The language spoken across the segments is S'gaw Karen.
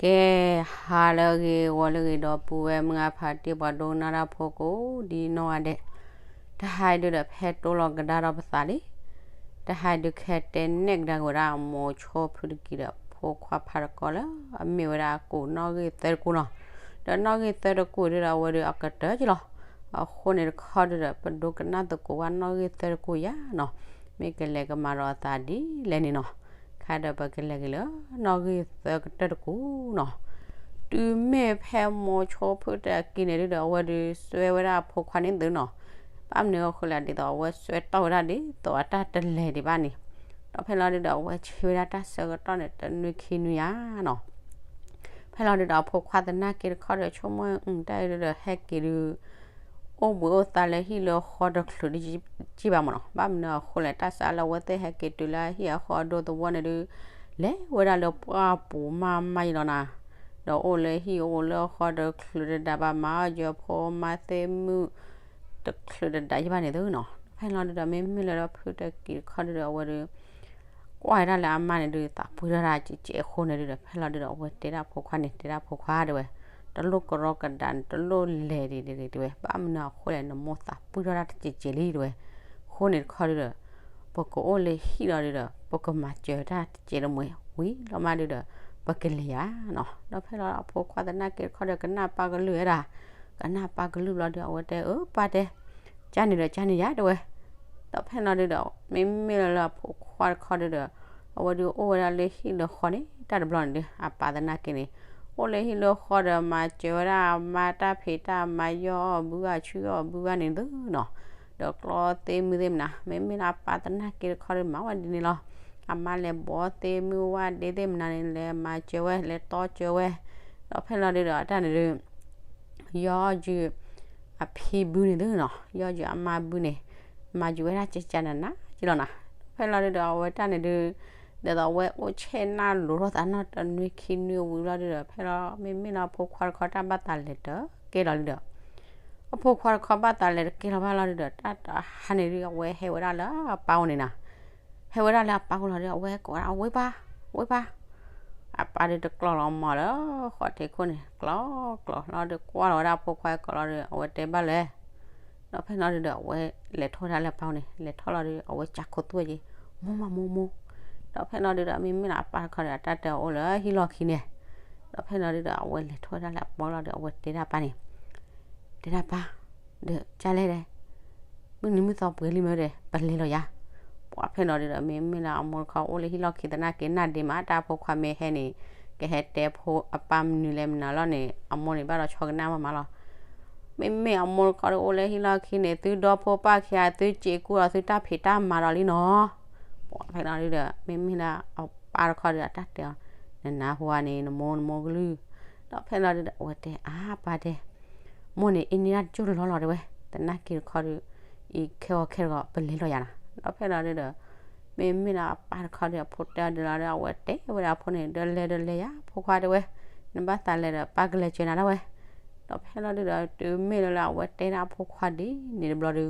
ကဲ, ဟါလၢအဂ့ၤ ဂီၤလၢအဂ့ၤ ဒီပုၢ်ဝဲၢ်မုၢ်အဖါတံၢ် ပှၤဒိကနၣ်တၢ်ဖိကိးဒ်နီၢ်ဂၤဒဲး, တဟါအံၤဒုဒီး ဖဲတိလီၤကဒါဒီးပသးလံ. တဟါအံၤဒု ခဲတဲနဲၣ်ကဒါက့ၤဝဲဒၣ် မိၤဆိဖုတကံၤဒီး ဖိခွါဖးတကီလၢအမ့ၢ်ဝဲဒၣ်အကိးနီၣ်ဂံၢ်သၢတကိးနီၤ. ဒီးနီၣ်ဂံၢ်သၢတကိးဒုဒီး အဝဲဒုအကတၢၢ်က့ၤလီၤ. အဃိန့ၣ်တခီဒုဒီး ပဒိကနၣ်သကိးဝဲနီၣ်ဂံၢ်သၢတကိးယါနီၤ. မ့ၢ်ကလဲၤကမၤဒီးအသးဒ်လဲၣ်န့ၣ်နီၤ. ခါဒီးပကလဲၤက့ၤလၢနီၣ်ဂံၢ်သၢကတၢၢ်တကိးနီၤ. တုၤမ့ၢ်ဖဲမိၤဆိဖုတကံၤန့ၣ်ဒုဒီး အဝဲဒုစွဲဝဲဒၣ်အဖိခွါန့ၣ်သုနီၤ. ဘၣ်မနုၤအဃိလဲၣ် ဒ်သိးအဝဲစွဲတီၢ်ဝဲဒၣ်ဒ်သိးအတၢ်တလဲၤဒံးဘၣ်န့ၣ်, ဒီးဖဲလီၤဒုဒီး အဝဲဆ့ဝဲဒၣ်တၢ်ဆၢကတီၢ်န့ၣ် တနွံခံနွံယါနီၤ. ဖဲလီၤဒုဒီး အဖိခွါသနာ်က့တခီဒီး ဆိကမိၣ်အတၢ်အံၤဒုဒီး ဟဲက့ၤဒု အိၣ်ဘှံးအိၣ်သါလၢဟံၣ်လၢဃီတချုးဒံးဘၣ်မးနီၤ. ဘၣ်မနုၤအဃိလဲၣ် တၢ်စးလၢအဝဲသ့ၣ်ဟဲက့ၤတုၤလၢဟံၣ်အဃီအဒိသဝီန့ၣ်ဒု လဲၤဝဲဒၣ်လၢပှၢ်ပူၤမးမးယံလီၤနီၤ. ဒီးအိၣ်လၢဟံၣ်အိၣ်လၢဃီတချုးတဒးဘၣ် မၤအီၣ်ယၢၤဖိမါသ့ၣ်မုၣ် တချုးတဒးယံဘၣ်န့ၣ်သုနီၤ. ဖဲလီၤဒုဒီးမ့မ့ၢ်လၢဖုတကံၤတခီဒုဒီး အဝဲဒု ကွၢ်ဝဲဒၣ်လၢအမါန့ၣ်ဒု သးပှ့ၤထီၣ်တၢ်ကဲးကဲးအဃိန့ၣ်ဒုဒီး ဖဲလီၤဒုဒီး အဝဲတဲဒၣ်ဖိခွါန့ၣ် တဲဒၣ်ဖိခွါဒၣ်ဝဲ, တလိၣ်ကရီကဒါန့ၣ် တလိၣ်လဲၤဒံးဒံးတဝဲ ဘၣ်မနုၤအဃိလဲၣ် နမိၢ်သးပှ့ၤထီၣ်တၢ်တကဲးကဲးလံတဝဲ. အဃိန့ၣ်တခီဒုဒီး ပကအိၣ်လၢဟံၣ်လီၤဒုဒီး ပကမၤစၢၤတၢ်တကဲးတမှဲၤဝံၤလီၤမးဒုဒီး ပကလဲၤယါနီၤ. ဒီးဖဲလီၤအဖိခွါသနာ်က့တခီဒီး ကနၣ်ပၢ်ကလုၢ်ဝဲဒၣ်, ကနၣ်ပၢ်ကလုၢ်ဘျီဒု အဝဲတဲအၢပၢ်တဲ ကန့ၣ်ဒီးကန့ၣ်ယါတဝဲ. ဒီးဖဲလီၤဒုဒီး မ့မ့ၢ်လၢလၢအဖိခွါတခီဒုဒီး အဝဲဒုအိၣ်ဝဲဒၣ်လၢဟံၣ်လၢဃီန့ၣ် တၢ်တဘျီန့ၣ်ဒု အပၢ်သနာ်က့န့ၣ် အိၣ်လၢဟံၣ်လၢဃီဒီး မၤစၢၤဝဲဒၣ်အမါတၢ်ဖံးတၢ်မၤ ယီၢ်အီၣ်ဘုဂၤဆူအီၣ်ဘုဂၤန့ၣ်သုနီၤ. ဒီးကျီသ့ၣ်မုၢ်သ့ၣ်မနၤ မ့မ့ၢ်လၢအပၢ်သနာ်က့တခီဒု မၤဝဲဒ်န့ၣ်လီၤ. အမါလဲၤဘှီသ့ၣ်မုၢ်ဝၣ်ဒ့သ့ၣ်မနၤန့ၣ် လဲၤမၤစၢၤဝဲ လဲၤတီစၢၤဝဲ. ဒီးဖဲလီၤဒုဒီး အတၢ်န့ၣ်ဒု ယီၢ်ယုၢ်အဖံဘုန့ၣ်သုနီၤ, ယီၢ်ယုၢ်အမါဘုန့ၣ် မၤယုၢ်ဝဲဒၣ်ကကနနကလီၤနီၤ. ဖဲလီၤဒုဒီး အဝဲတၢ်န့ၣ်ဒု ဒ်သိးအဝဲအိၣ်ဆဲးနၢ်လိၤထီၣ်သးနီၤ တနွံခံနွံဝံၤလီၤဒုဒီး ဖဲလီၤမ့မ့ၢ်လၢအဖိခွါတခီတၢ်ဘၣ်သးလဲၤတကဲလီၤလံဒီး အဖိခွါတခီဘၣ်သးလဲၤတကဲလီၤဘၣ်လီၤဒုဒီး တၢ်တဟါန့ၣ်ဒု အဝဲဟဲဝဲဒၣ်လၢအပၢ်အိၣ်န့ၣ်နီၤ. ဟဲဝဲဒၣ်လၢအပၢ်အိၣ်လီၤဒီး အဝဲကိးဝဲဒၣ် ဝ့ၢ်ပၢ်, ဝ့ၢ်ပၢ်. အပၢ်ဒုတကျီလီၤမၢ်လၢဃီထံးခိၣ်န့ၣ် ကျီကျီလီၤဒု ကွၢ်လီၤဝဲဒၣ်အဖိခွါကိးလီၤဒီး အဝဲတဲဘၣ်လဲၣ်. ဒီးဖဲလီၤဒုဒီး အဝဲလဲၤထီၣ်ဝဲဒၣ်လၢအပၢ်အိၣ်န့ၣ် လဲၤထီၣ်လီၤဒီး အဝဲကၢ်ခိၣ်သူၣ်ဝဲက့ၤ မိၢ်မးမိၢ်မိၢ်. ဒီးဖဲလီၤဒုဒီး မ့မ့ၢ်လၢအပၢ်တခီဒီး အတၢ်တဲအီၤအိၣ်လၢဟံၣ်လီၢ်ခံန့ၣ်. ဒီးဖဲလီၤဒုဒီး အဝဲလဲၤထီၣ်ဝဲဒၣ်လၢအပၢ်လီၤဒီး အဝဲတဲဒၣ်ပၢ်န့ၣ် တဲဒၣ်ပၢ်, ဒီးကၢ်လဲၣ်ဒဲး, မုၢ်နံၤမုၢ်သီပှဲၤလံမ့ၢ်ဒီး ပလဲၤလီၤယါ. ပှၤဖဲလီၤဒုဒီး မ့မ့ၢ်လၢအမိၢ်တခီအိၣ်လၢဟံၣ်လီၢ်ခံသနာ်က့ နၢ်ဒ့မး တၢ်ဖိခွါမ့ၢ်ဟဲန့ၣ် ကဟဲတဲဖိအပၢ်မနုၤလဲၣ်မနုၤလီၤန့ၣ် အမိၢ်န့ၣ်ဘၣ်ဒီးဆီကနၣ်မးမးလီၤ. မ့မ့ၢ်အမိၢ်တခီဒီးအိၣ်လၢဟံၣ်လီၢ်ခံန့ၣ် သုဒီဖိပၢ်ခံဂၤ သုစ့းကူဒီးသုတၢ်ဖံးတၢ်မၤဒီးလံနီၤ. ပှၤဖဲလီၤဒုဒီး မ့မ့ၢ်လၢအပၢ်တခီဒီး အတၢ်တဲအီၤ နနၢ်ဟူဧါန့ၣ် နမိၢ်နမိၢ်ကလုၢ်. ဒီးဖဲလီၤဒုဒီး အဝဲတဲအါပၢ်တဲ မိၢ်န့ၣ်အ့န့ၢ်တၢ်ကၠိတလီလီၤတဲဝဲ, သနာ်က့တခီဒီး အံၤခဲဂီၤခဲဂီၤ ပလဲၤလီၤယါနီၤ. ဒီးဖဲလီၤဒုဒီး မ့မ့ၢ်လၢအပၢ်တခီဒီး အဖိတဲအီၤဒုလီၤဒီး အဝဲတဲဝဲဒၣ်အဖိန့ၣ် ဒီးလဲၤဒီးလဲၤယါ ဖိခွါတဲဝဲ, နဘၣ်သးလဲၤဒီးပၢ်ကလဲၤစၢၤနၤဒၣ်ဝဲ. ဒီးဖဲလီၤဒုဒီး တုၤမ့ၢ်လၢလၢအဝဲတဲဒၣ်အဖိခွါဒ်န့ၣ်တဘျီဒု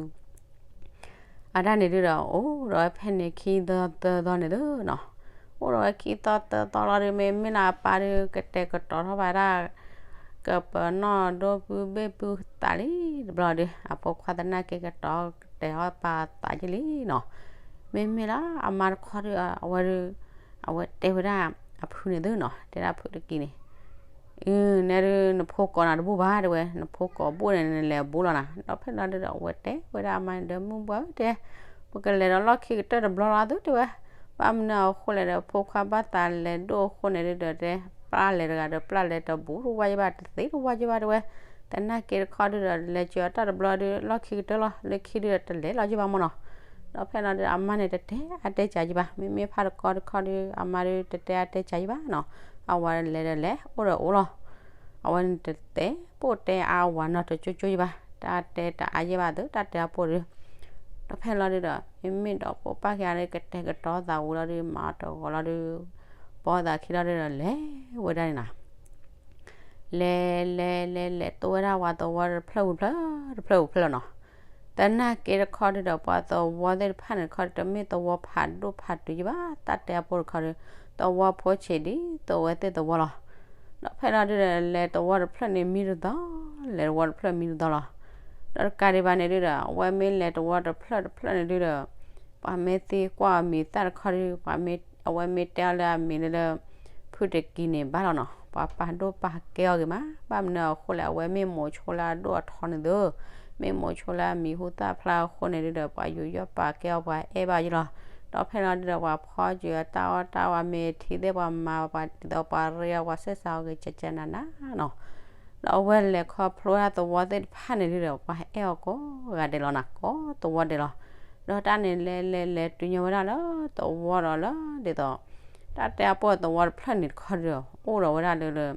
အတၢ်န့ၣ်ဒုဒီး အိၣ်ဒီးဝဲဖဲန့ၣ်ခံသီသၢသီန့ၣ်သုနီၤ. အိၣ်ဒီးဝဲခံသီသၢသီလီၤဒု မ့မ့ၢ်လၢအပၢ်ဒု ကတဲာ်ကတီၤထီၣ်ဘၣ်ဒၣ် ကပနီၣ်ဒိပုၢ်ဘ့ၣ်ပုၢ်သးလံတဘျီဒု အဖိခွါသနာ်က့ကတီၤကတဲာ်ထီၣ်ပၢ်သးက့လံနီၤ. မ့မ့ၢ်လၢအမါတခီဒု အဝဲဒု အဝဲတဲဝဲဒၣ်အဖုန့ၣ်သုနီၤ တဲဒၣ်ဖုတကံန့ၣ် အၢ နဲဒု နဖိကိးနၤတဘူၣ်ဘၣ်တဲဝဲ, နဖိကိးဘူၣ်န့ၣ် နလဲၤဘူၣ်လီၤနၤ. ဒီးဖဲလီၤဒုဒီး အဝဲတဲဝဲဒၣ်အမါန့ၣ်ဒီး မုၢ်ဘှီတဲ, ပကလဲၤဒီးလီၢ်ခံကတၢၢ်တဘျီလီၤသုတဲဝဲ. ဘၣ်မနုၤအဃိလဲၣ်ဒီး ဖိခွါဘၣ်သးလဲၤဒိၣ်အဃိန့ၣ်ဒုဒီးတဲ, ပျၢ်လဲၤတဂၤဒီးပျၢ်လဲၤတဘူၣ်တဝါယဘၣ် တသ့တဝါယဘၣ်တဲဝဲ. သနာ်က့တခီဒုဒီး လဲၤစၢၤအတၢ်တဘျီဒု လီၢ်ခံကတၢၢ်လီၤ လၢခံဒုဒီးတလဲၤလီၤယဘၣ်မ့ၢ်နီၤ. ဒီးဖဲလီၤဒုဒီး အမါန့ၣ်တတဲအါတဲစှၤယဘၣ်, မ့မ့ၢ်ဖးတကီတခီဒု အမါဒုတတဲအါတဲစှၤယဘၣ်နီၤ. အဝၤလဲၤဒီးလဲၤ အိၣ်ဒီးအိၣ်လီၤ. အဝဲန့ၣ်တတဲပိၢ်တဲအါဝၤနီတကၠိကၠိယဘၣ်, တၢ်တဲတအါယဲဘၣ်သု တၢ်တဲအါပိၢ်ဒု. ဒီးဖဲလီၤဒုဒီး မ့မ့ၢ်ဒီးဖိပၢ်ခံဂၤဒု ကတဲာ်ကတီၤသးဝံၤလီၤဒု မၤအီၤတဂီၤလီၤဒု ပိာ်သးခံလီၤဒုဒီး လဲၤဝဲဒၣ်န့ၣ်နီၤ. လဲၤလဲၤလဲၤလဲၤ တိဝဲဒၣ်ဝၤသဝီတဖျၢၣ်ပူၤဖျၢၣ် တဖျၢၣ်ပူၤဖျၢၣ်နီၤ. သနာ်က့တခီဒုဒီး ပှၤသဝီသ့ၣ်တဖၣ်န့ၣ်တခီဒု တမ့ၢ်သဝီဖးဒိၣ်ဖးတုၤယဘၣ်, တၢ်တဲအါပိၢ်တခီဒု သဝီဖိဆံးဒ်သိးဝဲသ့ၣ်သဝီလီၤ. ဒီးဖဲလီၤဒုဒီး လဲၤသဝီတဖျၢၣ်န့ၣ်မံတသီ, လဲၤသဝီတဖျၢၣ်မံတသီလီၤ. ဒီးတကးဒံးဘၣ်န့ၣ်ဒုဒီး အဝဲမ့ၢ်လဲၤသဝီတဖျၢၣ်တဖျၢၣ်န့ၣ်ဒုဒီး ပှၤမ့ၢ်သံကွၢ်အမံၤသၣ်တခီဒီး ပှၤမ့ၢ်, အဝဲမ့ၢ်တဲအီၤလၢအမံၤလၢ ဖုတကံန့ၣ်ဘၣ်လီၤနီၤ, ပှၤပာ်ဒိၣ်ပာ်ကဲအီၤဂ့ၤမး, ဘၣ်မနုၤအဃိလဲၣ် အဝဲမ့ၢ်မိၤဆိလၢအဒိၣ်အထီန့ၣ်သု, မ့ၢ်မိၤဆိလၢအမံၤဟူသၣ်ဖျါအဃိန့ၣ်ဒုဒီး ပှၤယူးယီၣ်ပာ်ကဲအီၤ ပှၤအဲၣ်ဘၣ်ယလီၤ. ဒီးဖဲလီၤဒုဒီး ပှၤဖီကၠုၤအတၢ်အီၣ်တၢ်အီ မ့ၢ်ထံသ့ၣ်ပှၤမၤပှၤဒ်သိးပှၤရ့အီၤ ပှၤဆဲးစးအီၤဂ့ၤ ကကနးနးနီၤ. ဒီးအဝဲလဲၤခီဖျိဝဲဒၣ်သဝီသ့ၣ်တဖၣ်န့ၣ်ဒုဒီး ပှၤအဲၣ်အီၤကိးဂၤဒဲးလီၤနီၤ, ကိးသဝီဒဲးလီၤ. ဒီးတၢ်န့ၣ်လဲၤလဲၤလဲၤတုၤညီဝဲဒၣ်လၢ သဝီဒီးလၢဒ်သိး တၢ်တဲအပီၢ်သဝီတဖျၢၣ်န့ၣ်တခီဒီး အိၣ်ဒီးဝဲဒၣ်လၢလၢ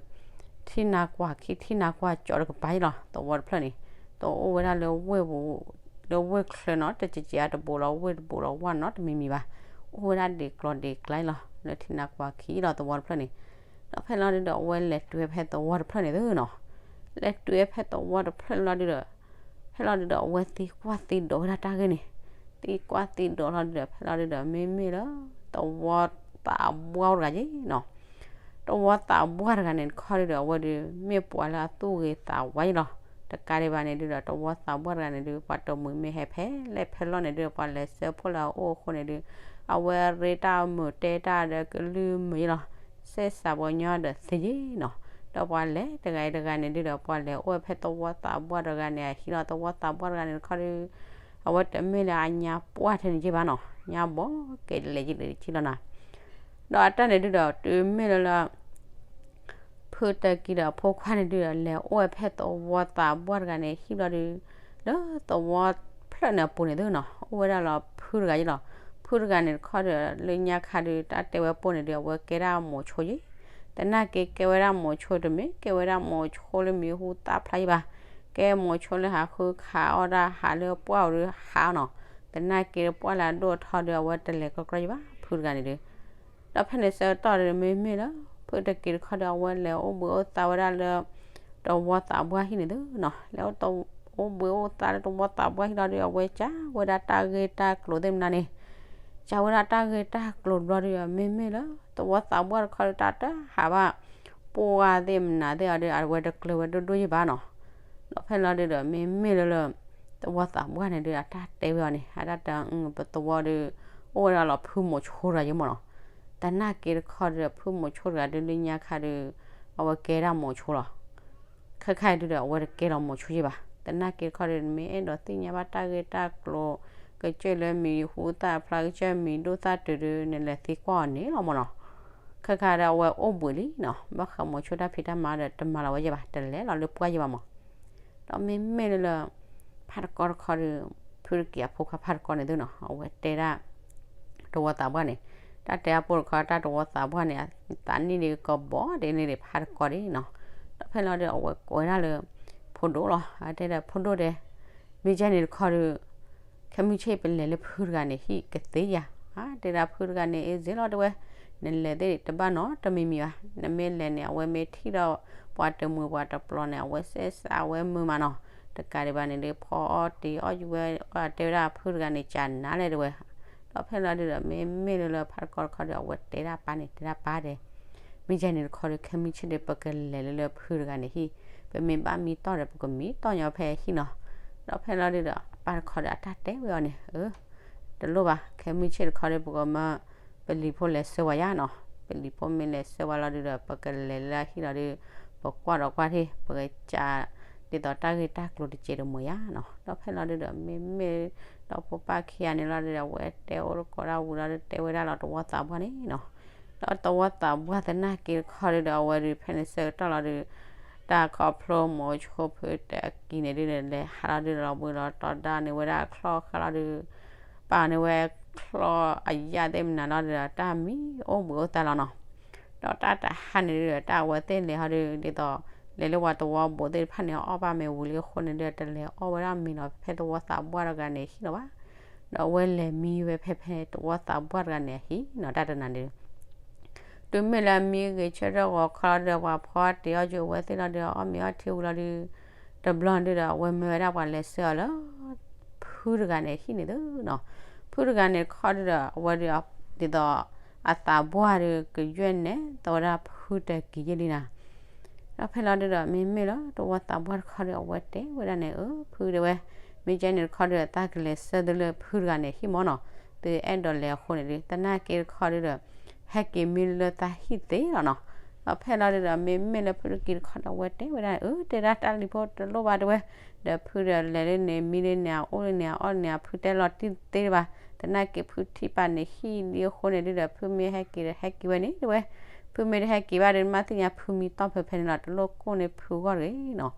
ထံနါကွၢ်ခံ ထံနါကွၢ်ကၠီတကပၤလီၤ. သဝီတဖျၢၣ်န့ၣ် တအိၣ်ဝဲဒၣ်လၢဝ့ၢ်ပူၤ, လၢဝ့ၢ်ချၢနီၤ, တကကးတဘိးလီၤ, ဝ့ၢ်တဘိးလီၤ, ဝၢ်နီတမံၤမံၤဘၣ်, အိၣ်ဝဲဒၣ်ဒံးကျိၤဒံးကျါလီၤ, လၢထံနါကွၢ်ခံလီၤ သဝီတဖျၢၣ်န့ၣ်. ဒီးဖဲလီၤဒုဒီး အဝဲလဲၤတုၤဝဲဖဲသဝီတဖျၢၣ်န့ၣ်သုနီၤ, လဲၤတုၤဝဲဖဲသဝီတဖျၢၣ်လီၤဒုဒီး ဖဲလီၤဒုဒီး အဝဲသံကွၢ်သံဒိးဝဲဒၣ်တၢ်ဂ့ၢ်န့ၣ်, သံကွၢ်သံဒိးလီၤဒုဒီး ဖဲလီၤဒုဒီး မ့မ့ၢ်လၢ သဝီသးပှၢ်အိၣ်တဂၤက့နီၤ. သဝီသးပှၢ်တဂၤန့ၣ်တခီဒုဒီး အဝဲဒုး မ့ၢ်ပှၤလၢအသူၣ်ဂ့ၤသးဝါယလီၤ. တကးဒံးဘၣ်န့ၣ်ဒုဒီး သဝီသးပှၢ်တဂၤန့ၣ်ဒု ပှၤတမှံၤမ့ၢ်ဟဲဖဲလဲၣ်ဖဲလဲၣ်န့ၣ်ဒု ပှၤလဲၤဆှၢဖှိၣ်လၢအအိၣ်အဃိန့ၣ်ဒု အဝဲရ့တၢ်မုာ်တဲတၢ်ဒီးကလုၢ်မုာ်ယလီၤ. ဆဲးစးပှၤညီဒီးသ့ယ့နီၤ. ဒီးပှၤလဲၤတဂၤအံၤတဂၤန့ၣ်ဒုဒီး ပှၤလဲၤအိၣ်ဝဲဖဲသဝီသးပှၢ်တဂၤန့ၣ်အဟံၣ်လီၤ. သဝီသးပှၢ်တဂၤန့ၣ်တခီဒု အဝဲတမ့ၢ်လၢအညါပှၢ်ထဲန့ၣ်က့ဘၣ်နီၤ, ညါဘီကဲလဲၤကလဲၤက့လီၤနီၤ. ဒီးအတၢ်န့ၣ်ဒုဒီး တုၤမ့ၢ်လၢလၢ ဖုတကံဒီးအဖိခွါန့ၣ်ဒုဒီး လဲၤအိၣ်ဝဲဖဲသဝီသးပှၢ်တဂၤန့ၣ် ဟံၣ်ဘျီဒု လၢသဝီဖျၢၣ်န့ၣ်အပူၤန့ၣ်သုနီၤ အိၣ်ဝဲဒၣ်လီၤဖုတဂၤယ့လီၤ. ဖုတဂၤန့ၣ်တခီဒီး လၢညါခါဒု တၢ်တဲဝဲပိၢ်န့ၣ်ဒု အဝဲကဲဒၣ်မိၤဆိယ့, သနာ်က့ကဲဝဲဒၣ်မိၤဆိတမ့ၢ် ကဲဝဲဒၣ်မိၤဆိလၢမံၤဟူသၣ်ဖျါယ့ဘၣ်, ကဲမိၤဆိလၢဟးဃုခးအီၣ်တၢ်ဟးလၢပှၢ်အီၤဒုဟးနီၤ. သနာ်က့ပှၢ်လၢအဒိၣ်အထီဒု အဝဲတလဲၤကီကီယ့ဘၣ် ဖုတဂၤန့ၣ်ဒု ဒီးဖဲန့ၣ်ဆၢကတီၢ်ဒီး မ့မ့ၢ်လၢ ဖုတကံတခီဒီး အဝဲလဲၤအိၣ်ဘှံးအိၣ်သါဝဲဒၣ်လၢ သဝီသးပှၢ်ဟံၣ်န့ၣ်သုနီၤ, လဲၤအိၣ်ဘှံးအိၣ်သါလၢသဝီသးပှၢ်ဟံၣ်လီၤဒု အဝဲကးဝဲဒၣ်တၢ်ဂ့ၢ်တၢ်ကျိၤသ့ၣ်မနုၤန့ၣ်, ကးဝဲဒၣ်တၢ်ဂ့ၢ်တၢ်ကျိၤဘျီဒု မ့မ့ၢ်လၢ သဝီသးပှၢ်တခီဒီး တၢ်တဟးဘၣ် ပှၢ်သ့ၣ်မနုၤသ့ၣ်အီၤဒု အဝဲတကျၢၤဝဲဒိၣ်ဒိၣ်ယ့ဘၣ်နီၤ. ဒီးဖဲလီၤဒုဒီး မ့မ့ၢ်လၢလၢ သဝီသးပှၢ်န့ၣ်ဒု အတၢ်တဲဝဲအီၤန့ၣ် အတၢ်တဲ ပသဝီဒု အိၣ်ဝဲဒၣ်လီၤဖုမိၤဆိတဂၤယ့မ့ၢ်နီၤ. သနာ်က့တခီဒီး ဖုမိၤဆိတဂၤဒု လၢညါခါဒု အဝဲကဲဒၣ်မိၤဆိလီၤ. ခဲခါအံၤဒုဒီး အဝဲတကဲလီၤမိၤဆိယ့ဘၣ်. သနာ်က့တခီဒီး နမ့ၢ်အဲၣ်ဒိးသ့ၣ်ညါဘၣ်တၢ်ဂ့ၢ်တၢ်ကျိၤ ကစၢၢ်လၢမံၤဟူသၣ်ဖျါ ကစၢၢ်မံၤဒိၣ်သၣ်တုၤဒု နလဲၤသံကွၢ်အီၤန့ၣ်လီၤမ့ၢ်နီၤ. ခဲခါဒီး အဝဲအိၣ်ဘှံးလံနီၤ ဘၣ်ဃးမိၤဆိတၢ်ဖံးတၢ်မၤဒီး တမၤလီၤဝဲယ့ဘၣ် တလဲၤလီၤလၢပှၢ်ယ့ဘၣ်မ့ၢ် ဒီးမ့မ့ၢ်လၢလၢ ဖးတကီတခီဒီး ဖုတကံအဖိခွါဖးတကီန့ၣ်သုနီၤ အဝဲတဲဒၣ် သဝီသးပှၢ်န့ၣ်, တၢ်တဲအပိၢ်တခီ တၢ်သဝီသးပှၢ်န့ၣ် သးနံၣ်ဒုကဘီဒ်န့ၣ်ဒံးဖးတကီဒံးနီၤ. ဒီးဖဲလီၤဒု အဝဲကိးဝဲဒၣ်လၢ ဖိဒိၣ်လီၤ. အတဲဒီး ဖိဒိၣ်ဒဲး မ့ၢ်ကဲန့ၣ်တခီဒီး ခဲမုၢ်ဆ့ၣ်ပလဲၤလၢဖုတဂၤန့ၣ်ဟံၣ်ကသ့ဧါ. တဲဒၣ်ဖုတဂၤန့ၣ် အ့ၣ်စ့လီၤတဲဝဲ, နလဲၤသ့ၣ်တဘၣ်နီတမံၤမံၤဘၣ်. နမ့ၢ်လဲၤန့ၣ် အဝဲမ့ၢ်ထံၣ်ဒီး ပှၤတမှံၤပှၤတပျီၤန့ၣ် အဝဲဆဲးစးအဝဲမုာ်မးနီၤ. တကးဒံးဘၣ်န့ၣ်ဒီး ဖီအီၣ်တံၤအီၣ်ယဝဲ တဲဝဲဒၣ်ဖုတဂၤန့ၣ် ကနၤလဲၣ်တဲဝဲ. ဒီးဖဲလီၤဒုဒီး မ့မ့ၢ်လၢလၢဖးတကီတခီဒီး အဝဲတဲဒၣ်ပၢ်န့ၣ် တဲဒၣ်ပၢ်ဒဲး မ့ၢ်ယဲန့ၣ်တခီဒီး ခဲမုၢ်ဆ့ၣ်ဒီး ပကလဲၤလၢလၢဖုတဂၤန့ၣ်ဟံၣ်, ပမ့ၢ်ဘၣ်မံတီၢ်ဒီး ပကမံတီၢ်ညီဖဲဟံၣ်နီၤ. ဒီးဖဲလီၤဒုဒီး အပၢ်တခီဒီး အတၢ်တဲဝဲအီၤန့ၣ် အၢ တလိၣ်ဘၣ်, ခဲမုၢ်ဆ့ၣ်တခီဒီး ပကမၢ ပလံၤဖိလဲၤဆှၢဝဲယါနီၤ. ပလံၤဖိမ့ၢ်လဲၤဆှၢဝဲလီၤဒုဒီး ပကလဲၤလၢဟံၣ်လီၤဒု ပကွၢ်ဒီးကွၢ်ထံၣ် ပကစး ဒ်သိးတၢ်ဂ့ၢ်တၢ်ကျိၤတစဲးတမှဲၤယါနီၤ. ဒီးဖဲလီၤဒုဒီး မ့မ့ၢ် ဒီးဖိပၢ်ခံဂၤန့ၣ်လီၤဒုဒီး အဝဲတဲအိၣ်တကိးတၢ်ဝံၤလီၤဒု တဲဝဲဒၣ်လီၤသဝီသးပှၢ်န့ၣ်နီၤ. ဒီးသဝီသးပှၢ်သနာ်က့တခီဒုဒီး အဝဲဒုးဖဲန့ၣ်ဆၢကတီၢ်လီၤဒု တၢ်ခီဖျိမိၤဆိဖုတကံန့ၣ်ဒုဒီး လဲၤဟးလီၤဒုလီၤဘှံးလီၤတီၤဒါန့ၢ်ဝဲဒၣ်ချီၣ်ဃာ်လီၤဒု ပာ်န့ၢ်ဝဲချီၣ်အယၣ်သ့ၣ်မနုၤလီၤဒုဒီး တၢ်မံအိၣ်ဘှံးအိၣ်သါလီၤနီၤ. ဒီးတၢ်တဟါန့ၣ်ဒုဒီး တၢ်အဝဲသ့ၣ်လဲၤဟီဒု ဒ်သိး လဲၤလၢပှၤသဝီဘိးသ့ၣ်တဖၣ်န့ၣ် အီၣ်ဘၣ်မ့ၤဝံၤလံအဃိန့ၣ်ဒု တလဲၤအီၣ်ဝဲဒၣ်မ့ၤနီၤ ဖဲသဝီသးပှၢ်တဂၤန့ၣ်ဟံၣ်လီၤဘၣ်. ဒီးအဝဲလဲၤမံဝဲဖဲဖဲသဝီသးပှၢ်တဂၤန့ၣ်အဟံၣ်လီၤဘၣ်. တုၤမ့ၢ်လၢအမံဂ့ၤဆၢထၢၣ်ဂီၤခီလီၤဒုဒီး ပှၤဖီတံၤအီၣ်ယဝဲသ့ၣ်လီၤဒုဒီး အီၣ်မ့ၤအီထံဝံၤလီၤဒု တဘျီဒုဒီးအဝဲမၢဝဲဒၣ်ပှၤလဲၤဆှၢအီၤလၢ ဖုတဂၤန့ၣ်ဟံၣ်န့ၣ်သုနီၤ. ဖုတဂၤန့ၣ်တခီဒုဒီး အဝဲဒုး ဒ်သိး အသးပှၢ်ဒုးကယွဲၢ်နဲၣ်သီဝဲဒၣ်ဖုတကံယဲၢ်လံနီၤ. ဒီးဖဲလီၤဒုဒီး မ့မ့ၢ်လၢတဝီသးပှၢ်တခီဒီး အဝဲတဲဝဲဒၣ်န့ၣ်, အၢ ဖုတဲဝဲ, မ့ၢ်ကဲန့ၣ်တခီဒီး သးကလဲၤဆှၢသုလၢဖုတဂၤန့ၣ်ဟံၣ်မၢ်နီၤ, သုအဲၣ်ဒိးလဲၤအဃိန့ၣ်ဒုး သနာ်က့တခီဒုဒီး ဟဲက့ၤမံလၢသးဟံၣ်သ့လီၤနီၤ. ဒီးဖဲလီၤဒုဒီး မ့မ့ၢ်လၢဖုတက့ၤတခီဒီး အဝဲတဲဝဲဒၣ်န့ၣ်, အၢ တဲဒၣ်တၢ်လံၤဖိတလိၣ်ဘၣ်တဲဝဲ, ဒီးဖုဒီးလဲၤလၢန့ၣ် မံလၢန့ၣ် အအိၣ်လၢန့ၣ် အအိၣ်လၢန့ၣ် အဖုတဲလီၤတံၢ်သ့ဘၣ်, သနာ်က့ဖုထံၣ်ပာ်န့ၣ်ဟံၣ်လံအဃိန့ၣ်ဒုဒီး ဖုမ့ၢ်ဟဲက့ၤဒီးဟဲက့ၤဝဲန့ၣ်တဲဝဲ, ဖုမ့ၢ်တဟဲက့ၤဘၣ်ဒီး နမ့ၢ်သ့ၣ်ညါဖုမံတီၢ်ဖဲဖဲန့ၣ်လီၤ, တလိၣ်ကိၢ်န့ၢ်ဖုဂီၢ်တဂ့ၤနီၤ.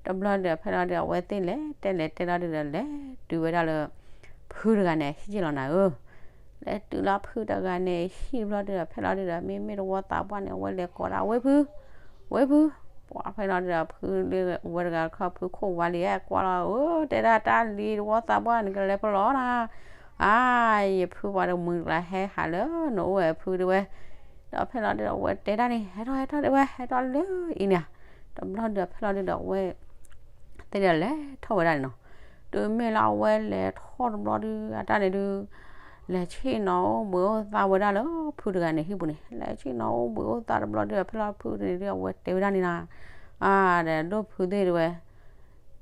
တဘျီဒီး ဖဲလီၤဒုဒီး အဝဲသ့ၣ်လဲၤတဲလဲၤတဲလီၤဒုဒီး လဲၤတုၤဝဲဒၣ်လၢ ဖုတဂၤန့ၣ် အဟံၣ်လီၤနၤဧၢ. လဲၤတုၤလီၤဖုတဂၤန့ၣ် ဟံၣ်တဘျီဒုဒီး ဖဲလီၤဒုဒီး မ့မ့ၢ်တဝီသးပှၢ်န့ၣ် အဝဲလဲၤကိးဒၣ် ဝဲဖု, ဝဲဖု, ပှၤဖဲလီၤဒုဒီး ဖုလၢဝဲတဂၤတခီ ဖုခိၣ်ဝါလံ ကွၢ်လီၤ, အၢ တဲဒၣ်တၢ်လံၤတဝီသးပှၢ်န့ၣ် ကလဲၤဖဲလီၤနၤ, အါ ယဖုပှၤတမုာ်တကျါ ဟဲဟးလၢနအိၣ်ဝဲဖုတဲဝဲ, ဒီးဖဲလီၤဒုဒီး အဝဲတဲဒၣ်န့ၣ် ဟဲထီၣ်ဟဲထီၣ်တဲဝဲ ဟဲထီၣ်လၢအံၤန့ၣ်, တဘျီဒုဒီး ဖဲလီၤဒုဒီး အဝဲ သ့ၣ်ဒီးလဲၤထီၣ်ဝဲဒၣ်န့ၣ်နီၤ. တုၤမ့ၢ်လၢအဝဲလဲၤထီၣ်တဘျီဒု အတၢ်န့ၣ်ဒု လဲၤဆ့ၣ်နီၤအိၣ်ဘှံးအိၣ်သါဝဲဒၣ်လၢဖုတဂၤန့ၣ်ဟံၣ်ပူၤန့ၣ်, လဲၤဆ့ၣ်နီၤအိၣ်ဘှံးအိၣ်သါတဘျီဒု ဖဲလီၤဖုန့ၣ်ဒု အဝဲတဲဝဲဒၣ်န့ၣ်နီၤ, အါ ဒီးဒိၣ်ဖုသ့ၣ်တဲဝဲ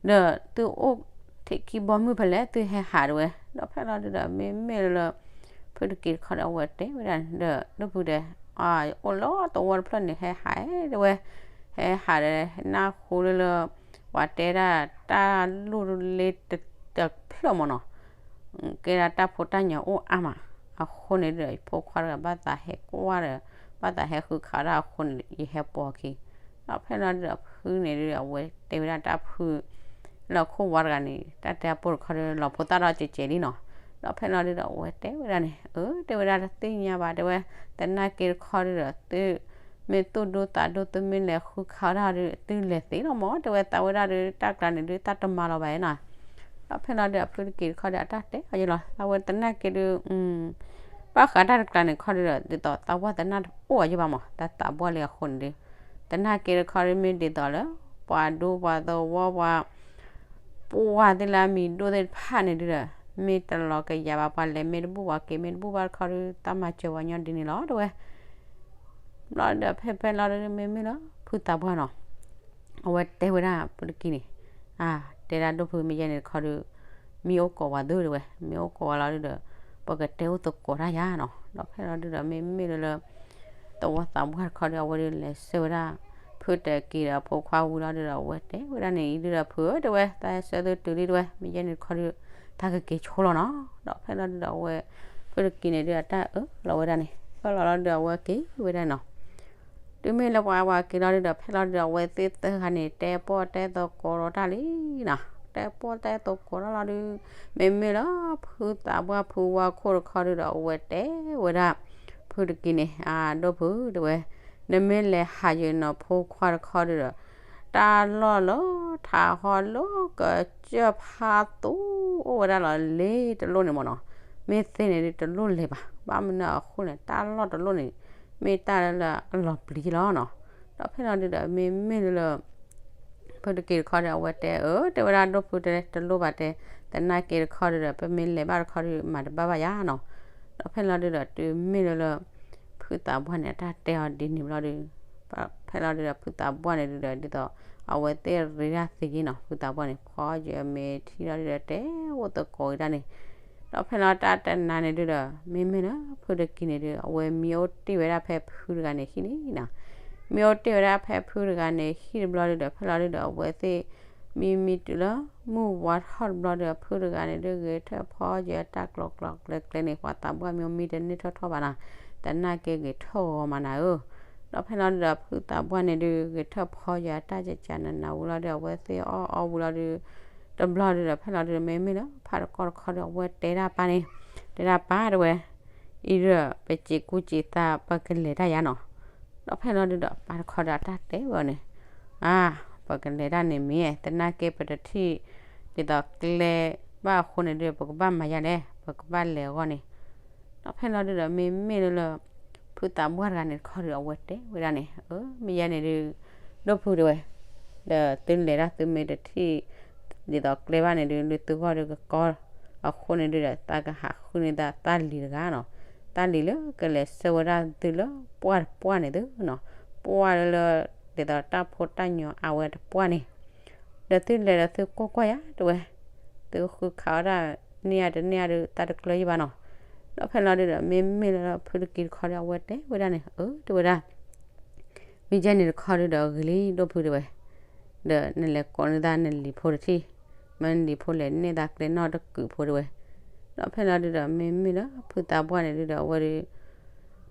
ဒီးသုအိၣ်ထံးခံဘီမုၢ်ဖဲလဲၣ် သုဟဲဟးတဲဝဲ, ဒီးဖဲလီၤဒုဒီး မ့မ့ၢ်လၢ ဖုတက့ၤတခီဒီး အဝဲတဲဝဲဒၣ်န့ၣ်ဒီး ဒိၣ်ဖုဒီး အိၣ်လၢသဝီတဖျၢၣ်န့ၣ် ဟဲဟးတဲဝဲ, ဟဲဟးဒီး နၢ်ဟူလၢလၢ ပှၤတဲဒၣ်တၢ်လိၣ်လ့တဖျၢၣ်မၢ်နီၤ, ကဲဒၣ်တၢ်ဖိတၢ်ညၣ်အိၣ်အါမး, အဃိန့ၣ်ဒီး ယဖိခွါတဂၤဘၣ်သးဟဲကွၢ်ဒီး ဘၣ်သးဟဲဃုခးဒၣ်အဃိန့ၣ် ယဟဲပိာ်အခံ, ဒီးဖဲလီၤဒုဒီးဖုန့ၣ်ဒု အဝဲတဲဝဲဒၣ်တၢ်ဖု လၢခိၣ်ဝါတဂၤန့ၣ် တၢ်တဲအပိၢ်တခီဒီး လီၤဖိသၣ်ထီၣ်ကဲးကဲးလံနီၤ, ဒီးဖဲလီၤဒုဒီးအဝဲတဲဝဲဒၣ်န့ၣ်, အၢ တဲဝဲဒၣ်တသ့ၣ်ညါဘၣ်တဲဝဲ, သနာ်က့တခီဒုဒီး သု မ့ၢ်သူၣ်ဒူသးဒူ သုမ့ၢ်လဲၤဃုခးဒၣ်ဒီး သုလဲၤသ့လီၤမၢ် တဲဝဲ, သးဝဲဒၣ်ဒီး တၢ်ကျါန့ၣ်ဒု တၢ်တမၤလီၤဘၣ်နီၤ. ဒီးဖဲလီၤဒုဒီး အဖုတက့ၤတခီဒီး အတၢ်တဲအီၤယလီၤ, သးဝဲသနာ်က့ဒု ဘၣ်ဃးတၢ်တကျါန့ၣ်တခီဒုဒီး ဒ်သိးသးဝဲသနာ်တအိၣ်အီၤယဘၣ်မၢ်, တၢ်သးပှၢ်လံအဃိန့ၣ်ဒု, သနာ်က့တခီဒု မ့ၢ်ဒ်သိးလၢ ပှၤဒူပှၤသဝီပှၤ ပှၤသ့ၣ်လၢအမံၤဒိၣ်သ့ၣ်တဖၣ်န့ၣ်ဒုဒီး မ့ၢ်တလီၤကယၤဘၣ် ပှၤလဲၤမ့ၢ်တဘူၣ် ပှၤက့ၤမ့ၢ်တဘူၣ်ဘၣ်တခီဒု တၢ်မၤစၢၤဝဲညီဒ်န့ၣ်လီၤ တဲဝဲ. ဘျီဒီးဖဲဖဲလီၤဒု မ့မ့ၢ်လၢ ဖုသးပှၢ်နီၤ အဝဲတဲဝဲဒၣ်ဖုတက့ၤန့ၣ်, အါ တဲဒၣ်ဒိၣ်ဖု မ့ၢ်ယဲန့ၣ်တခီဒု မ့ၢ်အိၣ်ကိးဝဲသုတဲဝဲ, မ့ၢ်အိၣ်ကိးဝဲလီၤဒုဒီး ပကတဲအိၣ်သကိးတၢ်ယါနီၤ. ဒီးဖဲလီၤဒုဒီး မ့မ့ၢ်လၢလၢ သဝီသးပှၢ်တခီဒီး အဝဲဒုးလဲၤဆှၢဝဲဒၣ် ဖုတက့ၤဒီးအဖိခွါဝံၤလီၤဒုဒီး အဝဲတဲဝဲဒၣ်န့ၣ် အံၤဒုဒီးဖုဧၢ တဲဝဲ, သးဟဲဆှၢသုတုၤလံတဲဝဲ, မ့ၢ်ယဲန့ၣ်တခီဒု သးကက့ၤဆိလီၤနီၤ. ဒီးဖဲလီၤဒုဒီးအဝဲ ဖုတက့ၤန့ၣ်ဒု အတၢ်အၢၣ်လီၤဝဲဒၣ်န့ၣ် အၢၣ်လီၤလီၤဒုဒီး အဝဲက့ၤဝဲဒၣ်နီၤ. တုၤမ့ၢ်လၢပှၤဝဲက့ၤလီၤဒုဒီး ဖဲလီၤဒုဒီး အဝဲသ့ၣ်သၢဂၤန့ၣ် တဲပီၣ်တဲသကိးဒီးတၢ်လံနီၤ. တဲပီၣ်တဲသကိးတၢ်လီၤဒု မ့မ့ၢ်လၢ ဖုသးပှၢ်ဖုဝါခိၣ်တခီဒုဒီး အဝဲတဲဝဲဒၣ် ဖုတက့ၤန့ၣ် အဒိၣ်ဖုတဲဝဲ, နမ့ၢ်လဲၤဟးယနီၤဖိခွါတခီဒုဒီး တၢ်လီၢ်လၢထးဟီလၢကစၢၢ်ဖးသူ အိၣ်ဝဲဒၣ်လီၤလ့တလိၣ်န့ၣ်မၢ်နီၤ. မ့ၢ်သ့န့ၣ်ဒုတလိၣ်လဲၤဘၣ်. ဘၣ်မနုၤအဃိန့ၣ် တၢ်လီၢ်တလိၣ်န့ၣ် မ့ၢ်တၢ်လၢအလီၤပျံၤလီၤနီၤ. ဒီးဖဲလီၤဒုဒီး မ့မ့ၢ်လၢ ဖုတက့ၤတခီဒီး အဝဲတဲအၢ တဲဝဲဒၣ်ဒိၣ်ဖုတဲတလိၣ်ဘၣ်တဲ, သနာ်က့တခီဒုဒီး ပမ့ၢ်လဲၤဘၣ်တခီဒု မၤတဘၣ်ဘၣ်ယါနီၤ. ဒီးဖဲလီၤဒုဒီး တုၤမ့ၢ်လၢလၢ ဖုသးပှၢ်န့ၣ် အတၢ်တဲအီၤဒ်န့ၣ်ဘျီဒု ဖဲလီၤဒုဒီး ဖုသးပှၢ်န့ၣ်ဒုဒီး ဒ်သိး အဝဲသ့ၣ်ရ့ဒၣ်သ့ယ့နီၤ. ဖုသးပှၢ်န့ၣ် ဖီယၢၤမ့ၤထံလီၤဒုဒီး တဲအိၣ်သကိးဝဲဒၣ်န့ၣ် ဒီးဖဲလီၤတၢ်တနၤန့ၣ်ဒုဒီး မ့မ့ၢ်လၢဖုတက့ၤန့ၣ်ဒု အဝဲမံအိၣ်တ့ၢ်ဝဲဒၣ်ဖဲဖုတဂၤန့ၣ်ဟံၣ်န့ၣ်နီၤ. မံအိၣ်တ့ၢ်ဝဲဒၣ်ဖဲဖုတဂၤန့ၣ်ဟံၣ်တဘျီဒုဒီး ဖဲလီၤဒုဒီး အဝဲသ့ၣ် မံမံတုၤလၢ မုၢ်ဝါထီၣ်တဘျီဒီး ဖုတဂၤန့ၣ်ဒု ဂဲၤထၢၣ်ဖီယၢၤတၢ်ကျိၤကျိၤကျဲကျဲန့ၣ် ပှၤသးပှၢ်မံမံတန့ၢ်ထီၣ်ထီၣ်ဘၣ်နီၤ. သနာ်က့ဂဲၤထၢၣ်ဂီၤမးနၤဧၢ. ဒီးဖဲလီၤဒုဒီး ဖုသးပှၢ်န့ၣ်ဒု ဂဲၤထၢၣ်ဖီယၢၤတၢ်ကကနးနးဝံၤလီၤဒု အဝဲသ့ၣ်အီၣ်အီဝံၤလီၤဒု တဘျီဒုဒီး ဖဲလီၤဒုဒီး မ့မ့ၢ်လၢ ဖးတကီတခီဒီး အဝဲတဲဒၣ်ပၢ်န့ၣ် တဲဒၣ်ပၢ်တဲဝဲ အံၤဒီး ပစံးကူစံးသး ပကလဲၤတၢ်ယါနီၤ. ဒီးဖဲလီၤဒုဒီး ပၢ်တခီဒီးတၢ်တဲဝဲအီၤန့ၣ်, အါ ပကလဲၤတၢ်န့ၣ်မ့ၢ် သနာ်က့ပတထံၣ် ဒ်သိးကျဲဘၣ်အဃိန့ၣ်ဒု ပကဘၣ်မၤယါလဲၣ်, ပကဘၣ်လဲၤအဂီၢ်န့ၣ်. ဒီးဖဲလီၤဒုဒီး မ့မ့ၢ်လၢလၢ ဖုသးပှၢ်တဂၤန့ၣ်တခီဒီး အဝဲတဲဝဲဒၣ်န့ၣ်, အၢ မ့ၢ်ယါန့ၣ်ဒု ဒိၣ်ဖုတဲဝဲ, ဒီးသုလဲၤတၢ်သုမ့ၢ်တထံၣ် ဒ်သိးကျဲဘၣ်န့ၣ်ဒု လၢသုဂီၢ်ဒုကကီ အဃိန့ၣ်ဒုဒီး သးကဟးဃုန့ၢ်သးတၢ်လံၤတဂၤနီၤ. တၢ်လံၤလၢကလဲၤဆှၢဝဲဒၣ်သုလၢပှၢ်တပှၢ်န့ၣ်သုနီၤ. ပှၢ်လၢလၢ ဒ်သိးတၢ်ဖိတၢ်ညီအါဝဲတပှၢ်န့ၣ်, ဒီးသုလဲၤဒီးသုကွၢ်ကွၢ်ယၤ တဲဝဲ, သုဃုခးအီၣ်တၢ်န့ၢ်အါတန့ၢ်အါဒီး သးတကျၢၤယဘၣ်နီၤ. ဒီးဖဲလီၤဒုဒီး မ့မ့ၢ်လၢဖုတကံၤတခီဒီး အဝဲတဲဝဲဒၣ်န့ၣ်, အၢ တဲဝဲဒၣ် မ့ၢ်ကဲန့ၣ်တခီဒုဒီး ဂ့ၤလံဒိၣ်ဖု တဲဝဲ, ဒီးနလဲၤကိးန့ၢ်သးနလံၤဖိတထံၣ်, မ့ၢ်နလံၤဖိလဲၤန့ၢ်သးကျဲနီၣ်တကုာ်ဖိ တဲဝဲ. ဒီးဖဲလီၤဒုဒီး မ့မ့ၢ်လၢဖုသးပှၢ်န့ၣ်ဒုဒီး အဝဲဒု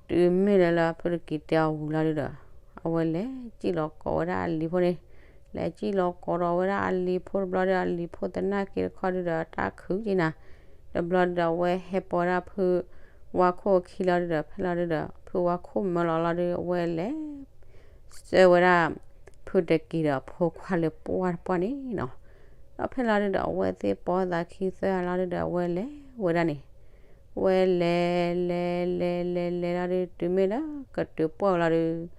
တုၤမ့ၢ်လၢလၢဖုတကံၤတဲအီၤဝံၤလီၤဒုဒီး အဝဲလဲၤစံၣ်လီၤကိးဝဲဒၣ်အလံၤဖိန့ၣ်, လဲၤစံၣ်လီၤကိးဒီးဝဲဒၣ်အလံၤဖိတဘျီဒီး အလံၤဖိသနာ်က့တခီဒုဒီး တၢ်ခုက့ၤနၤ, တဘျီဒုဒီး အဝဲဟဲပိာ်ဝဲဒၣ်ဖု ဝါခိၣ်အခံလီၤဒုဒီး ဖဲလီၤဒုဒီး ဖုဝါခိၣ်မၢလီၤလီၤဒု အဝဲလဲၤ ဆှၢဝဲဒၣ် ဖုတကံၤဒီးဖိခွါလၢပှၢ်တပှၢ်န့ၣ်နီၤ. ဒီးဖဲလီၤဒုဒီး အဝဲသ့ၣ်ပိာ်သးခံသၢဂၤလီၤဒုဒီး အဝဲလဲၤဝဲဒၣ်န့ၣ်, ဝဲလဲၤ လဲၤ လဲၤ လဲၤ လဲၤလီၤဒု တုၤမ့ၢ်လၢကတုၤပှၢ်လီၤဒု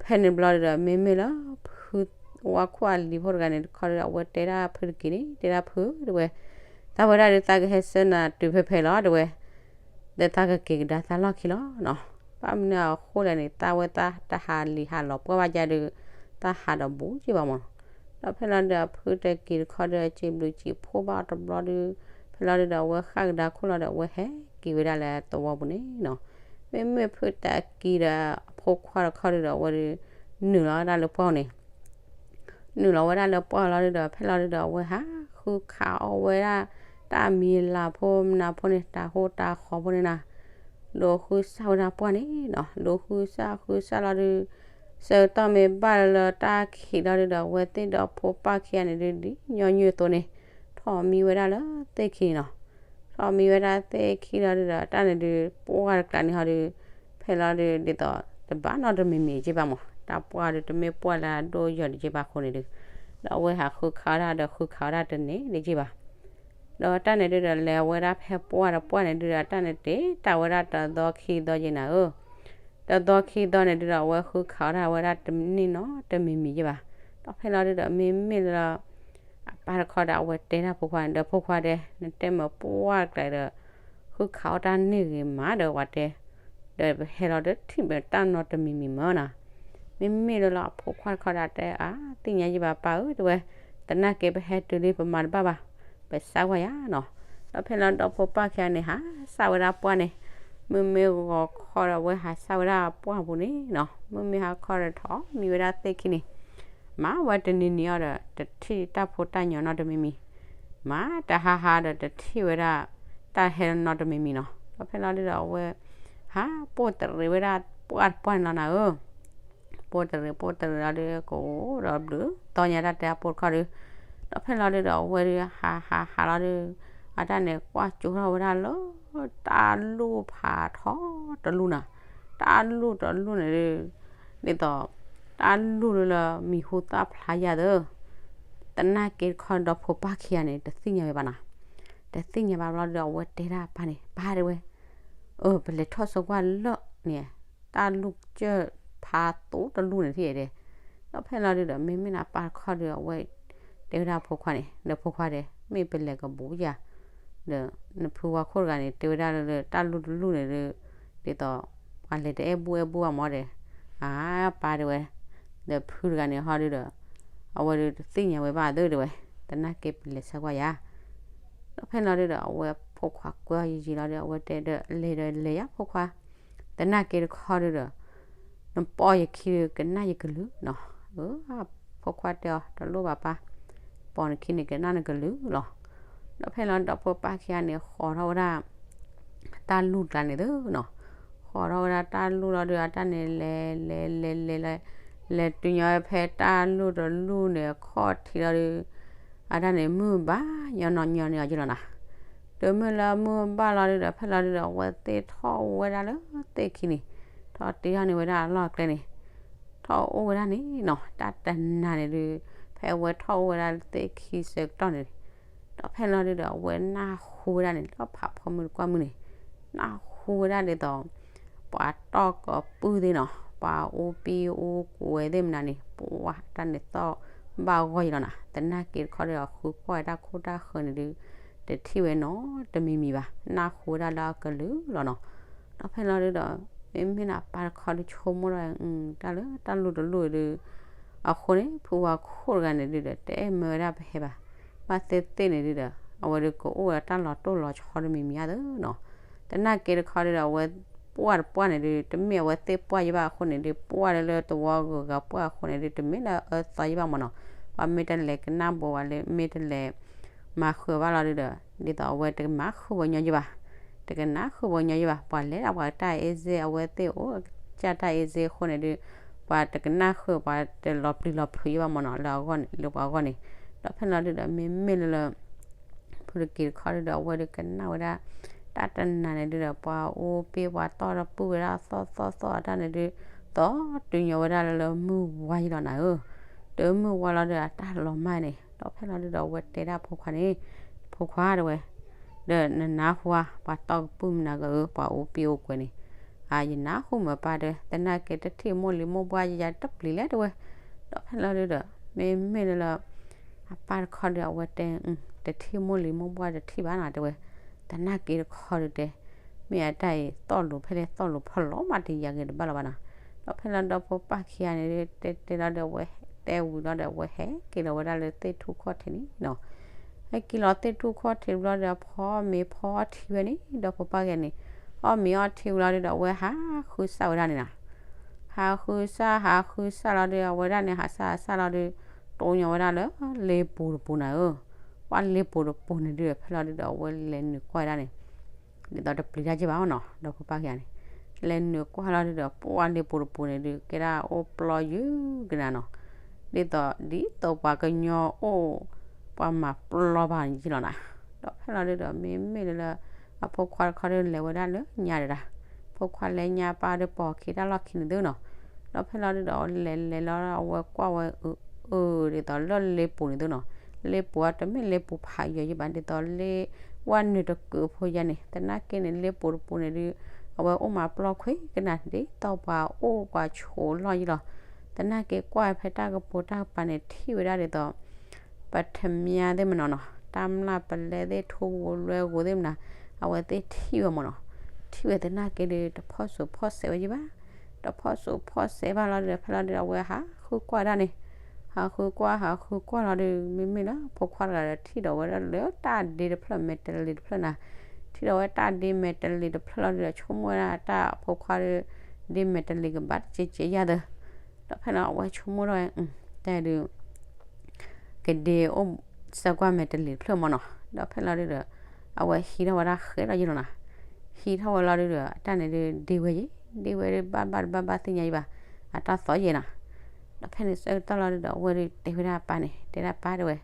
ဖဲန့ၣ်ဘျီဒုဒီး မ့မ့ၢ်လၢဖု ဝါခိၣ်အလံၤဖိတဂၤန့ၣ်တခီဒုဒီး အဝဲတဲဒၣ်ဖုတကံၤန့ၣ် တဲဒၣ်ဖု တဲဝဲ, သးဝဲဒၣ်ဒု သးကဟဲဆှၢနၤတုၤဖဲဖဲလီၤ တဲဝဲ, ဒီးသးကက့ၤကဒါသးလီၢ်ခံလီၤနီၤ. ဘၣ်မနုၤအဃိလဲၣ်န့ၣ် သးဝဲသးတဟးလံာ်ဟးလီၤပှၢ်ဘၣ်ယါဒု သးဟးဒီးဘူးက့ဘၣ်မးနီၤ. ဒီးဖဲလီၤဒုဒီး ဖုတကံၤတခီဒုဒီး စံးဘျုးစံးဖှိၣ်ဘၣ်အီၤတဘျီဒု ဖဲလီၤဒုဒီး အဝဲဃၣ်ကဒါခိၣ်လီၤဒီး အဝဲဟဲက့ၤဝဲဒၣ်လၢသဝီပူၤန့ၣ်နီၤ. မ့မ့ၢ်ဖုတကံၤဒီးအဖိခွါတခီဒုဒီး အဝဲဒု နုာ်လီၤဝဲဒၣ်လၢပှၢ်န့ၣ် နုာ်လီၤဝဲဒၣ်လၢပှၢ်လီၤဒုဒီး ဖဲလီၤဒုဒီး အဝဲဟးဃုခးအီၣ်ဝဲဒၣ် တၢ်မံၤလၤဖိမနုၤဖိန့ၣ် တၢ်ဟိတၢ်ဃီဖိန့ၣ်နီၤ, ဒိးဃုစၢ်ဝဲဒၣ်ပှၢ်န့ၣ်နီၤ. ဒိးဃုစၢ်ဃုစၢ်လီၤဒု ဆၢကတီၢ်မ့ၢ်ဘၣ်လၢတၢ်ခံးလီၤဒုဒီး အဝဲသ့ၣ်ဒီးဖိပၢ်ခံဂၤန့ၣ်ဒု ဒ်ညီနုၢ်အသိးန့ၣ် ထီၣ်မံဝဲဒၣ်လၢသ့ၣ်ခံန့ၣ်နီၤ. ထီၣ်မံဝဲဒၣ်သ့ၣ်ခံလီၤဒုဒီး တၢ်န့ၣ်ဒု ပှၢ်တကျါန့ၣ်ဟီဒု ဖဲလီၤဒု ဒ်သိးတဘၣ်နီတမံၤမံၤက့ဘၣ်မး တၢ်ပှၢ်ဒု တမ့ၢ်ပှၢ်လၢအဒိၣ်ယီၤဒံးက့ဘၣ်အဃိန့ၣ်ဒု ဒီးအဝဲဟးဃုခးဝဲဒၣ်ဒီးဃုခးဝဲဒၣ်တန့ၢ်ဒံးက့ဘၣ်. ဒီးတၢ်န့ၣ်ဒုဒီး လဲၤဝဲဒၣ်ဖဲပှၢ်တပှၢ်န့ၣ်ဒုဒီး တၢ်န့ၣ်တ့ၢ်တၢ်ဝဲဒၣ်တသီခံသီက့နၤဧၢ, တသီခံသီန့ၣ်ဒုဒီး အဝဲဃုခးဝဲဒၣ်ဝဲဒၣ်တန့ၢ်နီတမံၤမံၤက့ဘၣ်. ဒီးဖဲလီၤဒုဒီး မ့မ့ၢ်လၢ အပၢ်တခီဒီး အဝဲတဲဒၣ်ဖိခွါန့ၣ်ဒီး ဖိခွါတဲ နတဲမ့ၢ်ပှၢ်တကျါဒီး ဃုခးအီၣ်တၢ်န့ၢ်ဂ့ၤမးဒီးဝဲတဲ, ဒီးပဟဲလီၤဒီးထံၣ်မ့ၢ်တၢ်နီတမံၤမံၤမးနီၤ. မ့မ့ၢ်လၢလၢအဖိခွါတခီဒီးတဲ အါ သ့ၣ်ညါယဘၣ်ပၢ်ဧၢ တဲဝဲ, သနာ်က့ပဟဲတုၤလံပမၤတဘၣ်ဘၣ်, ပစးကွၢ်ယၤနီၤ. ဒီးဖဲလီၤဒီးဖိပၢ်ခံဂၤန့ၣ် ဟးစးဝဲဒၣ်ပှၢ်န့ၣ်, မ့မ့ၢ်ဂီၤခီဒီးအဝဲဟးစးဝဲဒၣ်ပှၢ်ပူၤန့ၣ်နီၤ, မ့မ့ၢ်ဟါခီဒီးထီၣ်မံဝဲဒၣ်သ့ၣ်ခံန့ၣ် မၤဝဲတနံၤနံၤအံၤဒီး တထံၣ်တၢ်ဖိတၢ်ညီနီတမံၤမံၤ, မၤတဟါဟါဒီးတထံၣ်ဝဲဒၣ် တၢ်ဟဲနီတမံၤမံၤနီၤ. ဒီးဖဲလီၤဒုဒီးအဝဲ ဟးပိၢ်တရံးဝဲဒၣ်ပှၢ်တပှၢ်န့ၣ်လီၤနၤဧၢ, ပိၢ်တရံးပိၢ်တရံးလီၤဒု ကအိၣ်ဒီးဘျုးသီညါတၢ်တဲအပိၢ်တခီဒု, ဒီးဖဲလီၤဒုဒီးအဝဲဒု ဟးဟးဟးလီၤဒု အတၢ်န့ၣ်ကွၢ်ကၠိထီၣ်ဝဲဒၣ်လၢ တၢ်လူၢ်ဖးထီတလူၢ်နၤ, တၢ်လူၢ်တလူၢ်န့ၣ်ဒု ဒ်သိး တၢ်လူၢ်လၢလၢမံၤဟူသၣ်ဖျါယၤသၢ, သနာ်က့တခီဒီးဖိပၢ်ခံဂၤန့ၣ် တသ့ၣ်ညါဝဲဘၣ်နီၤ, တသ့ၣ်ညါဘၣ်ဘျီဒုဒီး အဝဲတဲဒၣ်အပၢ်န့ၣ် ပၢ်တဲဝဲ, အၢ ပလဲၤထီၣ်ဆၢကွၢ်လၢန့ၣ် တၢ်လူၢ်ကစၢၢ်ဖးသိတလူၢ်န့ၣ်ထံၣ်တဲ, ဒီးဖဲလီၤဒုဒီး မ့မ့ၢ်လၢအပၢ်တခီဒု အဝဲတဲဝဲဒၣ်ဖိခွါန့ၣ် ဒီးဖိခွါတဲ မ့ၢ်ပလဲၤကဘူးယၤ, ဒီးနဖုဝါခိၣ်တဂၤန့ၣ် တဲဝဲဒၣ်လၢတၢ်လူၢ်တလူၢ်န့ၣ်ဒု ဒ်သိး ပှၤလဲၤတအဲၣ်ဘူၣ်အဲၣ်ဘူၣ်ဘၣ်မးဒီး, အါ ပၢ်တဲဝဲ, ဒီးဖုတဂၤန့ၣ်ဟီဒုဒီး အဝဲဒုတသ့ၣ်ညါဝဲဘၣ်သၢတဲဝဲ, သနာ်က့ပလဲၤဆၢကွၢ်ယၤ ဒီးဖဲလီၤဒုဒီး အဝဲဖိခွါကွဲအီၤယံာ်ယံာ်လီၤဒီး အဝဲတဲဒီး လဲၤဒီးလဲၤယၤဖိခွါ, သနာ်က့တခီဒုဒီး နပိာ်ယခံကနၣ်ယကလုၢ်နီၤ, အၢ ဖိခွါတဲအီၤ တလိၣ်ဘၣ်ပၢ်, ပိာ်နခံန့ၣ်ကနၣ်နကလုၢ်လီၤ. ဒီးဖဲလီၤဒီးဖိပၢ်ခံဂၤန့ၣ် ဃီၤထီၣ်ဝဲဒၣ် တၢ်လူၢ်တကျါန့ၣ်သၢနီၤ, ဃီၤထီၣ်ဝဲဒၣ်တၢ်လူၢ်လီၤဒု အတၢ်န့ၣ်လဲၤလဲၤလဲၤလဲၤလဲၤ လဲၤတုၤညီဖဲတၢ်လူၢ်တလူၢ်န့ၣ်အခီၣ်ထံးလီၤဒု အတၢ်န့ၣ်မုၢ်ဘၣ်ညီနီၤညီန့ၢ်အီၤက့လီၤနၤ, တုၤမုၢ်လၢမုၢ်ဘၣ်လီၤဒုဒီး ဖဲလီၤဒုဒီး အဝဲသ့ၣ်ထီၣ်အိၣ်ဝဲဒၣ်လၢသ့ၣ်ခံန့ၣ်, ထီၣ်တ့ထီၣ်န့ၢ်ဝဲဒၣ်အလီၢ်အကျဲန့ၣ်, ထီၣ်အိၣ်ဝဲဒၣ်န့ၣ်နီၤ တၢ်တနၤန့ၣ်ဒု ဖဲအဝဲထီၣ်အိၣ်ဝဲဒၣ်လၢသ့ၣ်ခံဆၢကတီၢ်န့ၣ် ဒီးဖဲလီၤဒုဒီး အဝဲနၢ်ဟူဝဲဒၣ်န့ၣ် လၢဖးဖီမုၢ်တကွၢ်မုၢ်န့ၣ်, နၢ်ဟူဝဲဒၣ်ဒ်သိး ပှၤတီၢ်ကပုၢ်သ့ၣ်နီၤ, ပှၤအိၣ်ပံၣ်အိၣ်ကွဲသ့ၣ်မနုၤန့ၣ် ပှၤတၢ်န့ၣ်သီၣ်ဘၣ်ဂီၢ်ယံၤလီၤနၤ, သနာ်က့တခီဒီး ဃုကွၢ်တၢ်ခိၣ်တၢ်ဃၢၤန့ၣ်ဒု တထံၣ်ဝဲနီတမံၤမံၤဘၣ်, နၢ်ဟူဝဲဒၣ်လၢအကလုၢ်လီၤနီၤ. ဒီးဖဲလီၤဒုဒီး မ့မ့ၢ်နပၢ်တခီဒုဆိကမိၣ်ဒီး တၢ်လၢတၢ်လူၢ်တလူၢ်ဒု အဃိန့ၣ် ဖုဝါခိၣ်တဂၤန့ၣ်ဒုဒီး တအဲၣ်မၢဝဲဒၣ်ပဟဲဘၣ်, ဘၣ်သ့ၣ်သ့ၣ်န့ၣ်ဒုဒီး အဝဲဒုကအိၣ်ဝဲတၢ်လီၤတိၢ်လီၤဆီတမံၤမံၤဧါသနီၤ. သနာ်က့တခီဒုဒီး အဝဲပှၢ်တပှၢ်န့ၣ်ဒု တမ့ၢ်အဝဲသ့ၣ်ပှၢ်ယဘၣ်အဃိန့ၣ်ဒု ပှၢ်လၢလၢသဝီဂုၤဂၤပှၢ်အဃိန့ၣ်ဒု တမ့ၢ်လၢအအၢသီယဘၣ်မၢ်နီၤ. ပှၤမ့ၢ်တလဲၤကနၣ်ဘိးဝဲလၢ မ့ၢ်တလဲၤမၤဃုာ်ဘၣ်လီၤဒုဒီး ဒ်သိးအဝဲတကမၤဃုာ်ဝဲညီယဘၣ်, တကနၣ်ဃုာ်ဝဲညီယဘၣ်, ပှၤလဲၤဒၣ်ပှၤတၢ်အ့စ့ အဝဲသ့ၣ်အိၣ်ကစၢ်တၢ်အ့စ့အဃိန့ၣ်ဒု ပှၤတကနၣ်ဃုာ် ပှၤတလီၤပျံၤလီၤဖုးယဘၣ်မၢ်နီၤ လၢအဂီၢ်န့ၣ် လၢပှၤအဂီၢ်န့ၣ်. ဒီးဖဲလီၤဒုဒီး မ့မ့ၢ်လၢလၢ ဖုတက့ၤတခီဒုဒီး အဝဲဒုကနၣ်ဝဲဒၣ် တၢ်တနၤန့ၣ်ဒုဒီး ပှၤအိၣ်ပ့ၢ်ပှၤတီၢ်တၢ်ပုၢ်ဝဲဒၣ်သီၣ်သီၣ်သီၣ်အတၢ်န့ၣ်ဒု သီၣ်တုၤညီဝဲဒၣ်လၢလၢမုၢ်ဝါယလီၤနၤဧၢ. တုၤမုၢ်ဝါလီၤဒုဒီး အတၢ်လီၤမၢ်န့ၣ် ဒီးဖဲလီၤဒုဒီး အဝဲတဲဒၣ်ဖိခွါန့ၣ်, ဖိခွါတဲဝဲ, ဒီးနနၢ်ဟူဧါ ပှၤတီၢ်ကပုၢ်မနၤဂၤဧၢ ပှၤအိၣ်ပ့ၢ်အိၣ်ကွဲန့ၣ်. အၢ ယနၢ်ဟူမၢ်ပၢ်တဲ, သနာ်က့တထံၣ်မိၢ်လံၤမိၢ်ပှၢ်ယၤတပျံၤလဲၣ်တဲဝဲ. ဒီးဖဲလီၤဒုဒီး မ့မ့ၢ်လၢလၢ အပၢ်တခီဒု အဝဲတဲ, တထံၣ်မိၢ်လံၤမိၢ်ပှၢ်တထံၣ်ဘၣ်နီၤတဲဝဲ. သနာ်က့တခီဒုတဲ, မ့ၢ်အတၢ်အံၤ သီၣ်လိၤဖဲလဲၣ်သီၣ်လိၤဖီလီၤမးတယာ်ဂ့ၤတဘၣ်လီၤဘၣ်နီၤ. ဒီးဖဲလီၤဒီးဖိပၢ်ခံဂၤန့ၣ်ဒု တဲတဲလီၤဒု အဝဲတဲဝံၤလီၤဒီး အဝဲဟဲက့ၤလီၤဝဲဒၣ်လၢသ့ၣ်ထူၣ်ခီၣ်ထံးန့ၣ်နီၤ. ဟဲက့ၤလီၤသ့ၣ်ထူၣ်ခီၣ်ထံးဘျီဒီး ဖီမ့ၤဖီအီၣ်ထံဝဲန့ၣ် ဒီးဖိပၢ်ခံဂၤန့ၣ်, အီၣ်မ့ၤအီၣ်ထံဝံၤလီၤဒုဒီး အဝဲဟးဃုစၢ်ဝဲဒၣ်န့ၣ်နီၤ. ဟးဃုစၢ် ဟးဃုစၢ်လီၤဒု အဝဲဒၣ်န့ၣ် ဟးစၢ်ဟးစၢ်လီၤဒု တိၢ်ညီဝဲဒၣ်လၢ လ့ပူၤတပူၤနၤဧၢ. ပှၢ်လ့ပူၤတပူၤန့ၣ်ဒု ဖဲလီၤဒုဒီး အဝဲလဲၤနုာ်ကွၢ်ဝဲဒၣ်န့ၣ် ဒ်သိးတပျံၤတၢ်က့ဘၣ်နီၤ ဒီးဖိပၢ်ခံဂၤန့ၣ်, လဲၤနုာ်ကွၢ်လီၤဒုဒီး ပှၢ်လ့ပူၤတပူၤန့ၣ်ဒု ကဲဒၣ်အိၣ်ပျီယုၢ်ကနၤနီၤ. ဒ်သိး ဒ်သိးပှၤကညီအိၣ် ပှၤမၤပျီဘၣ်န့ၣ်ယ့ၢ်လီၤနၤ. ဒီးဖဲလီၤဒုဒီး မ့မ့ၢ်လၢလၢ အဖိခွါတခီဒု လဲၤဝဲဒၣ်လၢညါဒၣ်, ဖိခွါလဲၤညါပၢ်ဒု ပိာ်ခံတၢ်လီၢ်ခံန့ၣ်သုနီၤ. ဒီးဖဲလီၤဒုဒီး လဲၤလဲၤလီၤ အဝဲကွၢ်ဝဲအၢ အၢ ဒ်သိးလၢလ့ပူၤန့ၣ်သုနီၤ. လ့ပူၤအတမ့ၢ်လ့ပူၤဖးယံၤယံၤဘၣ် ဒ်သိးလ့ ဝဲနုာ်တကုးဖိယါန့ၣ် သနာ်က့န့ၣ် လ့ပူၤတပူၤန့ၣ်ဒု အဝဲအိၣ်မၤပျီခွံကနၤ ဒ်သိးပှၤအိၣ်ပှၤဆိးလီၢ်ယံၤလီၤ. သနာ်က့ကွၢ်ဖဲတၢ်ကပိာ်တၢ်ကပၤန့ၣ် ထံၣ်ဝဲဒၣ်ဒ်သိး ပထမၠါသ့ၣ်မနီၤနီၤ တၢ်မျၢ်ပလဲသ့ၣ် ထူဝဲလွဲဂိၤသ့ၣ်မနၤ အဝဲသ့ၣ်ထံၣ်ဝဲမနီၤ. ထံၣ်ဝဲသနာ်က့ဒု တဖီၣ်စိးဖီၣ်စဲးဝဲယံၤဘၣ်. တဖီၣ်စိးဖီၣ်စဲးဘၣ်လီၤဒုဒီး ဖဲလီၤဒုဒီး အဝဲဟးဃုကွၢ်ဒၣ်န့ၣ်, ဟးဃုကွၢ် ဟးဃုကွၢ်လီၤဒု မ့မ့ၢ်လၢဖိခွါတဂၤဒီး ထံၣ်ဒီးဝဲဒၣ်လၢတၢ်ဒ့တဖျၢၣ် မဲာ်တလ့ၤတဖျၢၣ်နၤ. ထံၣ်ဒီးဝဲတၢ်ဒ့မဲာ်တလ့ၤတဖျၢၣ်လီၤဒုဒီး ဆိကမိၣ်ဝဲဒၣ်တၢ်ဖိခွါဒု ဒ့မဲာ်တလ့ၤကဘၣ်တကဲးကဲးယါသၢ ဒီးဖဲလီၤအဝဲဆိကမိၣ်ထီၣ်ဝဲ တၢ်ဒု ကဒ့အိၣ်ဆၢကွၢ်မဲာ်တလ့ၤတဖျၢၣ်မနီၤ. ဒီးဖဲလီၤဒုဒီး အဝဲဟံးထီၣ်ဝဲဒၣ်ဃဲလီၤယံၤလီၤနၤ. ဟံးထီၣ်ဝဲလီၤဒုဒီး အတၢ်န့ၣ်ဒု ဒ့ဝဲယံၤ ဒ့ဝဲဒု ဘၣ်ဘၣ်တဘၣ်ဘၣ်သ့ၣ်ညါယံၤဘၣ် အတၢ်သီယဲၢ်နၤ. ဒီးဖဲန့ၣ်ဆၢကတီၢ်လီၤဒုဒီး အဝဲဒုတဲဝဲဒၣ်အပၢ်န့ၣ် တဲဒၣ်ပၢ်တဲဝဲ,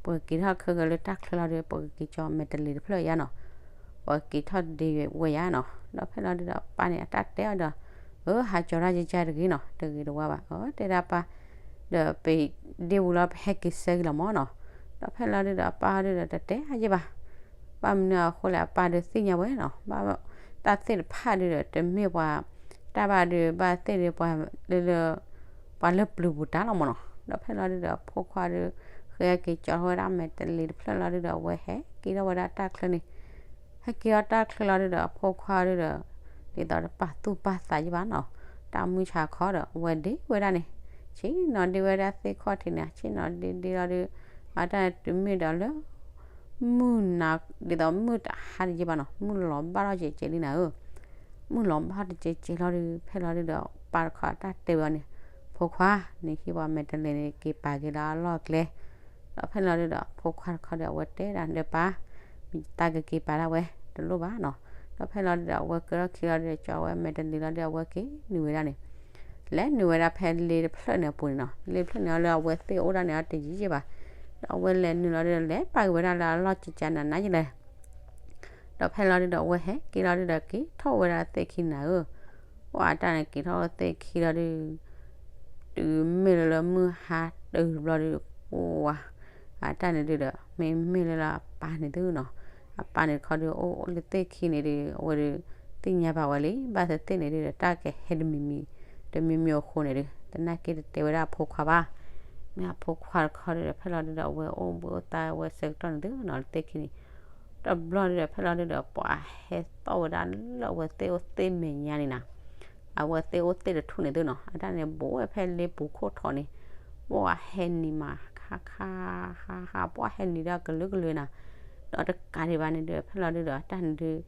ပကက့ၤထီၣ်ခဲကလၢတၢ်ချၢလီၤဒု ပကက့ၤကၠီမဲာ်တလ့ၤတဖျၢၣ်ယါနီၤ. ပကက့ၤထီၣ်ဒ့ဝဲယါနီၤ. ဒီးဖဲလီၤဒုဒီးအပၢ်န့ၣ် အတၢ်တဲအီၤဒီး အၢ ဟးကၠီတၢ်ယကၢတဂ့ၤနီၤ တဂ့ၤတဝါဘၣ် အတဲဒၣ်ပၢ်, ဒီးပဒ့ဝံၤလီၤ ပဟဲက့ၤဆၢက့ၤလီၤမနီၤ. ဒီးဖဲလီၤဒုဒီးအပၢ်ဒုဒီး တတဲယဲၢ်ဘၣ်. ဘၣ်မနုၤအဃိလဲၣ် အပၢ်ဒုသ့ၣ်ညါဝဲနီၤ ဘၣ်တၢ်သ့ၣ်တဖၣ်ဒုဒီး တမ့ၢ်ပှၤ တၢ်ဘၣ်ဒုဘၣ်သ့ၣ်ဒု ပှၤလၢလၢ ပှၤလၢပျုၤပူၤတၢ်လီၤမနီၤ. ဒီးဖဲလီၤဒုဒီးအဖိခွါဒု ဃဲက့ၤကၠီထီၣ်ဝဲဒၣ်မဲာ်တလ့ၤတဖျၢၣ်လီၤဒုဒီး အဝဲဟဲက့ၤထီၣ်ဝဲဒၣ်တၢ်ချၢန့ၣ် ဟဲက့ၤထီၣ်တၢ်ချၢလီၤဒုဒီး အဖိခွါဒုဒီး ဒ်သိးတပာ်သူၣ်ပာ်သးယံၤဘၣ်နီၤ တၢ်မုၢ်ဆါခီဒီး အဝဲဒ့ဝဲဒၣ်န့ၣ် ဆ့ၣ်နီၤဒ့ဝဲဒၣ်သ့ၣ်ခီၣ်ထံးန့ၣ် ဆ့ၣ်နီၤဒ့ဒ့လီၤဒု အတၢ်န့ၣ်တုၤမ့ၢ်ဒီးလၢ မုၢ်နၤ ဒ်သိးမုၢ်တဟါတယံၤဘၣ်နီၤ မုၢ်လီၤဘၣ်ထီၣ်ကဲးကဲးလံနၤဧၢ. မုၢ်လီၤဘၣ်တကဲးကဲးလီၤဒု ဖဲလီၤဒုဒီး ပၢ်တခီအတၢ်တဲဝဲအီၤန့ၣ် ဖိခွါ နဟံးပှၤမဲာ်တလ့ၤန့ၣ် က့ၤပာ်က့ၤလၢအလီၢ်ကျဲ ဒီးဖဲလီၤဒုဒီး ဖိခွါတခီဒီး အဝဲတဲဒၣ်ဒီးပၢ် တၢ်ကက့ၤပာ်ဒၣ်ဝဲ တလိၣ်ဘၣ်နီၤ. ဒီးဖဲလီၤဒုဒီး အဝဲကဲထီၣ်ခံလီၤဒုဒီး ကၠီဝဲမဲာ်တလ့ၤလီၤဒုဒီး အဝဲက့ၤနုာ်ဝဲဒၣ်န့ၣ် လဲၤနုာ်ဝဲဒၣ်ဖဲလ့တဖျၢၣ်န့ၣ်အပူၤန့ၣ်နီၤ လ့တဖျၢၣ်န့ၣ်အီၤလၢအဝဲသ့ၣ်အိၣ်ဒၣ်န့ၣ်အီၤတယံၤယံၤဘၣ်. ဒီးအဝဲလဲၤနုာ်လီၤဒုဒီး လဲၤပာ်က့ၤဝဲဒၣ်လၢအလီၢ်ကကနးနးယလဲၣ် ဒီးဖဲလီၤဒုဒီး အဝဲဟဲက့ၤလီၤဒုဒီး က့ၤထီၣ်ဝဲဒၣ်သ့ၣ်ခံနၤဧၢ. ပှၤအတၢ်န့ၣ်က့ၤထီၣ်သ့ၣ်ခံလီၤဒု တုၤမ့ၢ်လၢလၢမုၢ်ဟါတုၤတဘျီဒု ပှၤ အတၢ်န့ၣ်ဒုဒီး မ့မ့ၢ်လၢလၢအပၢ်န့ၣ်သုနီၤ အပၢ်န့ၣ်တခီဒု အိၣ်လၢသ့ၣ်ခံန့ၣ်ဒု အဝဲဒု သ့ၣ်ညါဘၣ်ဝဲလံ ဘၣ်သ့ၣ်သ့ၣ်န့ၣ်ဒုဒီး တၢ်ကဟဲတမံၤမံၤ တမံၤမံၤအဃိန့ၣ်ဒု သနာ်က့တတဲဝဲဒၣ်အဖိခွါဘၣ်. မ့ၢ်အဖိခွါတခီဒုဒီး ဖဲလီၤဒုဒီး အဝဲအိၣ်ဘှံးအိၣ်သါဝဲဆၢကတီၢ်န့ၣ်သုနီၤ လၢသ့ၣ်ခံန့ၣ် တဘျီဒုဒီး ဖဲလီၤဒုဒီး ပှၤဟဲသီၣ်ဝဲဒၣ်လၢအဝဲသ့ၣ်အိၣ်သ့ၣ်မဲာ်ညါန့ၣ်နၤ အဝဲသ့ၣ်အိၣ်သ့ၣ်တထူၣ်န့ၣ်သုနီၤ အတၢ်န့ၣ်ဘိးဝဲဖဲလ့ပူၤခိၣ်ထီၣ်န့ၣ် ပှၢ်ဟဲနံၤမး ခါခါ ဟါဟါ ပှၢ်ဟဲနံၤဒီးကလုာ်ကလုာ်နၤ, ဒီးတကးဒံးဘၣ်န့ၣ်ဒုး ဖဲလီၤဒုးဒီး တၢ်န့ၣ်ဒုး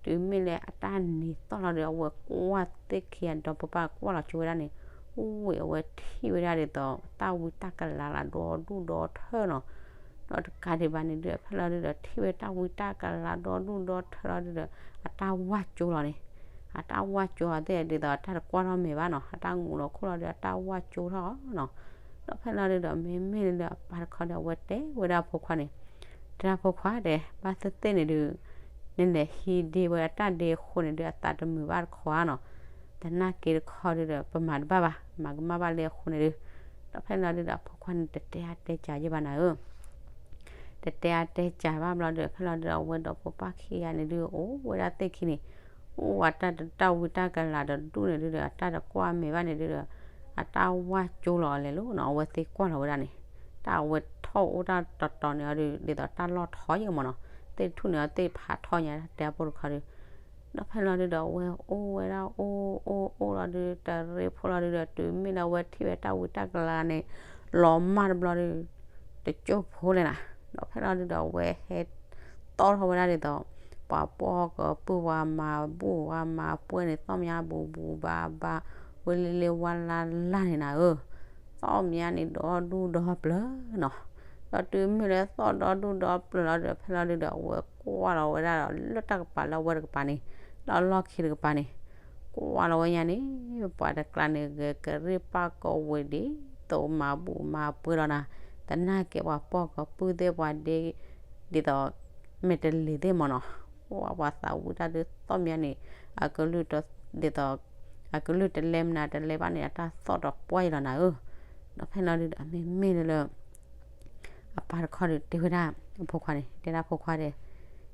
တုၤမ့ၢ်လၢအတၢ်နံၤသီၣ်လီၤဒုး အဝဲကွၢ်သ့ၣ်ခံဂၤ ဒီးပပၢ်ကွၢ်လီၤကၠိဝဲဒၣ်န့ၣ်, အိၣ်ဝဲ အဝဲထံၣ်ဝဲဒၣ်ဒ်သိး တၢ်ဝံတၢ်ကလၤလၢဒီဒူၣ်ဒီထၢနီၤ, ဒီးတကးဒံးဘၣ်န့ၣ်ဒုး ဖဲလီၤဒုးဒီး ထံၣ်ဝဲတၢ်ဝံတၢ်ကလၤဒီဒူၣ်ဒီထၢလီၤဒုးဒီး အတၢ်ဝၢ်ကၠိလီၤန့ၣ်, အတၢ်ဝၢ်ကၠိအီၤသ့ၣ်ဒ်သိး တၢ်တကွၢ်ထီၣ်မဲာ်ဘၣ်နီၤ, အတၢ်ငိးလီၤခိၣ်လီၤဒုး အတၢ်ဝၢ်ကၠိထီၣ်နီၤ, ဒီးဖဲလီၤဒုးဒီး မ့မ့ၢ်လၢအပၢ်တခီဒီး အဝဲတဲဝဲဒၣ်အဖိခွါန့ၣ်, တဲဒၣ်ဖိခွါတဲ ဘၣ်သ့ၣ်သ့ၣ်န့ၣ်ဒုး နလဲၤဟံးဒ့ဝဲအတၢ်ဒ့အဃိန့ၣ်ဒုး အသးတမုာ်ဘၣ်တခီဧါနီၤ, သနာ်က့တခီဒုးဒီး ပမၤတဘၣ်ဘၣ် မၤကမၣ်ဘၣ်လၢအဃိန့ၣ်ဒုး, ဒီးဖဲလီၤဒုးဒီး အဖိခွါန့ၣ် တတဲအါတဲစှၤယဲၢ်ဘၣ်နၤဧၢ တတဲအါတဲစှၤဘၣ်ဘျီဒီး ဖဲလီၤဒုးဒီး အဝဲဒီးဖိပၢ်ခံဂၤန့ၣ်ဒုး အိၣ်ဝဲဒၣ်သ့ၣ်ခံန့ၣ်, အိၣ်ဝဲတၢ်တၢ်ဝံတၢ်ကလၤဒီဒူၣ်န့ၣ်ဒုးဒီး အတၢ်တကွၢ်မဲာ်ဘၣ်န့ၣ်ဒုးဒီး အတၢ်ဝၢ်ကၠိလီၤအီၤလဲၤလိၤနီၤ, အဝဲသ့ၣ်ကွၢ်လီၤဝဲဒၣ်န့ၣ်, တၢ်အဝဲထီၣ်အိၣ်တၢ်တီၤတီၤန့ၣ်အီၤဒုး ဒ်သိးတၢ်လီၢ်ထီယဲၢ်မးနီၤ, သ့ၣ်တထူၣ်န့ၣ်အီၤသ့ၣ်ဖးထီညါတဲအဖိတခီဒုး ဒီးဖဲလီၤဒုးဒီး အဝဲအိၣ်ဝဲဒၣ်အိၣ်အိၣ်အိၣ်လီၤဒုး တရ့ဖိလီၤဒုးဒီး တုၤမ့ၢ်လၢအဝဲထံၣ်ဝဲတၢ်ဝံတၢ်ကလၤန့ၣ် လီၤမၢ်တဘျီဒုး တကၠိၢ်ဖိလဲၣ်နၤ, ဒီးဖဲလီၤဒုးဒီး အဝဲဟဲသီၣ်ထီၣ်ဝဲဒၣ်ဒ်သိး ပှၤပိာ်ကပုၢ် ပှၤမၤဘူၣ်ပှၤမၤပှဲၤန့ၣ် သီၣ်မၠါဘူးဘူးဘါဘါ ဝဲလ့လ့ဝါလါလါန့ၣ်နၤဧၢ သီၣ်မၠါန့ၣ်ဒီဒူၣ်ဒီပျၢၤနီၤ, ဒီးတုၤမ့ၢ်လၢသီၣ်ဒီဒူၣ်ဒီပျၢၤလီၤဒီး ဖဲလီၤဒုးဒီး အဝဲကွၢ်လီၤဝဲဒၣ်ဒီး လၢတၢ်ကပၤလၢအဝဲတကပၤန့ၣ် လၢအလီၢ်ခံတကပၤန့ၣ် ကွၢ်လီၤဝဲညါန့ၣ် ပှၤတကျါန့ၣ် ဂဲၤကရ့ၣ်ပာ်ကဝ့ၤဒ်သိးမၤဘူၣ်မၤပှဲၤလီၤနၤ, သနာ်က့ပှၤပိာ်ကပုၢ်သ့ၣ်ပှၤဒ့ ဒ်သိး မဲာ်တလ့ၤသ့ၣ်မးနီၤ, ပှၤပှၤသးဝံၣ်တၢ်ဒုးသီၣ်မၠါန့ၣ် အကလုၢ်တ ဒ်သိး အကလုၢ်တလဲမနုၤတလဲဘၣ်န့ၣ် အတၢ်သီၣ်တပှၢ်ယလီၤနၤဧၢ, ဒီးဖဲလီၤဒုးဒီး မ့မ့ၢ်လၢ အပၢ်တခီဒုးတဲဝဲဒၣ် အဖိခွါန့ၣ် တဲဒၣ်ဖိခွါဒီး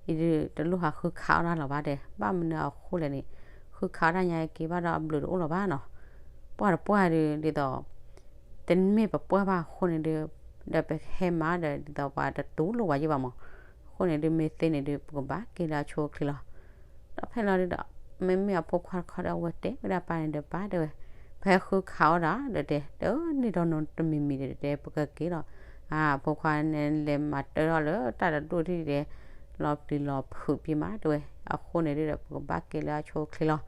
အံၤဒုးတလိၣ်ဟးဃုခးအီၣ်တၢ်လီၤဘၣ်ဒီး ဘၣ်မနုၤအဃိလဲၣ်န့ၣ် ဃုခးအီၣ်တၢ်ညါက့ၤဘၣ်ဒီးအဘျုးတအိၣ်လီၤဘၣ်နီၤ, ပှၢ်တပှၢ်ဒုး ဒ်သိး တမ့ၢ်ပပှၢ်ဘၣ်အဃိန့ၣ်ဒုး ဒီးပဟဲမၤဒီး ဒ်သိးပှၤတတူၢ်လိာ်ဝဲယဲၢ်ဘၣ်မး, အဃိန့ၣ်ဒုး မ့ၢ်သ့န့ၣ်ဒုး ပကဘၣ်က့ၤလၢအဆိအချ့လီၤ. ဒီးဖဲလီၤဒုးဒီး မ့မ့ၢ်အဖိခွါတခီဒီး အဝဲတဲဝဲဒၣ်ပၢ်န့ၣ်ဒီး ပၢ်တဲဝဲ ပဟဲဃုခးအီၣ်ဒၣ်ဒီးတဲ တန့ၢ်ဒီးနီတမံၤမံၤဒီးတဲ ပကက့ၤလီၤ. အဖိခွါန့ၣ်လဲၤမၤတၢထီၣ်လၢတၢ်တဒိၣ်ထံၣ်ဒီး လီၤပျံၤလီၤဖုးပ့ၤမးတဲဝဲ အဃိန့ၣ်ဒုးဒီး ပကဘၣ်က့ၤလၢအဆိအချ့လီၤ.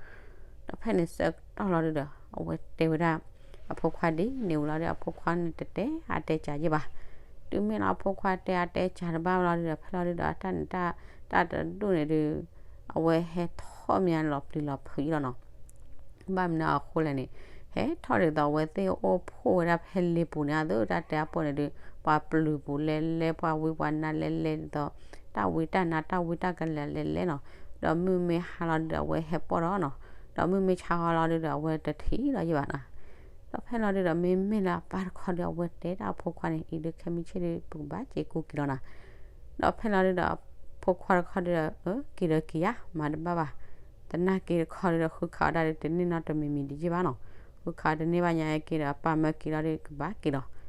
ဒီးဖဲန့ၣ်ဆၢကတီၢ်လီၤဒုးဒီး အဝဲတဲဝဲဒၣ် အဖိခွါဒ်န့ၣ်ဝံၤလီၤဒီး အဖိခွါန့ၣ်တတဲအါတဲစှၤယဲၢ်ဘၣ်. တုၤမ့ၢ်လၢအဖိခွါတဲအါတဲစှၤတဘၣ်လီၤဒုးဒီး ဖဲလီၤဒုးဒီး တၢ်န့ၣ် တၢ်တဒိၣ်န့ၣ်ဒုး အဝဲဟဲထီၣ်မးလီၤပျံၤလီၤဖုးယဲၢ်လီၤနီၤ. ဘၣ်မနုၤအဃိလဲၣ်န့ၣ် ဟဲထီၣ်ဒ်သိးအဝဲသ့ၣ်အိၣ်ဖှိၣ်ဝဲဒၣ်ဖဲလ့ပူၤန့ၣ် အသိးတၢ်တဲအပိာ်န့ၣ်ဒုး ပှၤပျုၤပူၤလဲလဲ ပှၤဝံပှၤနါလဲလဲဒ်သိး တၢ်ဝံတၢ်နါတၢ်ဝံတၢ်ကလၤလဲလဲနီၤ. ဒီးမုၢ်မ့ၢ်ဟါလီၤဒုးဒီး အဝဲဟဲပိာ်ဒီးနီၤ. ဒီးမုၢ်မ့ၢ်ဆါဟါလီၤဒုးဒီး အဝဲတထံၣ်လီၤယဲၢ်ဘၣ်နီၤ. ဒီးဖဲလီၤဒုးဒီး မ့မ့ၢ်လၢအပၢ်တခီဒီး အဝဲတဲဒၣ်အဖိခွါန့ၣ် အံၤဒုးခဲမုၢ်ဆ့ၣ်ဒုး ပကဘၣ်စ့ၢ်ကီးက့ၤလီၤနီၤ. ဒီးဖဲလီၤဒုးဒီး ဖိခွါတခီဒုးဒီး အၢ က့ၤဒီးက့ၤယါ မၤတဘၣ်ဘၣ်. သနာ်က့တခီဒုးဒီး ဃုခးအီၣ်ဒၣ်ဒုး တန့ၢ်နီတမံၤမံၤဒံးယဲၢ်ဘၣ်နီၤ. ဃုခးအီၣ်တန့ၢ်ဘၣ်ညါက့ၤဒီး အပၢ်မၢက့ၤလီၤဒုး ကဘၣ်က့ၤလီၤ.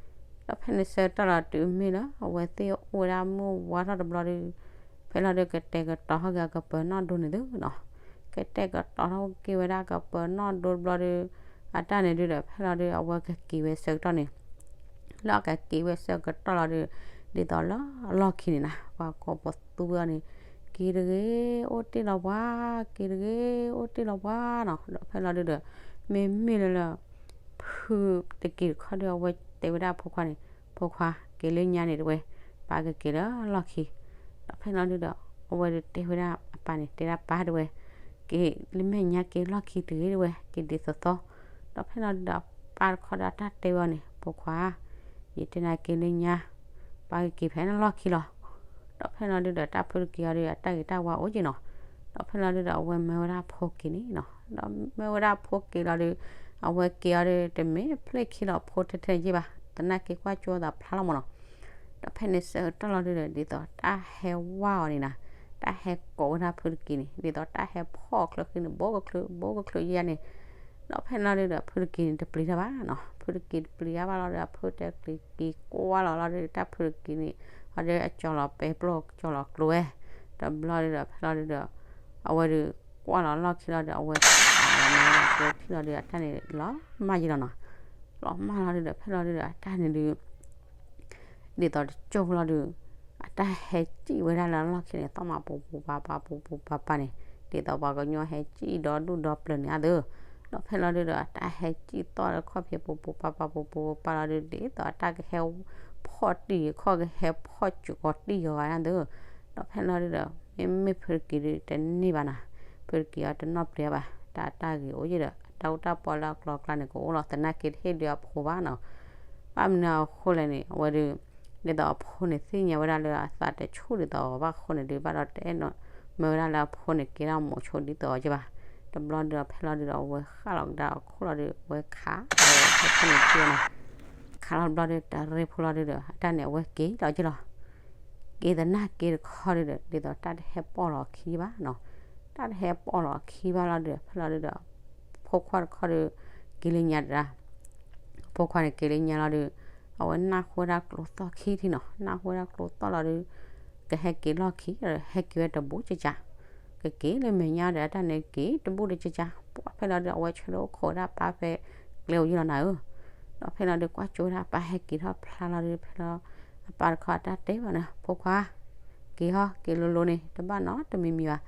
ဒီးဖဲန့ၣ်ဆၢကတီၢ်လီၤ တုၤမ့ၢ်လၢ အဝဲသ့ၣ်အိၣ်ဝဲဒၣ်မုၢ်ဝါထီၣ်တဘျီဒုး ဖဲလီၤဒုး ကတဲာ်ကတီၤထီၣ်က့ၤအကပၢၤနီၣ်ဒိန့ၣ်သုနီၤ. ကတဲာ်ကတီၤထီၣ်က့ၤဝဲဒၣ်ကပၢၤနီၣ်ဒိတဘျီဒုး အတၢ်န့ၣ်ဒုးဒီး ဖဲလီၤဒုး အဝဲကက့ၤဝဲဆၢကတီၢ်န့ၣ် လၢအကက့ၤဝဲဆၢကတီၢ်လီၤဒုး ဒ်သိးလၢအလီၢ်ခံန့ၣ်နၤ ပှၤကိးပသူဝဲအီၤန့ၣ် က့ၤတဂ့ၤ အိၣ်တ့ၢ်လီၤပှၤ က့ၤတဂ့ၤ အိၣ်တ့ၢ်လီၤပှၤနီၤ. ဒီးဖဲလီၤဒုးဒီး မ့မ့ၢ်လၢလၢ ဖုတက့ၤတခီဒုး အဝဲတဲဝဲဒၣ်အဖိခွါန့ၣ် ဖိခွါ က့ၤလၢညါန့ၣ်တဲဝဲ ပၢ်ကက့ၤလၢလီၢ်ခံ. ဒီးဖဲလီၤဒုးဒီး အဝဲဒုးတဲဝဲဒၣ်အပၢ်န့ၣ် တဲဒၣ်ပၢ်တဲဝဲ က့ၤလၢမဲာ်ညါက့ၤလီၢ်ခံတဂ့ၤတဲဝဲ က့ၤဒ်သိးသိး. ဒီးဖဲလီၤဒုးဒီး ပၢ်တခီဒီးတၢ်တဲဝဲအီၤန့ၣ် ဖိခွါ ယတဲနၤက့ၤလၢညါ ပၢ်ကက့ၤဖဲန့ၣ်လီၢ်ခံလီၤ. ဒီးဖဲလီၤဒုးဒီး တၢ်ဖုတက့ၤအီၤဒုး အတၢ်ဂ့ၤတၢ်ဝါအိၣ်က့ၤနီၤ. ဒီးဖဲလီၤဒုးဒီး အဝဲမၢဝဲဒၣ်ဖိက့ၤန့ၣ်နီၤ. ဒီးမၢဝဲဒၣ်ဖိက့ၤလီၤဒုး အဝဲက့ၤအီၤဒုး တမ့ၢ်ဖျၢၣ်ခံလီၤဖိထဲထဲယ့ၢ်ဘၣ် သနာ်က့ကွၢ်ကၠိသးဖျါလီၤမးနီၤ. ဒီးဖဲန့ၣ်ဆၢကတီၢ်လီၤဒုးဒီး ဒ်သိးတၢ်ဟဲဝါအီၤန့ၣ်နၤ တၢ်ဟဲကိးဝဲဒၣ်ဖုတက့ၤန့ၣ် ဒ်သိးတၢ်ဟဲဖီၣ်ချၢဃံန့ၣ် ဘိကချုး ဘိကချုးယဲၢ်န့ၣ် ဒီးဖဲလီၤဒုးဒီး ဖုတက့ၤန့ၣ် တပျံၤတၢ်ဘၣ်နီၤ. ဖုတက့ၤတပျံၤတၢ်ဘၣ်လီၤဒီး အဖုတဲက့ၤကွၢ်လီၤလီၤဒီး တၢ်ဖုတက့ၤန့ၣ် အီၤဒုးအကၠီၤလီၤပဲပျိၢ် ကၠီၤလီၤကျိဝဲ တဘျီဒုးဒီး ဖဲလီၤဒုးဒီး အဝဲဒုးကွၢ်လီၤလီၢ်ခံလီၤဒီး အဝဲ လီၤမ့ၢ်ကျိထံၣ်လီၤဒီး အတၢ်န့ၣ်လီၤမၢ်ယံၤလီၤနီၤ. လီၤမၢ်လီၤဒုဒီး ဖဲလီၤဒုဒီး အတၢ်န့ၣ်ဒုး ဒ်သိးတကၠိၢ်လီၤဒုး အတၢ်ဟဲစံၣ်ဝဲဒၣ်လၢအလီၢ်ခံန့ၣ် သီၣ်မးပူၤပူၤပၤပၤပူၤပူၤပၤပၤန့ၣ် ဒ်သိးပှၤကညီဟဲစံၣ်ဒီဒူၣ်ဒီပျၢၤန့ၣ်အသိး, ဒီးဖဲလီၤဒုဒီး အတၢ်ဟဲစံၣ်သီၣ်လၢခီၣ်ဖံးပူၤပူၤပၤပၤပူၤပူၤပၤပၤလီၤဒုး ဒ်သိးအတၢ်ကဟဲဖီၣ်တံၢ်ဂ့ၤခီၣ် ကဟဲဖီၣ်စူၤကီးတံၢ်ဂ့ၤဂၤန့ၣ်အသိး, ဒီးဖဲလီၤဒုဒီး မ့မ့ၢ်ဖုတက့ၤဒုးတန့ၢ်ဘၣ်နၤ, ဖုတက့ၤအီၤတနီၣ်ပျံၤဘၣ်, တၢ်တၢ်ဂ့ၤအိၣ်ယဲဒီး တၢ်အိၣ်တၢ်ပီလၢအကျိၤအကျဲန့ၣ် ကအိၣ်လီၤ သနာ်က့တဟ့ၣ်ဒုးအဖိဘၣ်နီၤ ဘၣ်မနုၤအဃိလဲၣ်န့ၣ် အဝဲဒုး ဒ်သိးအဖိန့ၣ်သ့ၣ်ညါဝဲဒၣ်လၢအသးတဆူၣ်ဒ်သိးအဘၣ်အဃိန့ၣ်ဒုး ဘၣ်ဒီးတအဲၣ်ဒိးမၢဝဲဒၣ်လၢအဖိန့ၣ် ကဲထီၣ်မိၤဆိဒ်သိးအီၤက့ဘၣ်, တဘျီဒုးဒီးဖဲလီၤဒုးဒီး အဝဲဃၣ်လီၤကဒါအီၤခိၣ်လီၤဒုး အဝဲခးလီၤဝဲဖဲန့ၣ်က့နီၤ, ခးလီၤတဘျီဒုး တရ့ဖိလီၤဒုးဒီး အတၢ်န့ၣ် အဝဲက့ၤလီၤက့လီၤ က့ၤသနာ်က့တခီဒုးဒီး ဒ်သိးတၢ်တဟဲပီၣ်လီၤအခံဘၣ်နီၤ, တၢ်တဟဲပီၣ်လီၤအခံဘၣ်လီၤဒုးဒီး ဖဲလီၤဒုးဒီး ဖိခွါတခီဒုး က့ၤလၢညါတဒၣ် ဖိခွါန့ၣ်က့ၤလၢညါလီၤဒုး အဝဲနၢ်ဟူဝဲဒၣ်ကျိသီၣ်ခံထံနီၤ, နၢ်ဟူဝဲဒၣ်ကျိသီၣ်လီၤဒုး ကဟဲက့ၤလီၢ်ခံ ဟဲက့ၤဝဲတဘူးကကး, ကက့ၤလၢမဲာ်ညါဒီး အတၢ်န့ၣ်က့ၤတဘူးတကကး, ပှၢ်ဖဲလီၤဒုး အဝဲဆၢထၢၣ်အိၣ်ခိးဝဲဒၣ်အပၢ်ဖဲကျဲအိၣ်ယံၤလီၤနၤဧၢ, ဒီးဖဲလီၤဒုး ကွၢ်ကၠိဝဲဒၣ်အပၢ်ဟဲက့ၤထီၣ်ဖျါလီၤဒုး ဖဲလီၤ အပၢ်တခီအတၢ်တဲဘၣ်န့ၣ် ဖိခွါ က့ၤဟီ က့ၤလိၤလိၤန့ၣ် တဘၣ်နီတမံၤမံၤဘၣ်,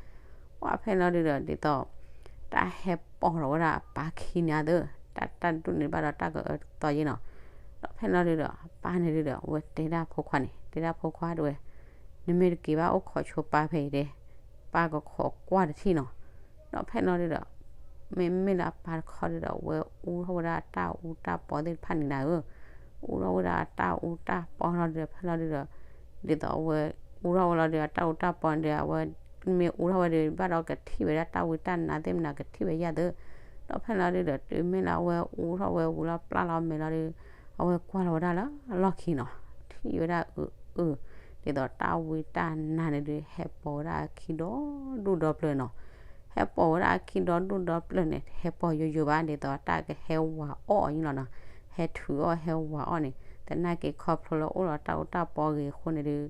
ပှၢ်ဖဲလီၤဒုးဒီး ဒ်သိး တၢ်ဟဲပီၣ်လီၤဝဲဒၣ်အပၢ်ခံန့ၣ်အသိး တၢ်တၢ်ဒူၣ်န့ၣ် ဘၣ်ဒီးတၢ်ကအၢတသီယ့ၣ်နီၤ, ဒီးဖဲလီၤဒုးဒီး အပၢ်န့ၣ်ဒုးဒီး အဝဲတဲဒၣ်ဖိခွါန့ၣ် တဲဒၣ်ဖိခွါတဝဲ နမ့ၢ်တက့ၤဘၣ်အိၣ်ခိးဆိပၢ်ဖဲအံၤတဲ ပၢ်ကခိးကွၢ်တထံၣ်နီၤ, ဒီးဖဲလီၤဒုးဒီး မ့မ့ၢ်လၢအပၢ်တခီဒုးဒီး အဝဲအူထီၣ်ဝဲဒၣ်အတၢ်အူတၢ်ပီသ့ၣ်တဖၣ်န့ၣ်နၤဧၢ, အူထီၣ်ဝဲဒၣ်အတၢ်အူတၢ်ပီလီၤဒုးဒီး ဖဲလီၤဒုးဒီး ဒ်သိးအဝဲအူထီၣ်ဝဲလီၤဒုး အတၢ်အူတၢ်ပီန့ၣ်ဒီး အဝဲမ့ၢ်အူထီၣ်ဝဲဒုး ဘၣ်ဒီးကထံၣ်ဝဲဒၣ်တၢ်ဝံတၢ်နါသ့ၣ်မနုၤ ကထံၣ်ဝဲယၤသ့, ဒီးဖဲလီၤဒုးဒီး တုၤမ့ၢ်လၢအဝဲအူထီၣ်ဝဲဝံၤလီၤပျၢ်လီၤမဲာ်လီၤဒုး အဝဲကွၢ်လီၤဝဲဒၣ်လၢအလီၢ်ခံနီၤ, ထံၣ်ဝဲဒၣ်အုးအုး ဒ်သိးတၢ်ဝံတၢ်နါန့ၣ်ဒုး ဟဲပိာ်ဝဲဒၣ်အခံဒီဒူၣ်ဒီပျၢၤနီၤ, ဟဲပိာ်ဝဲဒၣ်အခံဒီဒူၣ်ဒီပျၢၤန့ၣ် ဟဲပိာ်ယိယိဘၣ် ဒ်သိးတၢ်ကဟဲဝးအီၣ်အီၤန့ၣ်လီၤနီၤ, ဟဲထုးအီၣ်ဟဲဝးအီၣ်န့ၣ် သနာ်က့ခီဖျိလၢအိၣ်ဒီးတၢ်အူတၢ်ပီဂ့ၤအဃိန့ၣ်ဒုး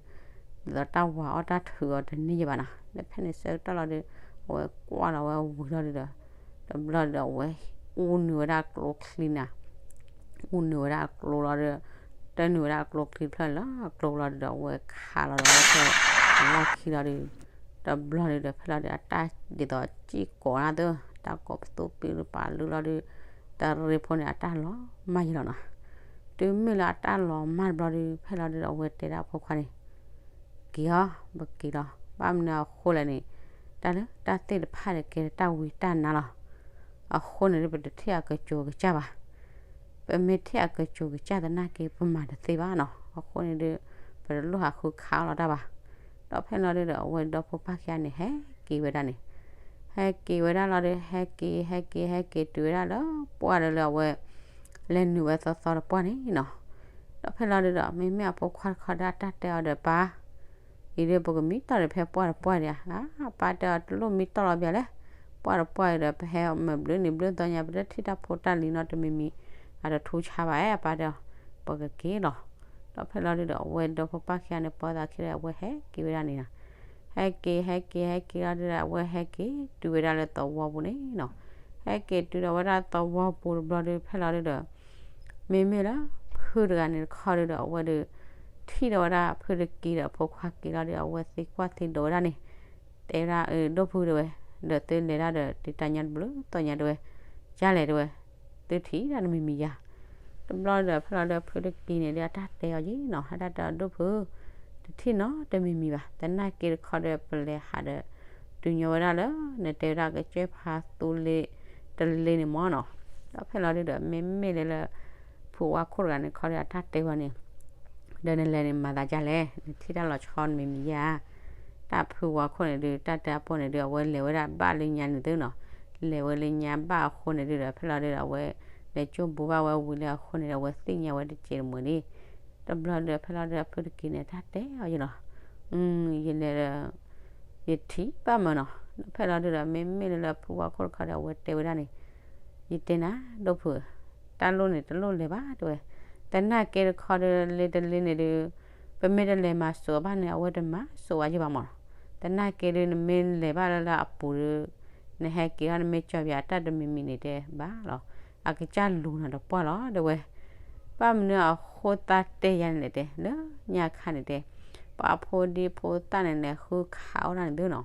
ဒ်သိးတၢ်ဝးအီၣ်တၢ်ထုးအီၤတန့ၢ်ယဘၣ်နီၤ, ဒီးဖဲန့ၣ်ဆၢကတီၢ်လီၤဒုး အဝဲကွၢ်လီၤဝဲဝံၤလီၤဒုးဒီး တဘျီဒုးဒီးအဝဲအူနုာ်ဝဲဒၣ်ကျိချံနၤ အူနုာ်ဝဲဒၣ်အကျိလီၤဒီး တၢနုာ်ဝဲဒၣ်အကျိချံတဖျၢၣ်န့ၣ်လၢအကျိလီၤဒုးဒီး အဝဲခးလီၤဒီးဝဲဖဲအလီၢ်ခံလီၤဒုး တဘျီဒုးဒီး ဖဲလီၤဒုး အတၢ်ဒ်သိးစံၣ်ကိးနၤသ့ တၢ်ကိးပသူပံပာ်လုၢ်လီၤဒုး တရ့ဖိန့ၣ် အတၢ်လီၤမၢ်ယံၤလီၤနီၤ, တုၤမ့ၢ်လၢအတၢ်လီၤမၢ်တဘျီဒုး ဖဲလီၤဒုးဒီး အဝဲတဲဒၣ်အဖိခွါန့ၣ် က့ၤဟီ ပက့ၤလီၤ ဘၣ်မနုၤအဃိလဲၣ်န့ၣ် တၢ်လၢတၢ်သ့ၣ်တဖၣ်န့ၣ် ကဲတၢ်ဝံတၢ်နါလီၤ, အဃိန့ၣ်ဒုး ပတထံၣ်အကစိၤကစၢ်ဘၣ်, ပမ့ၢ်ထံၣ်အကစိၤကစၢ်သနာ်က့ ပမၤတသ့ဘၣ်နီၤ, အဃိန့ၣ်ဒုး ပတလိၣ်ဟးဃုခးအီၣ်လီၤတၢ်ဘၣ်, ဒီးဖဲလီၤဒုးဒီး အဝဲဒီဖိပၢ်ခံဂၤန့ၣ် ဟဲက့ၤဝဲဒၣ်န့ၣ် ဟဲက့ၤဝဲဒၣ်လီၤဒုး ဟဲက့ၤ ဟဲက့ၤ ဟဲက့ၤတုၤဝဲဒၣ်လၢပှၢ်ဒီးလၢအဝဲ လဲၤနုာ်ဝဲသီသီတပှၢ်န့ၣ်နီၤ, ဒီးဖဲလီၤဒုးဒီး မ့မ့ၢ်အဖိခွါတခီဒီး အတၢ်တဲအီၤဒီးပၢ် အံၤဒုး ပကမံတီၢ်ဒီးဖဲပှၢ်တပှၢ်ဒံးဧါ, အပၢ်တဲအီၤ တလိၣ်မံတီၢ်လီၤဘၣ်လဲၣ်, ပှၢ်တပှၢ်အံၤဒီး ပဟဲမုၢ်ဘျုးနံၤဘျုးသီညါ ပတထံၣ်တၢ်ဖိတၢ်လံၤနီတမံၤမံၤ အတထူဆါဘၣ်ဧါ အပၢ်တဲအီၤ, ပကက့ၤလီၤ, ဒီးဖဲလီၤဒုးဒီး အဝဲဒီဖိပၢ်ခံဂၤန့ၣ် ပိာ်သးခံဒီး အဝဲဟဲက့ၤဝဲဒၣ်န့ၣ်နီၤ, ဟဲက့ၤ ဟဲက့ၤ ဟဲက့ၤလီၤဒုးဒီး အဝဲဟဲက့ၤတုၤဝဲဒၣ်လၢသဝီပူၤန့ၣ်နီၤ, ဟဲက့ၤတုၤဒီးဝဲဒၣ်သဝီပူၤတဘျီဒုး ဖဲလီၤဒုးဒီး မ့မ့ၢ်လၢ ဖုတဂၤန့ၣ်တခီဒုးဒီး အဝဲဒုး ထံၣ်ဒီးဝဲဒၣ်ဖုတက့ၤဒီးအဖိခွါက့ၤလီၤဒုး အဝဲသံကွၢ်သံဒိးဝဲဒၣ်န့ၣ်, တဲဝဲဒၣ် အၢ ဒိၣ်ဖုတဲဝဲ, ဒီးသုလဲၤတၢ်ဒီး တံၤတၢ်ညါတဘျုးသီညါတဲဝဲ, ယလဲၣ်တဲဝဲ, သုထံၣ်တၢ်တမံၤမံၤယၤ, တဘျီဒီး ဖဲလီၤဒုး ဖုတက့ၤန့ၣ်ဒုး အတၢ်တဲအီၤယံၤနီၤ, အတၢ်တဲအီၤ ဒိၣ်ဖု တထံၣ်နီတမံၤမံၤဘၣ်, သနာ်က့တခီဒီး ပလဲၤဟးဒီး တုၤညီဝဲဒၣ်လၢ နတဲဝဲဒၣ်ကစၢၢ်ဖးသူလ့တလ့န့ၣ်မ့ၢ်နီၤ, ဒီးဖဲလီၤဒုးဒီး မ့မ့ၢ်လၢလၢ ဖုဝါခိၣ်တဂၤန့ၣ်ခီဒီး အတၢ်တဲဝဲန့ၣ် ဒီးနလဲၤန့ၣ် မၤသးဒ်လဲၣ်, နထံၣ်တၢ်လီၤဆီနမံၤမံၤယါ, တၢ်ဖုဝါခိၣ်န့ၣ်ဒုး တၢ်တဲအပိၢ်န့ၣ်ဒုး အဝဲလဲၤဝဲဒၣ်ဘၣ်လၢညါန့ၣ်သုနီၤ, လဲၤဝဲလၢညါဘၣ်အဃိန့ၣ်ဒုးဒီး ဖဲလီၤဒုးဒီး အဝဲ လဲၤကၠိၣ်ဘူးဘၣ်ဝဲဝံၤလၢအဃိန့ၣ်ဒီး အဝဲသ့ၣ်ညါဝဲတစဲးတမှဲၤလံ, တဘျီဒုးဒီး ဖဲလီၤဒုးဒီး ဖုတက့ၤန့ၣ် တၢ်တဲအီၤယံၤလီၤ, ယလဲၤဒီး ယထံၣ်ဘၣ်မၢနီၤ, ဒီးဖဲလီၤဒုးဒီး မ့မ့ၢ်လၢလၢဖုဝါခိၣ်တခီဒီး အဝဲတဲဝဲဒၣ်န့ၣ်, ယတဲနၤ ဒိၣ်ဖု တၢ်လိၣ်န့ၣ် တလိၣ်လဲၤဘၣ်တဲဝဲ, သနာ်က့တခီဒီး လ့တလ့န့ၣ်ဒုး ပမ့ၢ်တလဲၤမၤစိာ်ဘၣ်န့ၣ် အဝဲတမၤစိာ်ဘၣ်ယံၤဘၣ်မၢနီၤ, သနာ်က့ဒုး နမ့ၢ်လဲၤဘၣ်လၢလၢအပူၤဒီး နဟဲက့ၤထီၣ် နမ့ၢ်ကၠီပၠးတၢ်တမံၤမံၤန့ၣ်တဲဘၣ်လီၤ, အကစၢ်လူၤနၤတပှၢ်လီၤတဲဝဲ, ဘၣ်မနုၤအဃိသးတဲယၤန့ၣ်လဲၣ်တဲ, လၢညါခါန့ၣ်တဲ, ပှၤဖိဒံဖိသၣ်န့ၣ်လဲၤဃုခးအီၣ်တၢ်န့ၣ်သုနီၤ.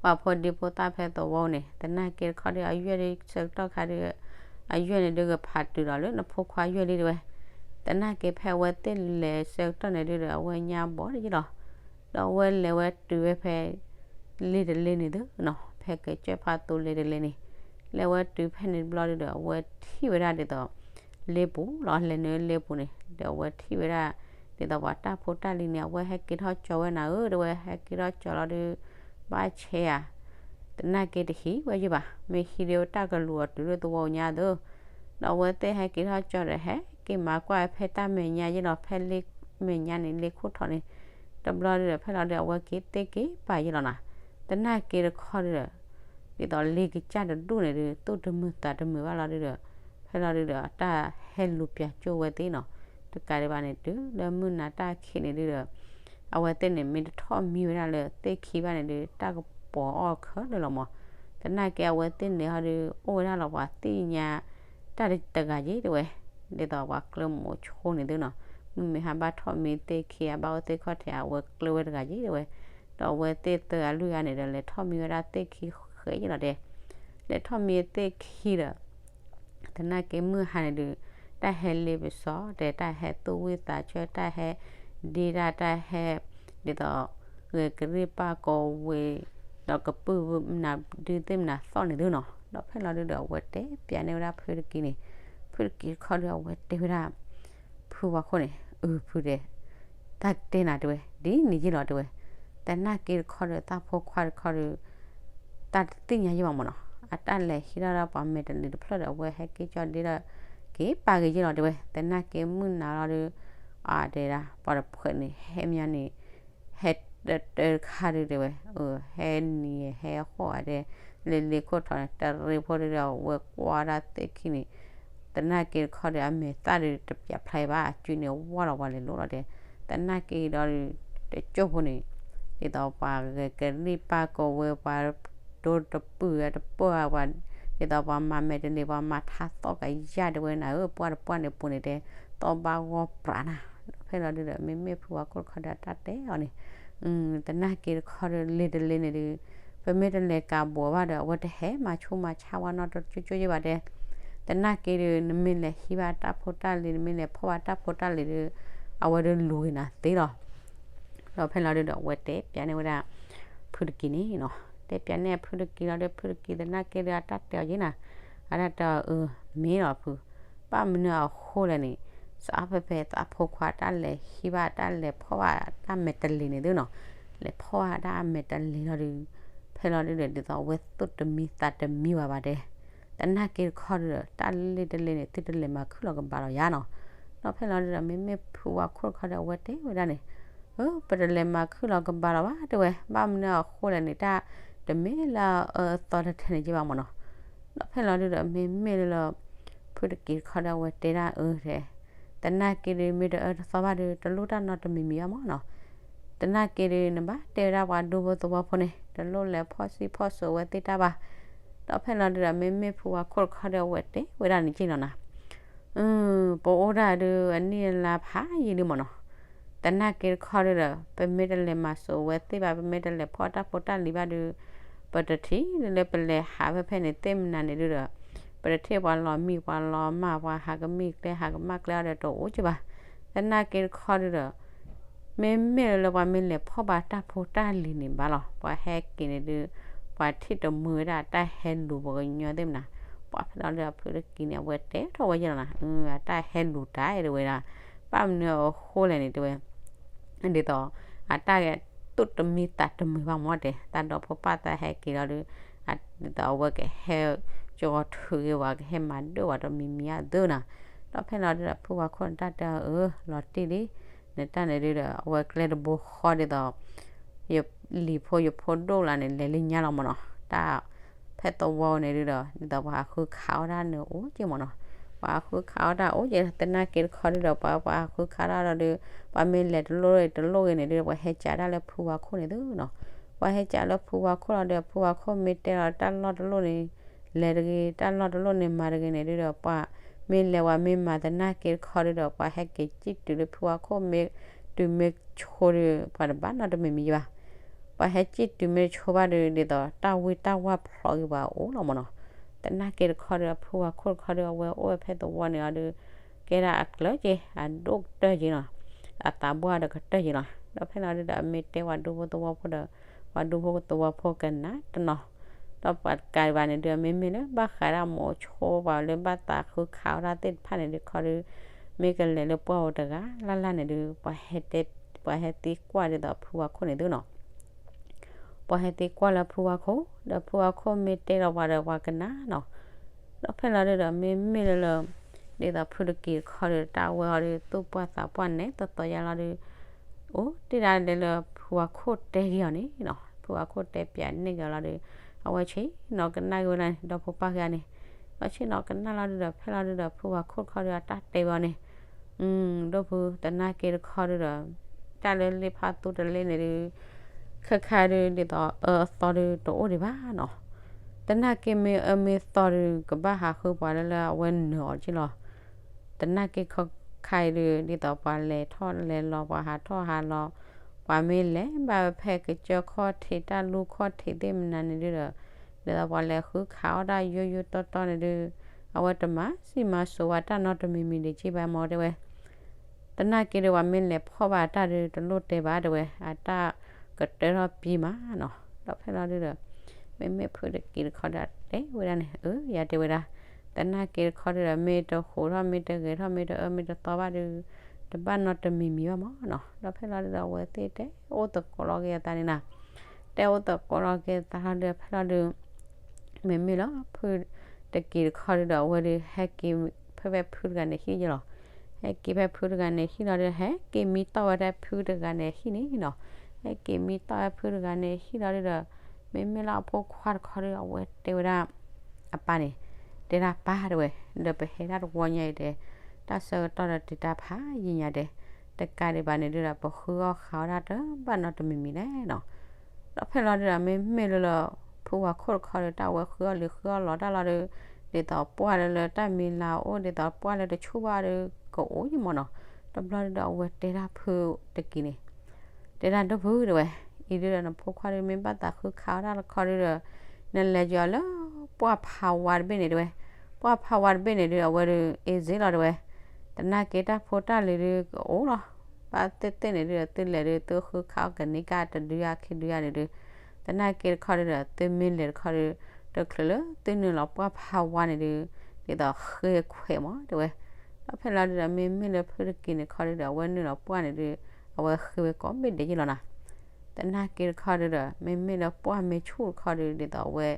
ပှၤဖိဒံဖိသၣ်ဖဲသဝီန့ၣ် သနာ်က့တခီဒီး အယွဲၢ်ဒ်ဆၢကတီၢ်ခါဒီး အယွဲၢ်န့ၣ်ဒုးကဖးတုၤဒီးလၢနဖိခွါယွဲၢ်လံတဲဝဲ, သနာ်က့ဖဲအဝဲသ့ၣ်လဲၤဆၢကတီၢ်န့ၣ်ဒုးဒီး အဝဲညါဘီဒ်ယ့လီၤ. ဒီးအဝဲလဲၤဝဲတုၤဝဲဖဲ လ့တလ့န့ၣ်သုနီၤ, ဖဲကစၢၢ်ဖးသိလ့တလ့န့ၣ်, လဲၤဝဲတုၤဖဲန့ၣ်တဘျီဒုးဒီး အဝဲထံၣ်ဝဲဒၣ်ဒ်သိး လ့ပူၤလီၤ. လဲၤနုာ်လ့ပူၤန့ၣ် ဒီးအဝဲထံၣ်ဝဲဒၣ် ဒ်သိးပှၤတၢ်ဖိတၢ်လံၤန့ၣ် အဝဲဟဲက့ၤထီၣ်ကၠီဝဲနၤဧၢ တဲဝဲ, ဟဲက့ၤထီၣ်ကၠီလီၤဒုး ဘၣ်ဆဲးဧါ, သနာ်က့တဟံးဝဲယ့ၢ်ဘၣ်, မ့ၢ်ဟံးဒုးတၢ်ကလူၤအီၤတုၤလၢသဝီညါသု. ဒီးအဝဲသ့ၣ်ဟဲက့ၤထီၣ်ကၠီဒီး ဟဲက့ၤမၤကွၢ်ဖဲတၢ်မဲာ်ညါယ့ၢ်လီၤ, ဖဲလ့မဲာ်ညါန့ၣ် လ့ခိၣ်ထီးန့ၣ်, တဘျီဒုးဒီး ဖဲလီၤဒုး အဝဲက့ၤသ့က့ၤပာ်ယ့ၢ်လီၤနၤ. သနာ်က့တခီဒုးဒီး ဒ်သိးလ့ကစၢ်တဒူၣ်န့ၣ်ဒုး သူၣ်တမုာ်သးတမုာ်ဘၣ်လီၤဒုးဒီး ဖဲလီၤဒုးဒီး အတၢ်ဟဲလူၤပၠးကၠိဝဲသ့ၣ်နီၤ. တကးဒံးဘၣ်န့ၣ် တုၤလၢမုၢ်နၤတၢ်ခံးန့ၣ်ဒုးဒီး အဝဲသ့ၣ်န့ၣ် မ့ၢ်တထီၣ်မံဝဲဒၣ်လၢသ့ၣ်ခံဘၣ်န့ၣ်ဒုး တၢ်ကပီၤအီၣ်ခဲလၢာ်လီၤမး. သနာ်က့အဝဲသ့ၣ်န့ၣ်ဟီဒုး အိၣ်ဝဲဒၣ်လီၤပှၤသ့ၣ်ညါ တၢ်တဂၤယ့ၢ်တဲဝဲ, ဒ်သိးပှၤကျၢၢ်မိၤဆိန့ၣ်သုနီၤ, မုၢ်မ့ၢ်ဟါဘၣ်ထီၣ်မံသ့ၣ်ခံ အဘၣ်အိၣ်သ့ၣ်ခီၣ်ထံး အဝဲကျၢၢ်ဝဲတဂၤယ့ၢ်တဲဝဲ. ဒီးအဝဲသ့ၣ်သၢဂၤလွံၢ်ဂၤန့ၣ်ဒီး လဲၤထီၣ်မံဝဲဒၣ်သ့ၣ်ခံဃဲးယ့ၢ်လီၤတဲ, လဲၤထီၣ်မံသ့ၣ်ခံဒီး သနာ်က့မုၢ်ဟါန့ၣ်ဒုး တၢ်ဟဲလ့ပစီတဲ တၢ်ဟဲသူၣ်ဝံၣ်သးဆၢ တၢ်ဟဲဒ့တၢ် တၢ်ဟဲ ဒ်သိး ဂဲၤကရံၣ်ပၢ်ကိးဝ့ၤ ဒီးကပုၢ်မနုၤဒုးသ့ၣ်မနုၤသီၣ်န့ၣ်သုနီၤ. ဒီးဖဲလီၤဒုးဒီး အဝဲတဲပၠးန့ၢ်ဝဲဒၣ်ဖုတက့ၢ်န့ၣ်, ဖုတက့ၢ်တခီဒီး အဝဲတဲဝဲဒၣ် ဖုဝါခိၣ်န့ၣ်, အၢ ဖုတဲ, တၢ်တဲနၤတဲဝဲ ဒ်န့ၣ်ယ့ၢ်လီၤတဲဝဲ, သနာ်က့တခီဒီး သးဖိခွါတခီဒီး တၢ်တသ့ၣ်ညါယ့ၢ်ဘၣ်မးနီၤ, အတၢ်လဲၤဟံးထီၣ်ဒၣ်ပှၤမဲာ်တလ့ၤတဖျၢၣ်ဒီး အဝဲဟဲက့ၤကၠီဒ့ဒီး က့ၤပာ်က့ၤယ့ၢ်လီၤတဲဝဲ. သနာ်က့မုၢ်နၤလီၤဒုး အတဲဒၣ် ပှၤတဖှဲးန့ၣ် ဟဲမညီန့ၣ် ဟဲတတၢတခါဒုးတဲဝဲ, အၢ ဟဲနံၤဟဲဃီအတဲ လ့လ့ခိၣ်ထီၣ်န့ၣ် တရ့ဖိဒုးဒီး အဝဲကွၢ်ဒၣ်သ့ၣ်ခံန့ၣ် သနာ်က့တခီဒီး အမဲာ်သၣ်ဒုးတပျးဖျါဘၣ် အစုန့ၣ်ဝါလီၤပှၤလဲၤလိၤလီၤတဲ, သနာ်က့ဒီး တကၠိၢ်ဖိန့ၣ် ဒ်သိးပှၤဂဲၤကရံၣ်ပၢ်ကိးဝ့ၤ ပှၤဒိတပုၢ်တပၢၢ် ပှၤ ဒ်သိးပှၤမၤမဲာ်တလ့ၤ ပှၤမၤထါသီၣ်ကယၢ်တဲဝဲနၤဧၢ ပှၢ်တပှၢ်န့ၣ်ပူၤန့ၣ်တဲ သီၣ်ဘၣ်ဂီၢ်ပြးနၤ. ဒီးဖဲလီၤဒုးဒီး မ့မ့ၢ်ဖုဝါခိၣ်တခီဒီး တၢ်တဲအီၤန့ၣ် သနာ်က့တခီဒီး လ့တလ့န့ၣ်ဒုး ပမ့ၢ်တလဲၤကးဘိးဘၣ်ဒီး အဝဲတဟဲမၤဆူးမၤဆါဝဲနီတကၠိၢ်ကၠိၢ်ယ့ၢ်ဘၣ်တဲ, သနာ်က့ဒုး နမ့ၢ်လဲၤဟံးဘၣ်တၢ်ဖိတၢ်လံၤ နမ့ၢ်လဲၤဖီၣ်ဘၣ်တၢ်ဖိတၢ်လံၤဒုး အဝဲဒုးလူၤက့ၤနၤသ့လီၤ. ဒီးဖဲလီၤဒုးဒီး အဝဲတဲပၠးန့ၢ်ဝဲဒၣ် ဖုတက့ၢ်န့ၣ်နီၤ, တဲပၠးန့ၢ်ဖုတက့ၢ်လီၤဒီး ဖုတက့ၢ်သနာ်က့ဒီး အတၢ်တဲအီၤယ့ၢ်နၤ, အတၢ်တဲအီၤအၢ မ့ၢ်လီၤဖု, ဘၣ်မနုၤအဃိလဲၣ်န့ၣ်, စးဖဲဖဲသးဖိခွါတၢ်လဲၤဟံးဘၣ်တၢ်လဲၤဖီၣ်ဘၣ်တၢ်မဲာ်တလ့ၤန့ၣ်သုနီၤ, လဲၤဖီၣ်ဘၣ်တၢ်မဲာ်တလ့ၤလီၤဒုး ဖဲလီၤဒုးဒီး ဒ်သိးအဝဲသူၣ်တမံသးတမံဘၣ်ဘၣ်တဲ, သနာ်က့တခီဒုးဒီး တၢ်လ့တလ့န့ၣ် သုတလဲၤမၤခုၣ်လီၤကဘၣ်လီၤယါနီၤ. ဒီးဖဲလီၤဒုးဒီး မ့မ့ၢ်ဖုဝါခိၣ်တခီဒီး အဝဲတဲဝဲဒၣ်န့ၣ်, အၢ ပတလဲၤမၤခုၣ်လီၤကဘၣ်လီၤဘၣ်တဲဝဲ, ဘၣ်မနုၤအဃိလဲၣ်န့ၣ် တၢ်တမ့ၢ်လၢအအၢအသီတထဲန့ၣ်က့ဘၣ်မးနီၤ. ဒီးဖဲလီၤဒုးဒီး မ့မ့ၢ်လၢ ဖုတက့ၢ်တခီဒီး အဝဲတဲဒၣ်အၢတဲ သနာ်က့ဒုး မ့ၢ်တအၢတသီဘၣ်ဒီး တလိၣ်တၢ်နီတမံၤမံၤဘၣ်မးနီၤ. သနာ်က့ဒုး နဘၣ်တဲဝဲဒၣ်ပှၤဒူဖိသဝီဖိန့ၣ် တလိၣ်လဲၤဖီၣ်စံၣ်ဖီၣ်စိးအဝဲသ့ၣ်တၢ်ဘၣ်. ဒီးဖဲလီၤဒုးဒီး မ့မ့ၢ်ဖုဝါခိၣ်တခီဒီး အဝဲတဲဝဲဒၣ်န့ၣ်က့နီၤနၤ, ပအိၣ်ဒၣ်ဒုး အနံၣ်အလါဖးယံာ်လံမးနီၤ. သနာ်က့တခီဒုးဒီး ပမ့ၢ်တလဲၤမၤစိးအဝဲသ့ၣ်ဘၣ် ပမ့ၢ်တလဲၤဖီၣ်တၢ်ဖိတၢ်လံၤဘၣ်ဒုး ပတထံၣ်လၢပလဲၤဟးဖဲဖဲန့ၣ်သ့ၣ်မနုၤန့ၣ်ဒုးဒီး ပတထံၣ်ပှၤလီၤမံ ပှၤလီၤမၢ် ပှၤဟးကမံၤကျဲဟးကမၣ်ကျဲအီၤဒီးတအိၣ်က့ဘၣ်. သနာ်က့တခီဒုးဒီး မ့မ့ၢ်လၢပှၤမ့ၢ်လဲၤဖီၣ်ဘၣ်တၢ်ဖိတၢ်လံၤန့ၣ်ဘၣ်လီၤ. ပှၤဟဲက့ၤန့ၣ်ဒုး ပှၤထံၣ်တမုာ်ဝဲဒၣ်တၢ်ဟဲလူၤပှၤကညီသ့ၣ်မနၤ. ပှၤဖဲလီၤဒုးဒီး ဖုတက့ၢ်န့ၣ် အဝဲတဲထီၣ်ဝဲယဲလီၤနၤ, အတၢ်ဟဲလူၤတၢ်အဲၣ်တဝဲဒၣ် ဘၣ်မနုၤအဃိလဲၣ်န့ၣ်တဲဝဲ ဒ်သိး အတၢ်ဂဲၤသူၣ်တမံသးတမုာ်ဘၣ်မးတဲ တၢ်ဒီဖိပၢ်သးဟဲက့ၤလီၤဒုး ဒ်သိးအဝဲကဟဲ ကၠီထုးဂ့ၤဝဲ ကဟဲမၤဒၢၣ်ဝဲတမံၤမံၤအသၢနၤ. ဒီးဖဲလီၤဒုးဒီး ဖုဝါခိၣ်န့ၣ် တၢ်တဲအီၤအၢ လီၤတံၢ်လံ နတၢ်န့ၣ်ဒုးဒီး အဝဲကျဲတဘိဃီဒ်သိး ယလံၤဖိယဖိဒိၣ်လၢန့ၣ် လဲၤလၢညါလီၤမးနီၤ. တၢ် ဖဲသဝီန့ၣ်ဒုးဒီး ဒ်သိးပှၤဟးဃုခးအီၣ်တၢ်န့ၣ်အိၣ်က့မးနီၤ. ပှၤဟးဃုခးအီၣ်တၢ်အိၣ်က့ သနာ်က့တခီဒုးဒီး ပှၤ ပှၤဟးဃုခးတၢ်ဒီးဒုး ပှၤမ့ၢ်လဲၤတလိၣ်တလိၣ်ဂ့ၤန့ၣ်ဒုး ပှၤဟဲကးတၢ်လၢဖုဝါခိၣ်န့ၣ်သုနီၤ. ပှၤဟဲကးလၢဖုဝါခိၣ်လီၤဒီး ဖုဝါခိၣ်မ့ၢ်တဲလီၤတၢ်လီၢ်တလိၣ်န့ၣ် လဲၤတဂ့ၤ တၢ်လီၢ်တလိၣ်န့ၣ် မၤတဂ့ၤန့ၣ်ဒုးဒီး ပှၤ မ့ၢ်လဲၤဝဲမ့ၢ်မၤသနာ်က့တခီဒုဒီး ပှၤဟဲက့ၤစံၣ်တုၤလၢဖုဝါခိၣ်မ့ၢ်တုၤမ့ၢ်ဆိဒု ပှၤတဘၣ်နီတမံၤမံၤဘၣ်. ပှၤဟဲစံၣ်တုၤမ့ၢ်ဆိဘၣ်ဒု ဒ်သိးတၢ်ဝံတၢ်ဝါဖျိးဂ့ၤပှၤအိၣ်လီၤမၢ်နီၤ. သနာ်က့တခီဒု အဖုဝါခိၣ်တခီဒု အဝဲအိၣ်ဝဲဖဲသဝီန့ၣ်အီၤဒု ကဲဒၣ်အကျၢၤက့ၤ အဒိၣ်ကတၢၢ်က့ၤနီၤ, အသးဘှၣ်ဒီးကတၢၢ်က့ၤနီၤ. ဒီးဖဲလီၤဒုဒီး အမ့ၢ်တဲပှၤဒူဖိသဝီဖိဒီး ပှၤဒူဖိသဝီဖိကနၣ်တနီၤ, ဒီးပှၤတကးဒံးဘၣ်န့ၣ်ဒု အမ့မ့ၢ်လၢဘၣ်ဃးဒၣ်မိၤဆိ ပှၤလၢဘၣ်သးဃုခးဝဲဒၣ်သ့ၣ်တဖၣ်န့ၣ်ဒုခီဒု မ့ၢ်ကလဲၤလၢပှၢ်ဧိၤတဂၤလၢ်လၢ်န့ၣ်ဒု ပှၤဟဲတဲ ပှၤဟဲသံကွၢ်ဒ်သိးဖုဝါခိၣ်န့ၣ်သုနီၤ. ပှၤဟဲသံကွၢ်လၢဖုဝါခိၣ် ဒီးဖုဝါခိၣ်မ့ၢ်တဲဒီးပှၤဒီးပှၤကနၣ်နီၤ. ဒီးဖဲလီၤဒုဒီး မ့မ့ၢ်လၢလၢ ဒ်သိးဖုတက့ၤတခီဒု တၢ်ဝဲအီၤဒု သူၣ်ပှၢ်သးပှၢ်နဲသီသီယါလီၤဒု အိၣ်တ့ၢ်ဒၣ်လဲာ်လၢဖုဝါခိၣ်တဲက့ၤအီၤန့ၣ်နီၤ, ဖုဝါခိၣ်တဲပၠးန့ၢ်က့ၤအီၤလီၤဒု အဝဲဆ့ၣ်နီၤကနၣ်က့ၤဝဲဒၣ်န့ၣ် ဒီဖိပၢ်ခံဂၤန့ၣ်, ဒီးဆ့ၣ်နီၤကနၣ်လီၤဒုဒီး ဖဲလီၤဒုဒီး ဖုဝါခိၣ်တခီဒု အတၢ်တဲဝဲအီၤန့ၣ် ဒိၣ်ဖုသနာ်က့တခီဒုဒီး တၢ်လၢလ့ဖးသူတလ့န့ၣ်ဒု ခဲခါဒု ဒ်သိးအၢအသီဒုတအိၣ်ဒံးဘၣ်နီၤ. သနာ်က့မ့ၢ်အၢမ့ၢ်သီဒု ကဘၣ်ဟးဃုပှၤလၢလၢအဝဲနၢၤအီၤက့လီၤ. သနာ်က့ခီခါအံၤဒု ဒ်သိးပှၤလဲၤထီၣ်လဲၤလီၤ ပှၤဟးထီၣ်ဟးလီၤ, ပှၤမ့ၢ်လဲၤဘၣ်ဝဲဖဲကစၢၢ်ခီၣ်ထံး တၢ်လူခီၣ်ထံးသ့ၣ်မနုၤန့ၣ်ဒုဒီး ဒ်သိးပှၤလဲၤဃုခးအီၣ်တၢ်ယိယိတီတီန့ၣ်ဒု အဝဲတမၤစံၣ်မၤစိးဝဲတၢ်နီတမံၤမံၤဒံးက့ဘၣ်မၢ်တဲဝဲ သနာ်က့ဒု ပှၤမ့ၢ်လဲၤဖီၣ်ဘၣ်အတၢ်ဒု တလိၣ်တဲဘၣ်တဲဝဲ အတၢ်ကတၢၢ်ထီၣ်ပံမးနီၤ. ဒီးဖဲလီၤဒုဒီး မ့မ့ၢ်ဖုတက့ၤတခီဒု တဲဝဲဒၣ်န့ၣ် အၢ ယတဲဝဲဒၣ် သနာ်က့တခီဒုဒီး မ့ၢ်တဟူးထီၣ် မ့ၢ်တဂဲၤထီၣ် မ့ၢ်တအၢမ့ၢ်တသီဘၣ်ဒု တဘၣ်နီတမံၤမံၤဘၣ်မၢ်နီၤ. ဒီးဖဲလီၤဒုဒီး အဝဲသ့ၣ်တဲအိၣ်သကိးလီၤက့ၤအသးန့ၣ်နီၤ, တဲအိၣ်သကိးလီၤက့ၤအသးလီၤဒု ဖဲလီၤဒု မ့မ့ၢ်လၢဖုတက့ၤတခီဒုဒီး အဝဲဒု ဟဲက့ၤဖဲဖဲဖုတဂၤန့ၣ်ဟံၣ်ယလီၤ. ဟဲက့ၤဖဲဖုတဂၤန့ၣ်ဟံၣ်လီၤဒု ဟဲက့ၤမံတီၢ်ဝဲဖဲဖုတဂၤန့ၣ်ဟံၣ်န့ၣ်နီၤ. ဟဲက့ၤမံတီၢ်ဝဲဖုတဂၤန့ၣ်ဟံၣ်လီၤဒုဒီး မ့မ့ၢ်လၢအဖိခွါတခီဒု အဝဲတဲဝဲဒၣ် အပၢ်န့ၣ် တဲဒၣ်ပၢ်တဲဝဲ, ဒီးပဟဲဒၣ်တဝီညါအံၤတဲ, တၢ်ဆၢကတီၢ်ဒီးတုၤတၢ်ဖးယံာ်ညါတဲ, တကးဒံးဘၣ်န့ၣ်ဒုဒီး ပဃုအီၣ်ဃာ်ဝဲဒၣ်တဘၣ်နီတမံၤမံၤလဲၣ်နီၤ. ဒီးဖဲလီၤဒုဒီး မ့မ့ၢ်လၢလၢ ဖုဝါခိၣ်တခီဒု တၢ်ဝဲဃုအီၣ်လံၤဃုအီၣ်လီၤတၢ်လီၤဒု ဒ်သိးပှၢ်လၢလၢတၢ်မံၤလၤအိၣ် ဒ်သိးပှၢ်လၢတဆူၣ်ဘၣ်ဒု ကအိၣ်ယမၢ်နီၤ. တဘျီဒုဒီး အဝဲတဲဒၣ်ဖုတက့ၤန့ၣ် တဲဒၣ်ဒိၣ်ဖုတဲဝဲ, အံၤဒုဒီး နဖိခွါဒု မ့ၢ်ဘၣ်သးဃုခးဝဲဒၣ်တခီဒုဒီး နလဲၤယီၤလၢပှၢ်ဖးဝါတဘ့ၣ်န့ၣ်တဲဝဲ, ပှၢ်ဖးဝါတဘ့ၣ်န့ၣ်ဒု အဝဲဒု အ့စ့လီၤတဲဝဲ, သနာ်က့တၢ်ဖိတၢ်လံၤဒုကအိၣ်လီၤ. ဘၣ်သ့ၣ်သ့ၣ်န့ၣ်ဒုဒီး သုလဲၤဒု သုဃုခးအီၣ်ကန့ၢ်ကၢ်တဒုယါခံဒုယါန့ၣ်ဒု, သနာ်က့တခီဒုဒီး သုမ့ၢ်လဲၤတခီဒု တချုးလၢသုနုာ်လီၤပှၢ်ဖးဝါန့ၣ်ဒု ဒ်သိးဃ့ခွဲးမၢ်တဲဝဲ. ဒီးဖဲလီၤဒုဒီး မ့မ့ၢ်လၢဖုတက့ၤန့ၣ်တခီဒုဒီး အဝဲနုာ်လီၤပှၢ်န့ၣ်ဒု အဝဲဃ့ဝဲကိးဘ့ၣ်ဒဲးယလီၤနီၤ. သနာ်က့တခီဒုဒီး မ့မ့ၢ်လၢပှၢ်မ့ၢ်ဆူၣ်တခီဒု ဒ်သိးအဝဲ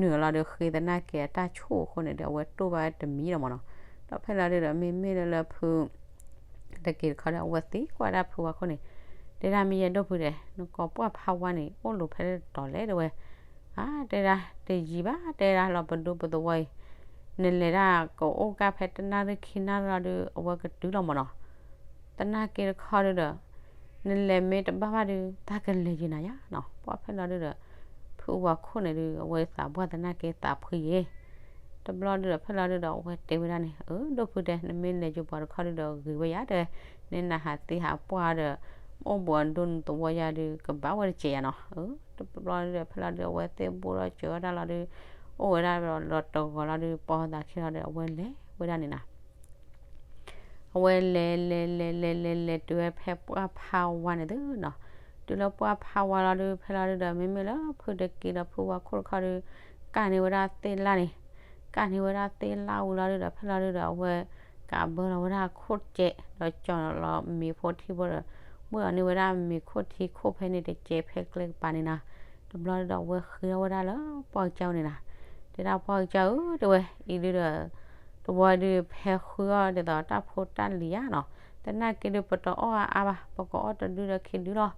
နုာ်လီၤဒု ဃ့သနာ်က့အတၢ်ဆူၣ်အဃိန့ၣ်ဒု အဝဲတိၢ်ဘၣ်ဝဲတမံၤလီၤမၢ်နီၤ. ဒီးဖဲလီၤဒုဒီး မ့မ့ၢ်လၢလၢဖု တက့ၤတခီဒီး အဝဲသံကွၢ်ဒၣ်ဖုဝါခိၣ်န့ၣ်, တဲဒၣ်မ့ၢ်ယဲဒိၣ်ဖုတဲ, နကိးပှၢ်ဖးဝါန့ၣ် အိၣ်လူၤဖဲလဲၣ်တတီၤလဲၣ်တဲဝဲ. အါ တဲဒၣ် တယံာ်ဘၣ် တဲဒၣ်လီၤ ပဒူပသဝီအံၤ, နလဲၤဒၣ်ကအိၣ်ကၢ်ဖဲတနၣ်ရံၣ်ခံနၣ်ရံၣ်လီၤဒု အဝဲကတုၤလီၤမၢ်နီၤ. သနာ်က့တခီဒုဒီး နလဲၤမ့ၢ်တဘၣ်ဘၣ်ဒု တၢ်ကလဲၤယံၤနၤယါနီၤ. ပှၢ်ဖဲလီၤဒုဒီး ဖုဝါခိၣ်န့ၣ်ဒု အဝဲသးပှၢ်သနာ်က့သးဖှံယဲ တဘျီဒုဒီး ဖဲလီၤဒုဒီး အဝဲတဲဝဲဒၣ်န့ၣ်, အၢ ဒိၣ်ဖုတဲ နမ့ၢ်လဲၤယိၤပှၤတခီဒုဒီး ဂ့ၤဝဲယါတဲ, နနဟးသံဟးပှၢ်ဒီး အိၣ်ဘူးအဒိနသဝီယါဒု ကဘၣ်ဝဲတစဲးယါနီၤ. တဘျီဒုဒီး ဖဲလီၤဒု အဝဲသ့ၣ်ဘိၣ်ထီၣ်စၢၤဝဲဒၣ်လီၤဒု အိၣ်ဝဲဒၣ်ဒီးတဂီၤလီၤဒု ပီသးခံလီၤဒီး အဝဲလဲၤဝဲဒၣ်န့ၣ်နီၤ. အဝဲလဲၤလဲၤလဲၤလဲၤလဲၤလဲၤတုၤဝဲဖဲပှၢ်ဖးဝါန့ၣ်သုနီၤ. တုၤလၢပှၢ်ဖးဝါလီၤဒု ဖဲလီၤဒုဒီး မ့မ့ၢ်လၢဖုတက့ၤဒီးဖုဝါခိၣ်တခီဒု ကၢ်န့ၢ်ဝဲဒၣ်သ့ၣ်လၣ်န့ၣ်, ကၢ်န့ၢ်ဝဲဒၣ်သ့ၣ်လၣ်ဝံၤလီၤဒုဒီး ဖဲလီၤဒုဒီး အဝဲကးဘၢလီၤဝဲဒၣ်ခိၣ်စဲး ဒီးကၠီၤလီၤမ့ၤဖိထံဖိဒီး ဘၣ်အီၤန့ၢ်ဝဲဒၣ်မ့ၤခိၣ်ထံခိၣ်ဖဲန့ၣ်တစဲးဖဲကျဲကပၤန့ၣ်နီၤ. တဘျီဒုဒီး အဝဲဃ့ထီၣ်ဝဲဒၣ်လၢပှၢ်ကစၢ်န့ၣ်နီၤ. တဲဒၣ်ပှၢ်ကစၢ်ဧၢ တဲဝဲ, အံၤဒုဒီး တဝီဒု ဖဲဃုအီၣ်ဒ်သိးတၢ်ဖိတၢ်လံၤယါနီၤ, သနာ်က့ဒု ပတအီၣ်အါအါဘၣ်, ပကအီၣ်တဒုဒီးခံဒုလီၤ.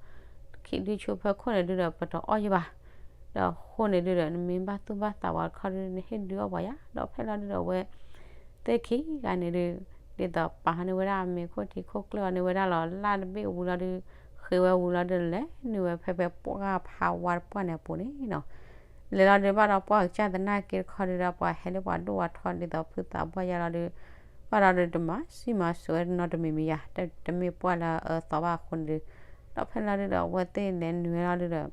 ခံဒုဆူဖဲခိၣ်န့ၣ်ဒုဒီး ပတအီၣ်ယံၤဘၣ်. ဒီးဃိန့ၣ်ဒုဒီး နမ့ၢ်ဘၣ်သူၣ်ဘၣ်သးဝဲတခီဒု နဟ့ၣ်ဒုအီၣ်ပှၤယါ. ဒီးဖဲလီၤဒုဒီး အဝဲသ့ၣ်ခံဂၤန့ၣ်ဒု ဒ်သိးပာ်ဟီန့ၢ်ဝဲဒၣ်မ့ၤခိၣ်ထံခိၣ်ကျၢၢ်အီၤန့ၢ်ဝဲဒၣ်လီၤ လၢ်တဘ့ၣ်ဝံၤလီၤဒု ဃ့ဝဲဝံၤလီၤဒု လဲၤနုာ်ဝဲဖဲဖဲပှၢ်ဖးဝါတပှၢ်န့ၣ်အပူၤန့ၣ်နီၤ. လဲၤလီၤဒု ဘၣ်ဒီးပှၢ်ကစၢ်သနာ်က့တခီဒုဒီး ပှၤဟဲလၢပှၤဒိၣ်ဝဲထီဒ်သိးဖုသးပှၢ်ယါလီၤဒု ဘၣ်ဒီးဒုးတမၤစံၣ်မၤစိးဝဲနီတမံၤမံၤယါ, တမ့ၢ်ပှၢ်လၢအအၢသီဘၣ်အဃိန့ၣ်ဒုး, ဒီးဖဲလီၤဒုးဒီး အဝဲသ့ၣ်လဲၤနုာ်ဝဲလီၤဒုး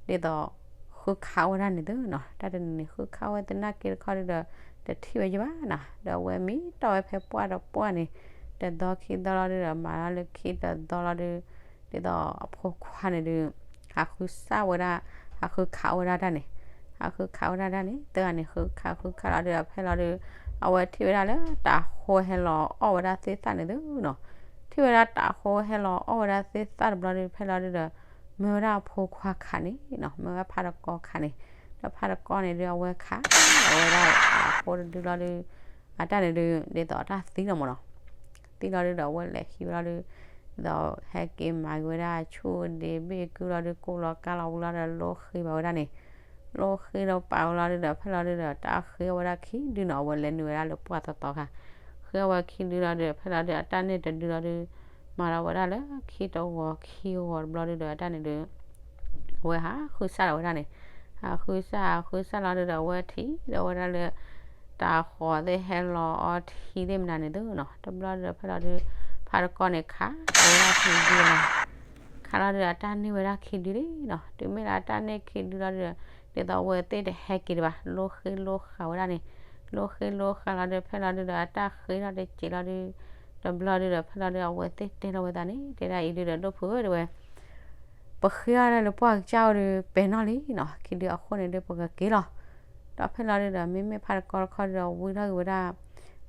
ဒီး, ဒ်သိး ဃုခးဝဲဒၣ်န့ၣ်သုနီၤ, တၢ်တနံၤန့ၣ် ဃုခးဝဲသနာ်က့တခီဒုးဒီး, တထံၣ်ဝဲယဘၣ်နီၤ, ဒီးအဝဲမံတီၢ်ဝဲဖဲပှၢ်ဒီးပှၢ်န့ၣ်, တသီခံသီလီၤဒုးဒီး မၤလီၤလၢခံတသီလီၤဒုး, ဒ်သိးအဖိခွါန့ၣ်ဒုး, ဟးဃုစၢ်ဝဲဒၣ်, ဟးဃုခးဝဲဒၣ်တၢ်န့ၣ်, ဟးဃုခးဝဲဒၣ်တၢ်န့ၣ် သၢဂၤန့ၣ် ဃုခးဃုခးလီၤဒုးဒီး ဖဲလီၤဒုး, အဝဲထံၣ်ဝဲဒၣ်လၢတၤဟိဟဲလီၤအီၣ်ဝဲဒၣ်သ့ၣ်သၣ်န့ၣ်သုနီၤ, ထံၣ်ဝဲဒၣ်တၤဟိဟဲလီၤအီၣ်ဝဲဒၣ်သ့ၣ်သၣ်တဘျီဒုး ဖဲလီၤဒုးဒီး, မၢဝဲဒၣ်အဖိခွါခးန့ၣ်နီၤ, မၢဝဲဖးတကီခးန့ၣ်, ဒီးဖးတကီန့ၣ်ဒုး အဝဲခး, အဝဲဒၣ်တၤဟိတဒုလီၤဒုး, အတၢ်န့ၣ်ဒုး ဒ်သိးအတၢ်သံလီၤမးနီၤ, သံလီၤဒုးဒီး အဝဲလဲၤဟံးဝဲလီၤဒုး, ဒီးဟဲက့ၤမၤက့ၤဝဲဒၣ်ဆူၣ်ဒ့ဘ့ၣ်ကုလီၤဒုး ကိးလီၤကါလီၤဝံၤလီၤဒီး လိဃ့ဘၣ်ဝဲဒၣ်န့ၣ်, လိဃ့ဒီးပာ်ဝဲလီၤဒုးဒီး ဖဲလီၤဒုးဒီး တၢ်ဃ့အီၣ်ဝဲဒၣ်ခံဒုနီၤ, အဝဲလဲၤနုာ်ဝဲဒၣ်လၢပှၢ်သီသီခါ, ဃ့အီၣ်ဝဲခံဒုလီၤဒုး ဖဲလီၤဒုး အတၢ်န့ၣ်တဒုလီၤဒုး, မၤလီၤဝဲဒၣ်လၢခံတဂီၤခံဂီၤတဘျီဒုးဒီး အတၢ်န့ၣ်ဒုး အဝဲဟးဃုစၢ်လီၤဝဲဒၣ်န့ၣ်, ဟးဃုစၢ်ဟးဃုစၢ်လီၤဒုးဒီး အဝဲထံၣ်ဒီးဝဲဒၣ်လၢ တၤဟိသ့ၣ်ဟဲလီၤအီထံသ့ၣ်မနုၤန့ၣ်သုနီၤ, တဘျီဒုးဒီး ဖဲလီၤဒုး, ဖးတကီန့ၣ်ခးလီၤဝဲဒၣ်ခံဒုနီၤ, ခးလီၤဒုးဒီး အတၢ်န့ၢ်ဝဲဒၣ်ခံဒုလံနီၤ, တုၤမ့ၢ်လၢအတၢ်န့ၢ်ခံဒုလီၤဒုးဒီး ဒ်သိးအဝဲသ့ၣ်တဟဲက့ၤဒံးဘၣ် လိဃ့လိဃာ်ဝဲဒၣ်န့ၣ်, လိဃ့လိဃာ်လီၤဒုး ဖဲလီၤဒုးဒီး အတၢ်ဃ့ထီၣ်တစဲးလီၤဒုး, တဘျီဒုးဒီး ဖဲလီၤဒုး အဝဲသ့ၣ်တဲလီၤဝဲသးန့ၣ် တဲဒၣ်အံၤဒုးဒီး ဒိၣ်ဖုဧၢ တဲဝဲ ပဃ့အီၣ်ဒၣ်လၢပှၢ်ကစၢ်အိၣ်ဒီး ပဲၤနီၣ်လံနီၤ, ခံဒုအဃိန့ၣ်ဒီး ပကက့ၤလီၤ. ဒီးဖဲလီၤဒုးဒီး မ့မ့ၢ်ဖးတကီတခီဒုးဒီး ဝံထီၣ်က့ၤဝဲဒၣ်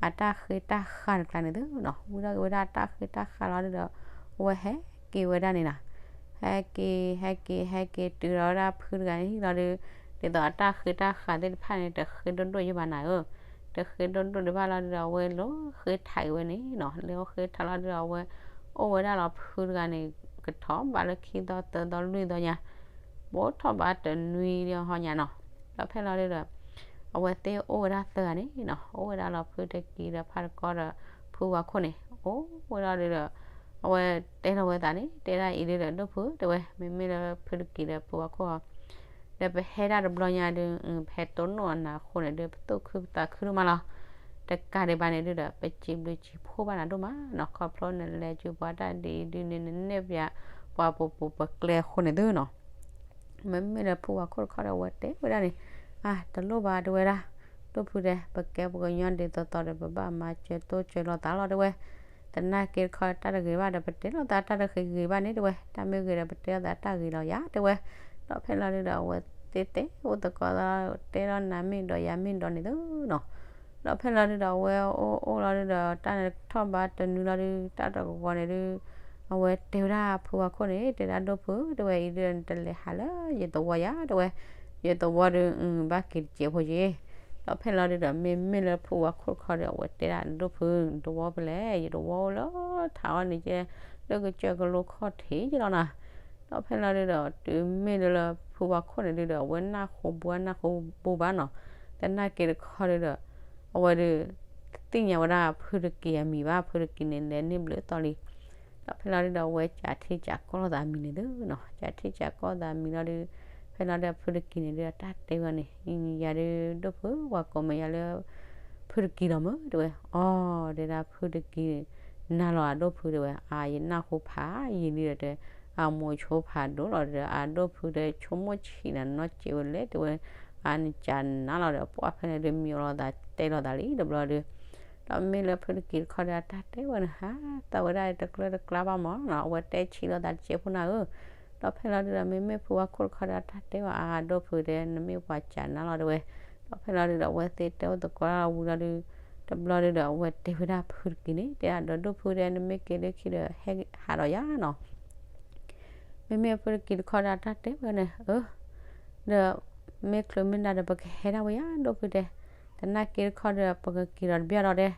အတၢ်ဃ့တၢ်ဃာ်တကျါန့ၣ်သုနီၤ, ဝံထီၣ်က့ၤဝဲဒၣ်အတၢ်ဃ့တၢ်ဃာ်လီၤဒုးဒီး အဝဲဟဲက့ၤဝဲဒၣ်န့ၣ်နီၤ, ဟဲက့ၤ ဟဲက့ၤ ဟဲက့ၤတုၤလီၤဝဲဒၣ်ဖုတဂၤန့ၣ်လီၤဒုး, ဒ်သိးအတၢ်ဃ့တၢ်ဃာ်သ့ၣ်တဖၣ်န့ၣ် တဃ့ဒိၣ်ဒိၣ်ယဘၣ်နၤဧၢ, တဃ့ဒိၣ်ဒိၣ်ဒံးဘၣ်လီၤဒုးဒီး အဝဲလိဃ့ထးက့ၤဝဲန့ၣ်နီၤ, လိဃ့ထးလီၤဒုးဒီး အဝဲအိၣ်ဝဲဒၣ်လီၤဖုတဂၤန့ၣ် ကထီၣ်ဘးလၢခံသီသၢသီလွံၢ်သီညါ, ဘိးထီၣ်ဘးတနွံဒီးဟီညါနီၤ, ဒီးဖဲလီၤဒုးဒီး အဝဲသ့ၣ်အိၣ်ဝဲဒၣ်သၢဂၤန့ၣ်နီၤ, အိၣ်ဝဲဒၣ်လီၤဖုတက့ၤဒီးဖးတကီဒီး ဖုဝါခိၣ်န့ၣ် အိၣ်ဝဲလီၤဒုးဒီး အဝဲတဲလီၤဝဲသးန့ၣ် တဲဒၣ်အံၤဒုးဒီး ဒိၣ်ဖု တဲဝဲ မ့မ့ၢ်လၢဖုတက့ၤဒီးဖုဝါခိၣ်အီၤ ဒီးပဟဲဒၣ်တဘျီညါဒုး ပဟဲတိၢ်နီၣ်အနၤအဃိန့ၣ်ဒုး ပသူၣ်ခုပသးခုဒိၣ်မးလီၤ. တကးဒံးဘၣ်န့ၣ်ဒုးဒီး ပစံးဘျုးစံးဖှိၣ်ဘၣ်နၤဒိၣ်မးနီၤ, ခီဖျိနလဲၤကၠူပှၤတၢ်ဒ်အံၤဒုးန့ၣ် နနဲၣ်ပၠးပှၤပူၤပူၤပကျဲအဃိန့ၣ်သုနီၤ. မ့မ့ၢ်လၢဖုဝါခိၣ်တခီဒီး အဝဲတဲဝဲဒၣ်န့ၣ်, အါ တလိၣ်ဘၣ်တဲဝဲဒၣ်, ဒိၣ်ဖုတဲ ပကဲပှၤကညီဒ်သိးသိးဒီး ပဘၣ်မၤစၢၤတိစၢၤလိာ်သးလီၤတဲဝဲ, သနာ်က့တခီတၢ်တဂ့ၤဘၣ်ဒီး ပတဲလိာ်သးတၢ်တဂ့ၤဂ့ၤဘၣ်န့ၣ်တဲဝဲ, တၢ်မ့ၢ်ဂ့ၤဒီး ပတဲလိာ်သးတၢ်ဂ့ၤလီၤယၤတဲဝဲ, ဒီးဖဲလီၤဒုးဒီး အဝဲသ့ၣ်တဲအိၣ်သကိးသး တဲလီၤနၤမ့ၢ်ဒီးယၤမ့ၢ်ဒီးန့ၣ်သုနီၤ. ဒီးဖဲလီၤဒုးဒီး အဝဲအိၣ်အိၣ်လီၤဒုးဒီး တၢ်န့ၣ်ထီၣ်ဘးတနွံလီၤဒုး တၢ်တဂီၤန့ၣ်ဒုး အဝဲတဲဝဲဒၣ်ဖုဝါခိၣ်န့ၣ် တဲဒၣ်ဒိၣ်ဖု တဲဝဲအံၤဒုး နတလဲၤဟးလၢယသဝီယၤတဲဝဲ, ယသဝီဒုး ဘၣ်က့ၤတစဲးဖိက့ၤ. ဒီးဖဲလီၤဒုးဒီး မ့မ့ၢ်လၢဖုဝါခိၣ်တခီဒီး အဝဲတဲဒၣ်ဒိၣ်ဖု နသဝီဖဲလဲၣ်, ယသဝီအိၣ်လၢထးအီၣ်န့ၣ်ကဲ လၢကစၢၢ်ကလိခီၣ်ထံးကလီၤနီၤ. ဒီးဖဲလီၤဒုးဒီး တုၤမ့ၢ်ဒုးလၢဖုဝါခိၣ်န့ၣ်ဒုးဒီး အဝဲနၢ်ဟူဘၣ်နၢ်ဟူဘၣ်နီၤ, သနာ်က့တခီဒုးဒီး အဝဲဒုး တသ့ၣ်ညါဝဲဒၣ်ဖုတက့ၤအမံၤဘၣ်, ဖုတက့ၤန့ၣ် လဲၤန့ၢ်ဘျုးသီလံ. ဒီးဖဲလီၤဒုးဒီး အဝဲကးထံကးကီၢ်လိာ်သးမံၤန့ၣ်သုနီၤ, ကးထံကးကီၢ်သးမံၤလီၤဒုး ဖဲလီၤဒုးဖုတက့ၤန့ၣ်ဒုး တၢ်တဲဝဲန့ၣ် ယၤဒုးဒိၣ်ဖု ပှၤကိးမဲာ်ယၤလၢ ဖုတက့ၤလီၤမၢ်တဲဝဲ, အီ တဲဒၣ်ဖုတက့ၤ နၤလီၤအဒိၣ်ဖုတဲဝဲ, အါ ယနၢ်ဟူဖးယံာ်လံဒီးတဲ အမိၤဆိဖးဒိၣ်လီၤဒီး အဒိၣ်ဖုတဲ ဆိကမိၣ်ဆံးနၤနီတစဲးဝဲလဲၣ်တဲဝဲ, အါ နကးနၤလီၤဒီး ပှၢ်ဖဲန့ၣ်ဒုး မံအီၤလိာ်သးတဲလိာ်သးလံတဘျီဒုး. ဒီးမ့ၢ်လၢဖုတက့ၤတခီဒီး အတၢ်တဲဝဲန့ၣ် ဟါ သးဝဲဒၣ်တကျၢတကျါဘၣ်မၢ်နီၤ, အဝဲတဲဆံးလိာ်သးတစဲးဖိနၤဧၢ. ဒီးဖဲလီၤဒုးဒီး မ့မ့ၢ်ဖုဝါခိၣ်တခီဒီး အတၢ်တဲဝဲ အါ ဒိၣ်ဖုတဲ နမ့ၢ်ပှၤကးနၤလီၤတဲဝဲ. ဒီးဖဲလီၤဒုးဒီး အဝဲသ့ၣ်တဲအိၣ်သကိးလၢဝံၤလီၤဒုး တဘျီဒုးဒီး အဝဲတဲဝဲဒၣ်ဖုတက့ၤန့ၣ် တဲဒၣ်ဒီးဒိၣ်ဖုတဲ နမ့ၢ်က့ၤလၢခံဒီး ဟဲဟးဒီးယၤနီၤ. မ့မ့ၢ်ဖုတက့ၤတခီဒီး အတၢ်တဲဝဲန့ၣ် အၢ ဒီး မ့ၢ်ချုးမ့ၢ်နၤဒီး ပကဟဲဒၣ်ဝဲယၤ ဒိၣ်ဖုတဲ, သနာ်က့တခီဒီး ပကက့ၤဒီးတဘျီဒီးတဲ,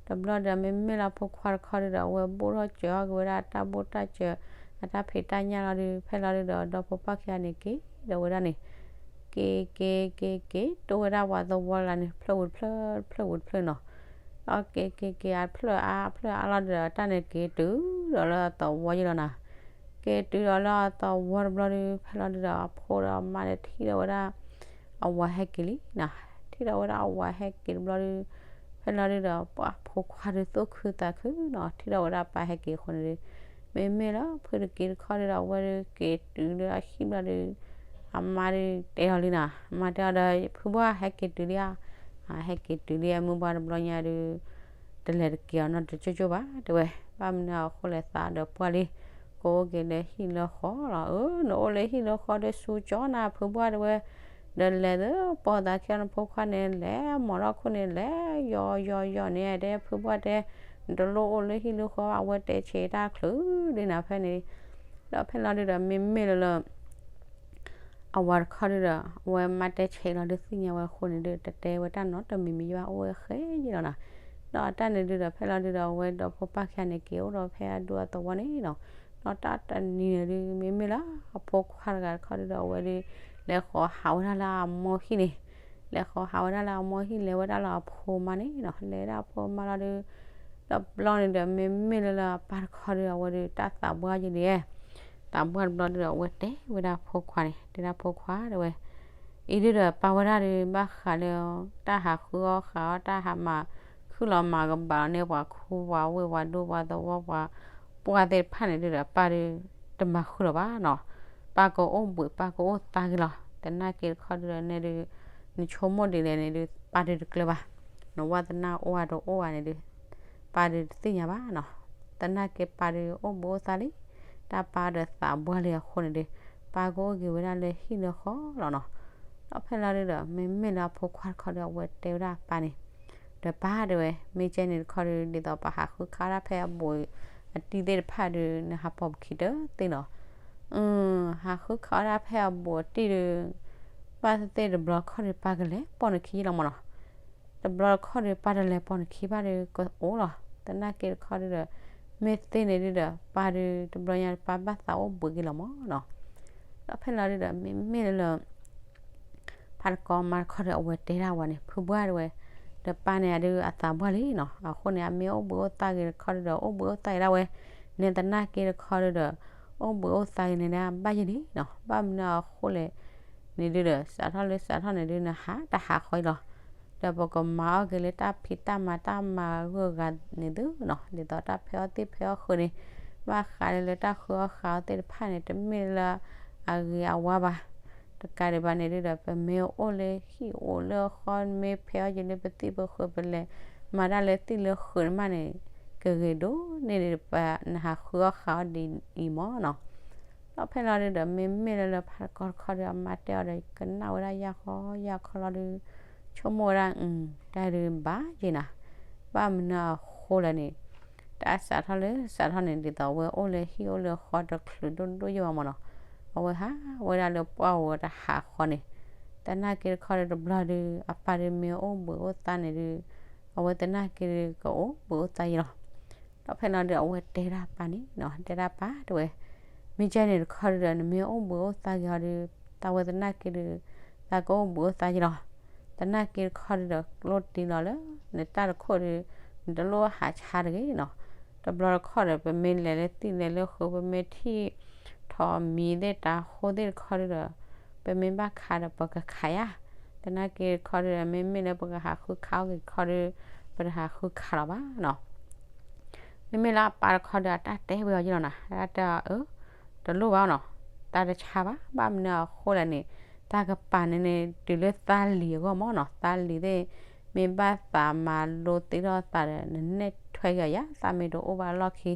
တဘျီဒီး မ့မ့ၢ်လၢဖိခွါတခီဒုးဒီး အဝဲဘိၣ်ထီၣ်စၢၤအီၣ်က့ၤဝဲဒၣ် တၢ်ဘိၣ်တၢ်စၢၤ အတၢ်ဖံးတၢ်ညၣ်လီၤဒုး ဖဲလီၤဒုးဒီး ဒီဖိပၢ်ခံဂၤန့ၣ်က့ၤဒီးဝဲဒၣ်န့ၣ် က့ၤက့ၤက့ၤက့ၤ တိၢ်ဝဲဒၣ်ပှၤသဝီလၢန့ၣ် ဖျၢၣ်ဝံၤတဖျၢၣ် တဖျၢၣ်ဝံၤတဖျၢၣ်နီၤ. ဒီးက့ၤက့ၤက့ၤ အဖျၢၣ်အါ အဖျၢၣ်အါလီၤဒီး တၢ်န့ၣ်က့ၤတုၤဒီးလၢအသဝီယဲလီၤနီၤ. က့ၤတုၤဒီးလၢအသဝီတဘျီဒုး ဖဲလီၤဒုးဒီး အဖိဒီးအမါဒီးထံၣ်ဒီးဝဲဒၣ် အဝၤဟဲက့ၤလံနီၤ. ထံၣ်ဒီးဝဲဒၣ်အဝၤဟဲက့ၤတဘျီဒုး ဖဲလီၤဒုဒီး ပှၤဖိခွါဒုးသူၣ်ခုသးခုနီၤ ထံၣ်ထီၣ်ဝဲဒၣ်အပၢ်ဟဲက့ၤအဃိန့ၣ်ဒုး, မ့မ့ၢ်လၢဖုတက့တခီဒုဒီး အဝဲဒုးက့ၤတုၤလၢအဟံၣ်ဘျီဒုး, အမါဒုးတဲအီၤလံနီၤ, အမါတဲအီၤဒီး ဖုဘှၢ်ဟဲက့ၤတုၤလံဧါ, ဟဲက့ၤတုၤလံ အမုၢ်ဘှၢ်တဘျီညါဒုး တလဲၤတက့ၤအီၤနီတကၠိကၠိဘၣ် တဲဝဲ, ဘၣ်မနုၤအဃိလဲၣ်သးဒီးပှၢ်လံ, ကအိၣ်က့ၤလၢဟံၣ်လၢဃီလီၤ, အၢ နအိၣ်လၢဟံၣ်လၢဃီဒီးဆူကၠီနၤဖုဘှၢ်တဲဝဲ, ဒီးလဲၤသပိာ်သးခံအီၤနဖိခွါန့ၣ် လဲၤမီၤထီၣ်ခိၣ်န့ၣ် လဲၤယီၤယီၤယီၤန့ၣ် တဲဖုဘှၢ်တဲ, နတလိၣ်အိၣ်လၢဟံၣ်လၢဃီ အဝဲတဲဆဲးတၢ်ချုးဒ်နၤဖဲန့ၣ်, ဒီးဖဲလီၤဒုဒီး မ့မ့ၢ်လၢလၢ အဝၤတခီဒုဒီး အဝဲမါတဲဆဲးလီၤဒုးသ့ၣ်ညါဝဲအဃိန့ၣ်ဒုး တတဲဝဲတၢ်နီတမံၤမံၤယဘၣ် အိၣ်ဝဲဃဲယဲလီၤနီၤ, ဒီးတၢ်န့ၣ်ဒုဒီး ဖဲလီၤဒုဒီး အဝဲဒီဖိပၢ်ခံဂၤန့ၣ် က့ၤအိၣ်ဒီးဖဲအဒိၣ်အသဝီန့ၣ်နီၤ, ဒီးတၢ်တနံၤန့ၣ်ဒုး မ့မ့ၢ်လၢအဖိခွါတဂၤတခီဒုဒီး အဝဲဒုး လဲၤဃီၤဟးဝဲဒၣ်လၢအမိၢ်ဟံၣ်န့ၣ်, လဲၤဃီၤဟးဝဲဒၣ်လၢအမိၢ်ဟံၣ် လဲၤဝဲဒၣ်လၢအဖိမါန့ၣ်နီၤ, လဲၤဒၣ်အဖိမါလီၤဒုး ဒီးဘျီန့ၣ်ဒီး မ့မ့ၢ်လၢလၢအပၢ်တခီဒုဒီး အဝဲဒုးတၢ်သးဘှၢယလံ, သးဘှၢတဘျီဒုဒီး အဝဲတဲဝဲဒၣ်ဖိခွါန့ၣ် တဲဒၣ်ဖိခွါတဲဝဲ, အံၤဒုဒီးပၢ်ဝဲဒၣ်ဒုး ဘၣ်ဃးလၢ တၢ်ဟးဃုအီၣ်ဃုအီတၢ်ဟးမၤ ခုၣ်လီၤမၤကဘၣ်လီၤန့ၣ် ပှၤခူပှၤဝ့ၢ်ပှၤဒိပှၤသဝီပှၤ ပှၢ်သ့ၣ်တဖၣ်န့ၣ်ဒုဒီး ပၢ်ဒုး တမၤဃုာ်လီၤဘၣ်နီၤ, ပၢ်ကအိၣ်ဘှံးပၢ်ကအိၣ်သါက့ၤလီၤ, သနာ်က့တခီဒုဒီး နဲဒုး နဆိကမိၣ်ဒ်လဲၣ်န့ၣ်ဒုး ပၢ်ဒုးတကျၢၤဘၣ်, နဝၢ်သနာ်အိၣ်ဧါတအိၣ်ဧါန့ၣ်ဒုး ပၢ်ဒုးတသ့ၣ်ညါဘၣ်နီၤ, သနာ်က့ပၢ်ဒုးအိၣ်ဘှံးအိၣ်သါလံ, တၢ်ပၢ်ဒီးသးဘှၢလံအဃိန့ၣ်ဒုး ပၢ်ကအိၣ်က့ၤဝဲဒၣ်လၢဟံၣ်လၢဃီလီၤနီၤ, ဒီးဖဲလီၤဒုဒီး မ့မ့ၢ်လၢအဖိခွါတခီဒီး အဝဲတဲဝဲဒၣ်အပၢ်န့ၣ် ဒီးပၢ်တဲဝဲ မ့ၢ်ကဲန့ၣ်တခီဒီး ဒ်သိးပဟးဃုခးဒၣ်ဖဲအဘူး အတံၢ်သ့ၣ်တဖၣ်ဒီး နဟးပိာ်ပခံတသ့နီၤ, ဟးဃုခးဒၣ်ဖဲအဘူးအတံၢ်ဒီး ဘၣ်သ့ၣ်သ့ၣ်တဘျီတခီဒီး ပၢ်ကလဲၤပိာ်နခံလီၤမၢ်နီၤ, တဘျီတခီဒီး ပၢ်တလဲၤပိာ်နခံဘၣ်ဒီးကအိၣ်လီၤ, သနာ်က့တခီဒုဒီး မ့ၢ်သ့န့ၣ်ဒုဒီး ပၢ်ဒုးတဘျီညါ ပၢ်ဘၣ်သးအိၣ်ဘှံးက့ၤလီၤမၢ်နီၤ, ဒီးဖဲလီၤဒုဒီး မ့မ့ၢ်လၢလၢ ဖးတကီမါတခီဒီး အဝဲတဲဒၣ်ဝဲန့ၣ် ဖုဘှၢ်တဲဝဲ, ဒီးပၢ်န့ၣ်ဒုးအသးဘှၢလံနီၤ, အဃိန့ၣ် အမ့ၢ်အိၣ်ဘှံးအိၣ်သါဂ့ၤတခီဒုဒီး အိၣ်ဘှံးအိၣ်သါဂ့ၤဒၣ်ဝဲ, နဲသနာ်က့တခီဒုဒီး အိၣ်ဘှံးအိၣ်သါဂ့ၤန့ၣ်ဒၣ်ဘၣ်ယဲလံနီၤ, ဘၣ်မနုၤအဃိလဲၣ်န့ၣ်ဒုဒီး စးထီၣ်လၢစးထီၣ်န့ၣ်ဒု နဟးတဟးဃီအံၤလီၤ, ဒီးပကမၤအီၣ်က့ၤလၢတၢ်ဖံးတၢ်မၤတၢ်မၤဂုၤဂၤန့ၣ်သုနီၤ, ဒ်သိးတၢ်ဖဲအီၣ်သ့ၣ်ဖဲအီၣ်ဃုာ်န့ၣ် ဘၣ်ဃးလၢလၢတၢ်ဃုအီၣ်ဃုအီသ့ၣ်တဖၣ်န့ၣ် တမ့ၢ်လၢအဂ့ၤအဝါဘၣ်, တကးဒံးဘၣ်န့ၣ်ဒုဒီး ပမ့ၢ်အိၣ်လၢဟံၣ်အိၣ်လၢဃီ မ့ၢ်ဖဲအီၣ်က့ၤလၢပသံၣ်ပဃုာ် ပလဲၤမၤတၢ်လၢသံၣ်လၢဃုာ်န့ၣ်မးန့ၣ် ကဂ့ၤဒိၣ်န့ၢ်ဒံး နဟးဃုအီၣ်ဃုအီဒ်အံၤမၢ်နီၤ, ဒီးဖဲလီၤဒုဒီး မ့မ့ၢ်လၢလၢဖးတကီတခီဒီး အမါတဲအီၤဒီး ကနၣ်ဝဲဒၣ်ယၢ်ဃီယၢ်ခီလီၤဒု ဆိကမိၣ်ဝဲဒၣ် တၢ်ဒုးဘၣ်ယဲနၤ, ဘၣ်မနုၤအဃိလဲၣ်န့ၣ် တၢ်စးထီၣ်လၢစးထီၣ်န့ၣ် ဒ်သိးအဝဲအိၣ်လၢဟံၣ်အိၣ်လၢဃီတချုးဒိၣ်ဒိၣ်ယဲဘၣ်မၢ်နီၤ, အဝဲဟးဝဲဒၣ်လၢပှၢ်ဧိၤတဟးဃီန့ၣ်, သနာ်က့တခီဒီးတဘျီဒု အပၢ်ဒုမ့ၢ်အိၣ်ဘှံးအိၣ်သါန့ၣ်ဒု အဝဲသနာ်က့ဒုကအိၣ်ဘှံးအိၣ်သါယဲလီၤ, ဒီးဖဲလီၤဒု အဝဲတဲဒၣ်ပၢ်န့ၣ်နီၤ တဲဒၣ်ပၢ်တဲဝဲ, မ့ၢ်ကဲန့ၣ်တခီဒုဒီး နမ့ၢ်အိၣ်ဘှံးအိၣ်သါက့ၤအီၤဒု သးဝဲသနာ်က့ဒု သးကအိၣ်ဘှံးအိၣ်သါယဲလီၤ, သနာ်က့တခီဒုဒီး ကျိတံလီၤလၢ နတၢ်တခိၣ်ဒု နတလိၣ်ဟးဆါတဂ့ၤနီၤ, တဘျီတခီဒီး ပမ့ၢ်လဲၤလၢသံၣ်လဲၤလၢဃုာ် ပမ့ၢ်ထံၣ်ထီၣ်မံၤသ့ၣ်တၢ်ဃိသ့ၣ်တခီဒုဒီး ပမ့ၢ်ဘၣ်ခးဒီးပကခးယါ, သနာ်က့တခီဒုဒီး မ့မ့ၢ်လၢပကဟးဃုခးအီၣ်က့ၤတခီဒု ပတဟးဃုခးလီၤဘၣ်နီၤ မ့မ့ၢ်လၢအပၢ်တခီဒီး အတၢ်တဲဝဲအီၤယဲလီၤနီၤ, အတၢ်တဲအီၤအၢ တလိၣ်ဘၣ်နီၤ, တၢ်တဆါဘၣ်, ဘၣ်မနုၤအဃိလဲၣ်န့ၣ် တၢ်ကပာ်န့ၣ်န့ၣ် တုၤလၢသးလံၤအဂီၢ်မၢ်နီၤ, သးလံၤသ့ၣ် မ့ၢ်ဘၣ်သးမၤလိသ့ထီၣ်သးဒီး နနဲၣ်ထွဲက့ၤအီၤယါ, သးမ့ၢ်တအိၣ်ဘၣ်လီၢ်ခံ,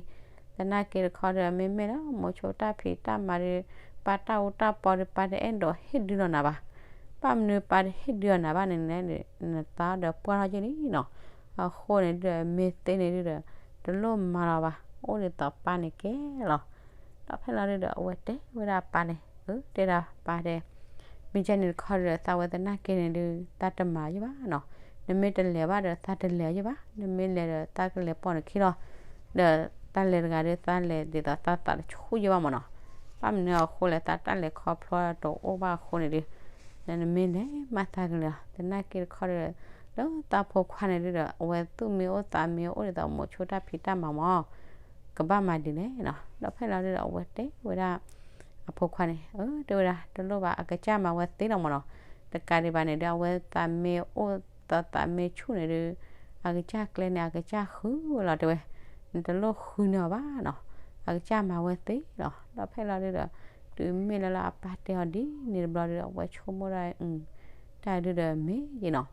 သနာ်က့တခီဒီး မ့မ့ၢ်လၢမိၤဆိတၢ်ဖံးတၢ်မၤဒီး ပၢ်တၢ်အူတၢ်ပီဒီး ပၢ်တအဲၣ်ဒိးဟ့ၣ်ဒုးလီၤနၤဘၣ်, ဘၣ်မနုၤပၢ်တဟ့ၣ်ဒုးအီၤနၤဘၣ်န့ၣ်န့ၣ် နသးဒီးပှၢ်ထီၣ်ယဲလံနီၤ, အဃိန့ၣ်ဒုဒီး မ့ၢ်သ့န့ၣ်ဒုဒီး တလိၣ်မၤလီၤဘၣ်, အိၣ်ဒ်သိးပၢ်န့ၣ်ကဲလီၤ. ဒီးဖဲလီၤဒုဒီး အဝဲတဲဝဲဒၣ်ပၢ်န့ၣ်, အၢ တဲဒၣ်ပၢ်တဲ, မ့ၢ်ကဲန့ၣ်တခီဒီး သးဝဲသနာ်က့န့ၣ်ဒု သးတမၤယဲဘၣ်နီၤ, နမ့ၢ်တလဲၤဘၣ်ဒီး သးတလဲၤယဲဘၣ်, နမ့ၢ်လဲၤဒီး သးကလဲၤပိာ်နခံလီၤ, ဒီးတၢ်လဲၤတဂၤဒီး သးလဲၤဒ်သိးသးသးတဆူၣ်ယဲဘၣ်မၢ်နီၤ, ဘၣ်မနုၤအဃိလဲၣ် သးတၢ်လဲၤခီဖျိတအိၣ်ဘၣ်အဃိန့ၣ်ဒု နမ့ၢ်လဲၤမၤသးကလဲၤလီၤ, သနာ်က့တခီဒီး လၢသးဖိခွါန့ၣ်ဒုဒီး အဝဲသူၣ်မ့ၢ်အိၣ်သးမ့ၢ်အိၣ်ဒ်သိးမိၤဆိတၢ်ဖံးတၢ်မၤမၢ် ကဘၣ်မၤဒ်လဲၣ်နီၤ, ဒီးဖဲလီၤဒုဒီး အဝဲတဲဝဲဒၣ် အဖိခွါန့ၣ်, အၢ တဲဝဲဒၣ် တလိၣ်ဘၣ် အကစၢ်မၤဝဲသ့လီၤမၢ်နီၤ, တကးဒံးဘၣ်န့ၣ်ဒု အဝဲသးမ့ၢ်အိၣ်သးသးမ့ၢ်ဆူၣ်န့ၣ်ဒု အကစၢ်ကျဲန့ၣ် အကစၢ်ဃုဝဲလီၤတဲဝဲ, နတလိၣ်ဃုန့ၢ်အီၤဘၣ်နီၤ, အကစၢ်မၤဝဲသ့လီၤ. ဒီးဖဲလီၤဒုဒီး တုၤမ့ၢ်လၢလၢအပၢ်တဲအီၤဒ်န့ၣ်တဘျီဒီး အဝဲဆိကမိၣ်ဒၣ် တၢ်ဒုဒီးမ့ၢ်ယ့နီၤ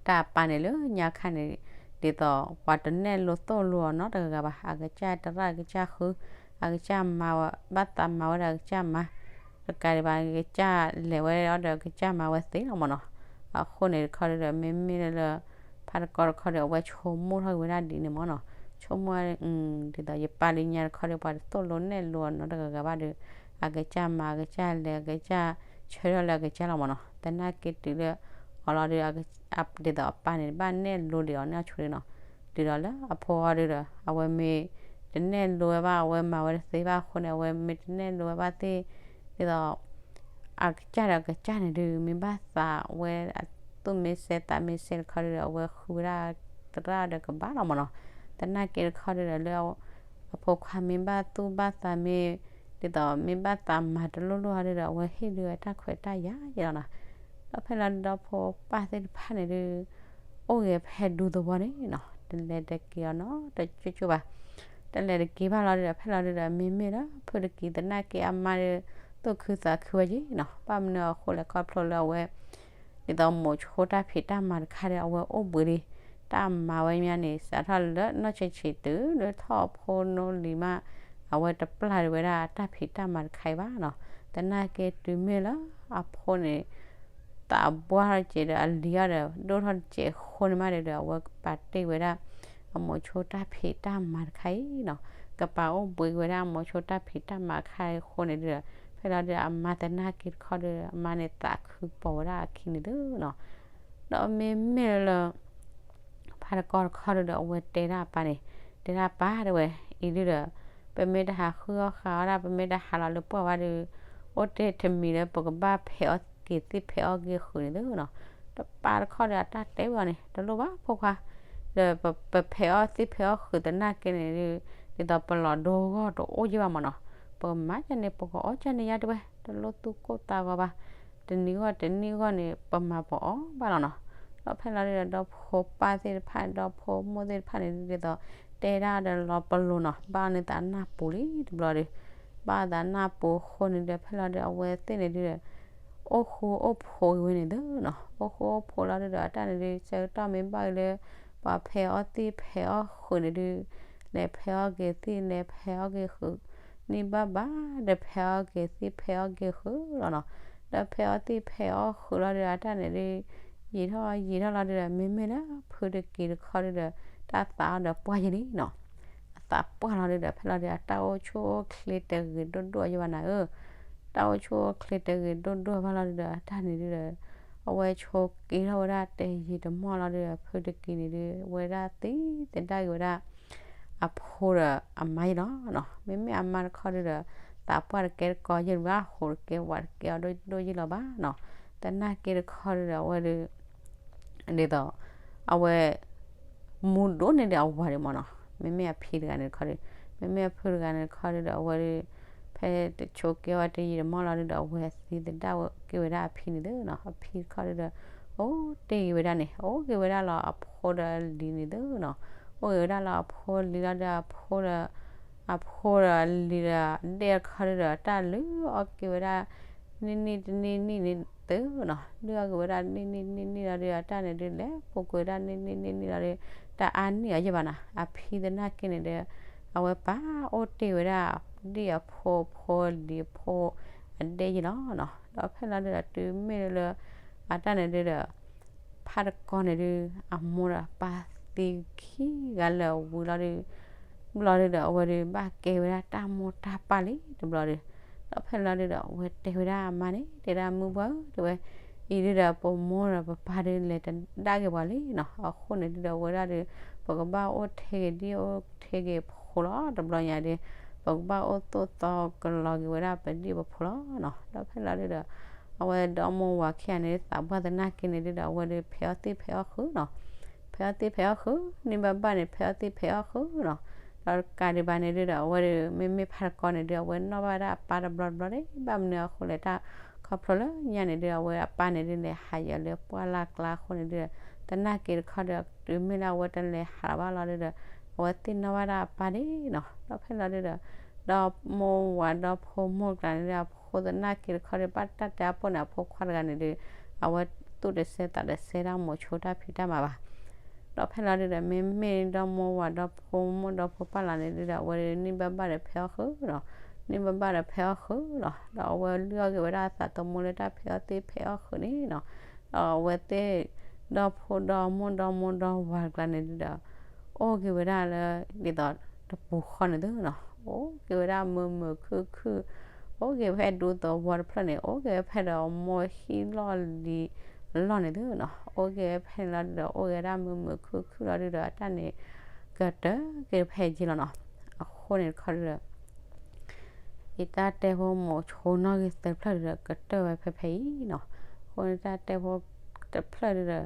တၢ်အပၢ်န့ၣ်လၢညါခါန့ၣ် ဒ်သိးပှၤတနဲၣ်လိသိၣ်လိအီၤနီတဂၤဂၤဘၣ်, အကစၢ်တရၣ်အကစၢ်ဃု, အကစၢ်မၤဝဲ ဘၣ်သးမၤဝဲဒီးအကစၢ်မၤ, တကးဒံးဘၣ် အကစၢ်လဲၤဝဲအီၤဒီးအကစၢ်မၤဝဲသ့လီၤမ့ၢ်နီၤ. အဃိန့ၣ်တခီဒုဒီး မ့မ့ၢ်လၢလၢ ဖးတကီတခီဒီး အဝဲဆိကမိၣ်ထီၣ်က့ၤဝဲဒၣ်ဒ်န့ၣ်မ့ၢ်နီၤ, ဆိကမိၣ် ဒ်သိးယပၢ်လၢညါတခီဒီး ပှၤတသိၣ်လိနဲၣ်လိအီၤနီတဂၤဂၤဘၣ်ဒီး အကစၢ်မၤ အကစၢ်လဲၤ အကစၢ်ဆၢထၢၣ်လၢအကစၢ်လီၤမ့ၢ်နီၤ. သနာ်က့တုၤလၢအီၤလီၤဒီး ဒ်သိးအပၢ်န့ၣ် ဘၣ်နဲၣ်လိဒံးအီၤန့ၣ်အဆိဒုနီၤ, တုၤဒီးလၢအဖိအီၤဒုဒီး အဝဲမ့ၢ်တနဲၣ်လိဝဲဘၣ် အဝဲမၤဝဲတသ့ဘၣ်အဃိန့ၣ် အဝဲမ့ၢ်တနဲၣ်လိဝဲဘၣ်သ့ၣ် ဒ်သိး အကစၢ်ဒီးအကစၢ်န့ၣ်ဒုး မ့ၢ်ဘၣ်သးဝဲအသူၣ်မ့ၢ်စဲသးမ့ၢ်စဲတခီဒုဒီး အဝဲဃုဝဲဒၣ်သရၣ်ဒီးကဘၣ်လီၤမ့ၢ်နီၤ. သနာ်က့တခီဒုဒီးလၢ အဖိခွါမ့ၢ်ဘၣ်သူၣ်ဘၣ်သးမ့ၢ် ဒ်သိးမ့ၢ်ဘၣ်သးမၤတလိၣ်လိၣ်ဟီဒုဒီး အဝဲဟ့ၣ်ဒုးဝဲတၢ်ခွဲးတၢ်ယာ်ယဲလီၤနီၤ. ဒီးဖဲလီၤဒုဒီးဖိပၢ်သ့ၣ်တဖၣ်န့ၣ်ဒုး အိၣ်ဂ့ၤဖဲဒူသဝီန့ၣ်နီၤ, တလဲၤတက့ၤအီၤနီတကၠိၣ်ကၠိၣ်ဘၣ်. တလဲၤတက့ၤဘၣ်လီၤဒုဒီး ဖဲလီၤဒုဒီး မ့မ့ၢ်လၢဖုတကံၤသနာ်က့အမါဒီး သူၣ်ခုသးခုဝဲယဲနီၤ, ဘၣ်မနုၤအဃိလဲၣ်ခီဖျိလၢအဝဲ ဒ်သိးမိၤဆိတၢ်ဖံးတၢ်မၤတခါဒီး အဝဲအိၣ်ဘှံးလံ, တၢ်မၤဝဲမးန့ၣ် စးထီၣ်လၢနီၢ်ဆံးဆံးတုၤလၢထီၣ်ဖိနီၢ်လံၤမး အဝဲတပျၢ်ဒံးဝဲဒၣ်တၢ်ဖံးတၢ်မၤတခါအံၤဘၣ်နီၤ. သနာ်က့တုၤမ့ၢ်လၢအဖိန့ၣ် သးဘှါထီၣ်တစဲးဒီးအလံၤအီၤဒီး ဒိၣ်ထီၣ်တစဲးအဃိန့ၣ်မးဒီး အဝဲကပာ်တ့ၢ်ဝဲဒၣ် အမိၤဆိတၢ်ဖံးတၢ်မၤတခါအံၤနီၤ, ကပာ်အိၣ်ဘှံးဝဲဒၣ်အမိၤဆိတၢ်ဖံးတၢ်မၤတခါအံၤအဃိန့ၣ်ဒီး ဖဲလီၤဒုဒီးအမါသနာ်က့တခီဒီး အမါန့ၣ်သးခုပိာ်ဝဲဒၣ်အခံန့ၣ်သုနီၤ. ဒီးမ့မ့ၢ်လၢ ဖးတကီတခီဒုဒီး အဝဲတဲဒၣ်အပၢ်န့ၣ်, တဲဒၣ်ပၢ်တဲဝဲ, အံၤဒုဒီး ပမ့ၢ်တဟးဃုအီၣ်ဃုအီဒၣ် ပမ့ၢ်တဟးလီၤလၢပှၢ်ဝဲဒီး အိၣ်တ့ၢ်တမံၤလၢပကဘၣ်ဖဲးအီၣ်က့ၤသ့ၣ်ဖဲးအီၣ်က့ၤဃုာ်န့ၣ်သုနီၤ. ဒီးပၢ်တခီဒီးအတၢ်တဲဝဲအီၤန့ၣ် တလိၣ်ဘၣ်ဖိခွါ, ဒီးပဖဲးအီၣ်သ့ၣ်ဖဲးအီၣ်ဃုာ်သနာ်က့န့ၣ်ဒုး ဒ်သိးပလီၤဒိဂီၢ်တအိၣ်ယဲၢ်ဘၣ်မ့ၢ်နီၤ, ပမၤကန့ၣ် ပကအီၣ်ကန့ၣ်ယါတဲဝဲ, တလိၣ်သူၣ်ကိၢ်သးဂီၤဘၣ်, တနံၤဂီၢ်တနံၤဂီၢ်န့ၣ် ပမၤပအီၣ်ဘၣ်လီၤနီၤ. ဒီးဖဲလီၤဒုဒီး ဒီဖိပၢ်သ့ၣ်တဖၣ် ဒီဖိမိၢ်သ့ၣ်တဖၣ်န့ၣ်ဒုး ဒ်သိး တဲဒၣ်ဒီးလီၤပလိာ်နီၤ, ဘၣ်အီၤန့ၣ်သးနၢ်ပူၤလံတဘျီဒီး ဘၣ်အီၤသးနၢ်ပူၤအဃိန့ၣ်ဒီး ဖဲလီၤဒုဒီး အဝဲသ့ၣ်န့ၣ်ဒုး အိၣ်ဃူအိၣ်ဖိးက့ၤဝဲန့ၣ်သုနီၤ, အိၣ်ဃူအိၣ်ဖိးလီၤဒုဒီး အတၢ်န့ၣ်ဒုး ဆၢကတီၢ်မ့ၢ်ဘၣ်လၢ ပှၤဖဲးအီၣ်သ့ၣ်ဖဲးအီၣ်ဃုာ်န့ၣ်ဒုး လဲၤဖဲးအီၣ်က့ၤသ့ၣ် လဲၤဖဲးအီၣ်က့ၤဃုာ် န့ၢ်ဘၣ်ဘၣ်ဒီး ဖဲးအီၣ်က့ၤသ့ၣ်ဖဲးအီၣ်က့ၤဃုာ်လီၤနီၤ. ဒီးဖဲးအီၣ်သ့ၣ်ဖဲးအီၣ်ဃုာ်လီၤဒုဒီး အတၢ်န့ၣ်ဒုး ယံာ်ထီၣ်ယံာ်ထီၣ်လီၤဒုဒီး မ့မ့ၢ်လၢဖုတက့ၤတခီဒုဒီး တၢ်သးအီၤဒီးပှၢ်ယဲၢ်လံနီၤ. အသးပှၢ်လီၤဒုဒီး ဖဲလီၤဒုဒီး အတၢ်အိၣ်ဆူၣ်အိၣ်ချ့တဂ့ၤဒိၣ်ဒိၣ်ယဲၢ်ဘၣ်နၤဧၢ, တၢ်အိၣ်ဆူၣ်အိၣ်ချ့တဂ့ၤဒိၣ်ဒိၣ်ဘၣ်လီၤဒုဒီး အတၢ်န့ၣ်ဒုဒီး အဝဲဆိးက့ထီၣ်ဝဲဒၣ်တယံာ်တမီၢ်လီၤဒုဒီး ဖုတက့ၤန့ၣ်ဒုး ဝဲဒၣ်သံသဒၣ်က့ၤဝဲဒၣ် အဖိဒီးအမါယဲၢ်လီၤ. မ့မ့ၢ်အမါတခီဒုဒီး သးပှၢ်တကဲတကီယဲၢ်ဘၣ် ဟူးတကဲဝးတကဲအီၤဒိၣ်ယဲၢ်လီၤဘၣ်နီၤ. သနာ်က့တခီဒုဒီး အဝဲဒုး ဒ်သိး အဝဲ မူဒိၣ်န့ၢ်ဒံးအဝၤဒံးမ့ၢ်နီၤ. မ့မ့ၢ်အဖံတဂၤန့ၣ်တခီဒုး မ့မ့ၢ်အဖုတဂၤန့ၣ်တခီဒုဒီး အဝဲဒုး ဖဲတဆိးက့ဝဲတယံာ်တမီၢ်လီၤဒုဒီး အဝဲသံသဒၣ်က့ၤဝဲဒၣ်အဖံန့ၣ်သုနီၤ. အဖံတခီဒုဒီး အိၣ်တ့ၢ်က့ၤဝဲဒၣ်န့ၣ် အိၣ်က့ၤဝဲဒၣ်လီၤအဖိဒီးအလံၤန့ၣ်သုနီၤ. အိၣ်က့ၤဝဲဒၣ်လီၤအဖိအလံၤလီၤဒီး အဖိဒီး အဖိဒီးအလံၤဒီး ဒဲၣ်တခီဒုဒီး တၢ်လုၢ်အီၣ်က့ၤဝဲဒၣ် နံၣ်နံၣ်တနံၣ်နံၣ်န့ၣ်သုနီၤ. လုၢ်အီၣ်က့ၤဝဲဒၣ်နံၣ်နံၣ်တနံၣ်နံၣ်လီၤဒုဒီး တၢ်န့ၣ်ဒုးလဲၤပူၤကွံာ်ဝဲဒၣ်နံၣ်နံၣ်နံၣ်နံၣ်လီၤဒုး တၢ်အါန့ၢ်အီၤယဲၢ်ဘၣ်နီၤ. အဖံသနာ်က့န့ၣ်ဒီး အဝဲပာ်အိၣ်တ့ၢ်ဝဲဒၣ် ဒ်အဖိဖိလံၤအဖိအဒဲယဲၢ်လီၤနီၤ. ဒီးဖဲလီၤဒုဒီး တုၤမ့ၢ်လၢ အတၢ်န့ၣ်ဒုဒီး ဖးတကီန့ၣ်ဒုး အမိၢ်ဒီးပၢ်သံခံဂၤလၢာ်ဝံၤလီၤဒုး ဘျီဒုဒီး အဝဲဒုးဘၣ်ကဲဝဲဒၣ်တၢ်မိၢ်တၢ်ပၢ်လံတဘျီဒုး ဒီးဖဲလီၤဒုဒီး အဝဲတဲဝဲဒၣ်အမါန့ၣ် တဲဒၣ်မုၢ်ပှၢ်ဧၢ တဲဝဲ အံၤဒုဒီး ပမိၢ်ဒီးပပၢ်ဒုးလဲၤတဒါက့ၤပှၤလံနီၤ. အဃိန့ၣ်ဒုဒီး အဝဲဒၣ်ဒုး ပကဘၣ်အိၣ်ထဲက့ၤဒ်အိၣ်ထဲက့ၤဖိလီၤ. တဘျီညါဒုး ပကဘၣ်အိၣ်သိၣ်သီကလီၤက့ၤဝဲဒၣ်ပဒ်ပဖိလီၤနီၤ. ဒီးဖဲလီၤဒုဒီး အဝဲဒီမိၢ်ဝၤခံဂၤန့ၣ် သးပှၢ်သနာ်က့န့ၣ်ဒုဒီး အဝဲဒုးဖဲးအီၣ်သ့ၣ်ဖဲးအီၣ်ဃုာ်နီၤ. ဖဲးအီၣ်သ့ၣ်ဖဲးအီၣ်ဃုာ် န့ၢ်ဘၣ်ဘၣ်န့ၣ် ဖဲးအီၣ်သ့ၣ်ဖဲးအီၣ်ဃုာ်နီၤ. ဒီးတကးဒံးဘၣ်န့ၣ်ဒုဒီး အဝဲဒုး မ့မ့ၢ်ဖးတကီန့ၣ်ဒုး အဝဲနီၣ်ဘၣ်ဝဲဒၣ်အပၢ်တဘျီတဘျီန့ၣ် ဘၣ်မနုၤအဃိလဲၣ် တၢ်ခီဖျိလၢညါန့ၣ်ဒုး အဝဲအပၢ်န့ၣ်ဒုး လဲၤဟးယၤလၢပှၢ်လၢ်ကျါအဃိန့ၣ်ဒုဒီး သနာ်က့တခီဒီး တုၤမ့ၢ်လၢအဝဲတလဲၤဟးဘၣ်လီၤဒုဒီး အဝဲသ့ၣ်နီၣ်ဘၣ်ဒၣ်အပၢ်ဒၣ်နီၤ. ဒီးဖဲလီၤဒုဒီး ဒီမိၢ်ဝၤဒီဖိမိၢ်ကျါန့ၣ်ဒီး အဖိသနာ်က့တခီဒီး ဘၣ်တၢ်တဲအပိၢ်န့ၣ် အဖိခွါတဂၤန့ၣ်ဒီး အဝဲသူၣ်တစဲသးတစဲတၢ်မိၤဆိတၢ်ဖံးတၢ်မၤဘၣ်. ဒီးဖဲလီၤဒုဒီး မ့မ့ၢ်ဒီမိၢ်ဝၤဒီဖိမိၢ်ဒီဖိပၢ်လီၤန့ၣ်ဒုဒီး အဝဲန့ၣ်ဘၣ်ဘၣ်ဒီးဖဲအီၣ်ဃုာ်ဒီး န့ၢ်ဘၣ်ဘၣ်ဒီးဖဲအီၣ်ဃုာ်လီၤ. ဒီးအဝဲလုၢ်အီၣ်က့ၤဝဲဒၣ်အသးသမူလၢတၢ်ဖဲအီၣ်သ့ၣ်ဖဲအီၣ်ဃုာ်န့ၣ်နီၤ. ဒီးအဝဲသ့ၣ် ဒီဖိဒီမိၢ်ဒီမိၢ်ဒီဝၤတကျါန့ၣ်ဒုဒီး အိၣ်က့ၤဝဲဒၣ်လၢ ဒ်သိးတပူၤဃီန့ၣ်သုနီၤ. အိၣ်က့ၤဝဲဒၣ်မုာ်မုာ်ခုၣ်ခုၣ်, အိၣ်က့ၤဖဲဒူသဝီတဖျၢၣ်န့ၣ် အိၣ်က့ၤဖဲဒီးမိၢ်ဟံၣ်လီၢ်လံၤအလီၢ်န့ၣ်သုနီၤ. အိၣ်က့ၤဖဲန့ၣ်လီၤဒုဒီး အိၣ်က့ၤဝဲဒၣ်မုာ်မုာ်ခုၣ်ခုၣ်လီၤဒုဒီး အတၢ်န့ၣ် ကတၢၢ်က့ၤဖဲယ့လီၤနီၤ. အဃိန့ၣ်တခီဒုဒီး ယတၢ်တဲဖိမိၤဆိနီၣ်ဂံၢ်သၢဖျၢၣ်ဒုဒီး ကတၢၢ်ဝဲဖဲဖဲအံၤနီၤ. အဃိန့ၣ်တၢ်တဲဖိတဖျၢၣ်ဒုဒီး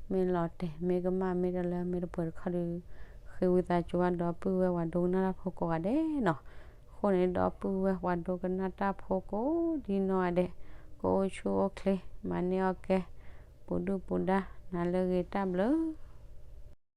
မ့ၢ်လီၤတဲာ် မ့ၢ်ကမၣ် မ့ၢ်တလၢ မ့ၢ်တပှဲၤတခီဒု ဃ့ဝံသးစူၤဘၣ်ဒီပုၢ်ဝဲၢ်ပှၤဒိကနၣ်တၢ်ဖိကိးဂၤဒဲးနီၤ. အဃိန့ၣ် ဒီပုၢ်ဝဲၢ်ပှၤဒိကနၣ်တၢ်ဖိကိးဒ်နီၢ်ဂၤဒဲး ကအိၣ်ဆူၣ်အိၣ်ချ့ မၤန့ၢ်အီၣ်ကဲ ပူၤဒုၣ်ပူၤဒါ နၤလၢအဂ့ၤ တၢ်ဘျုး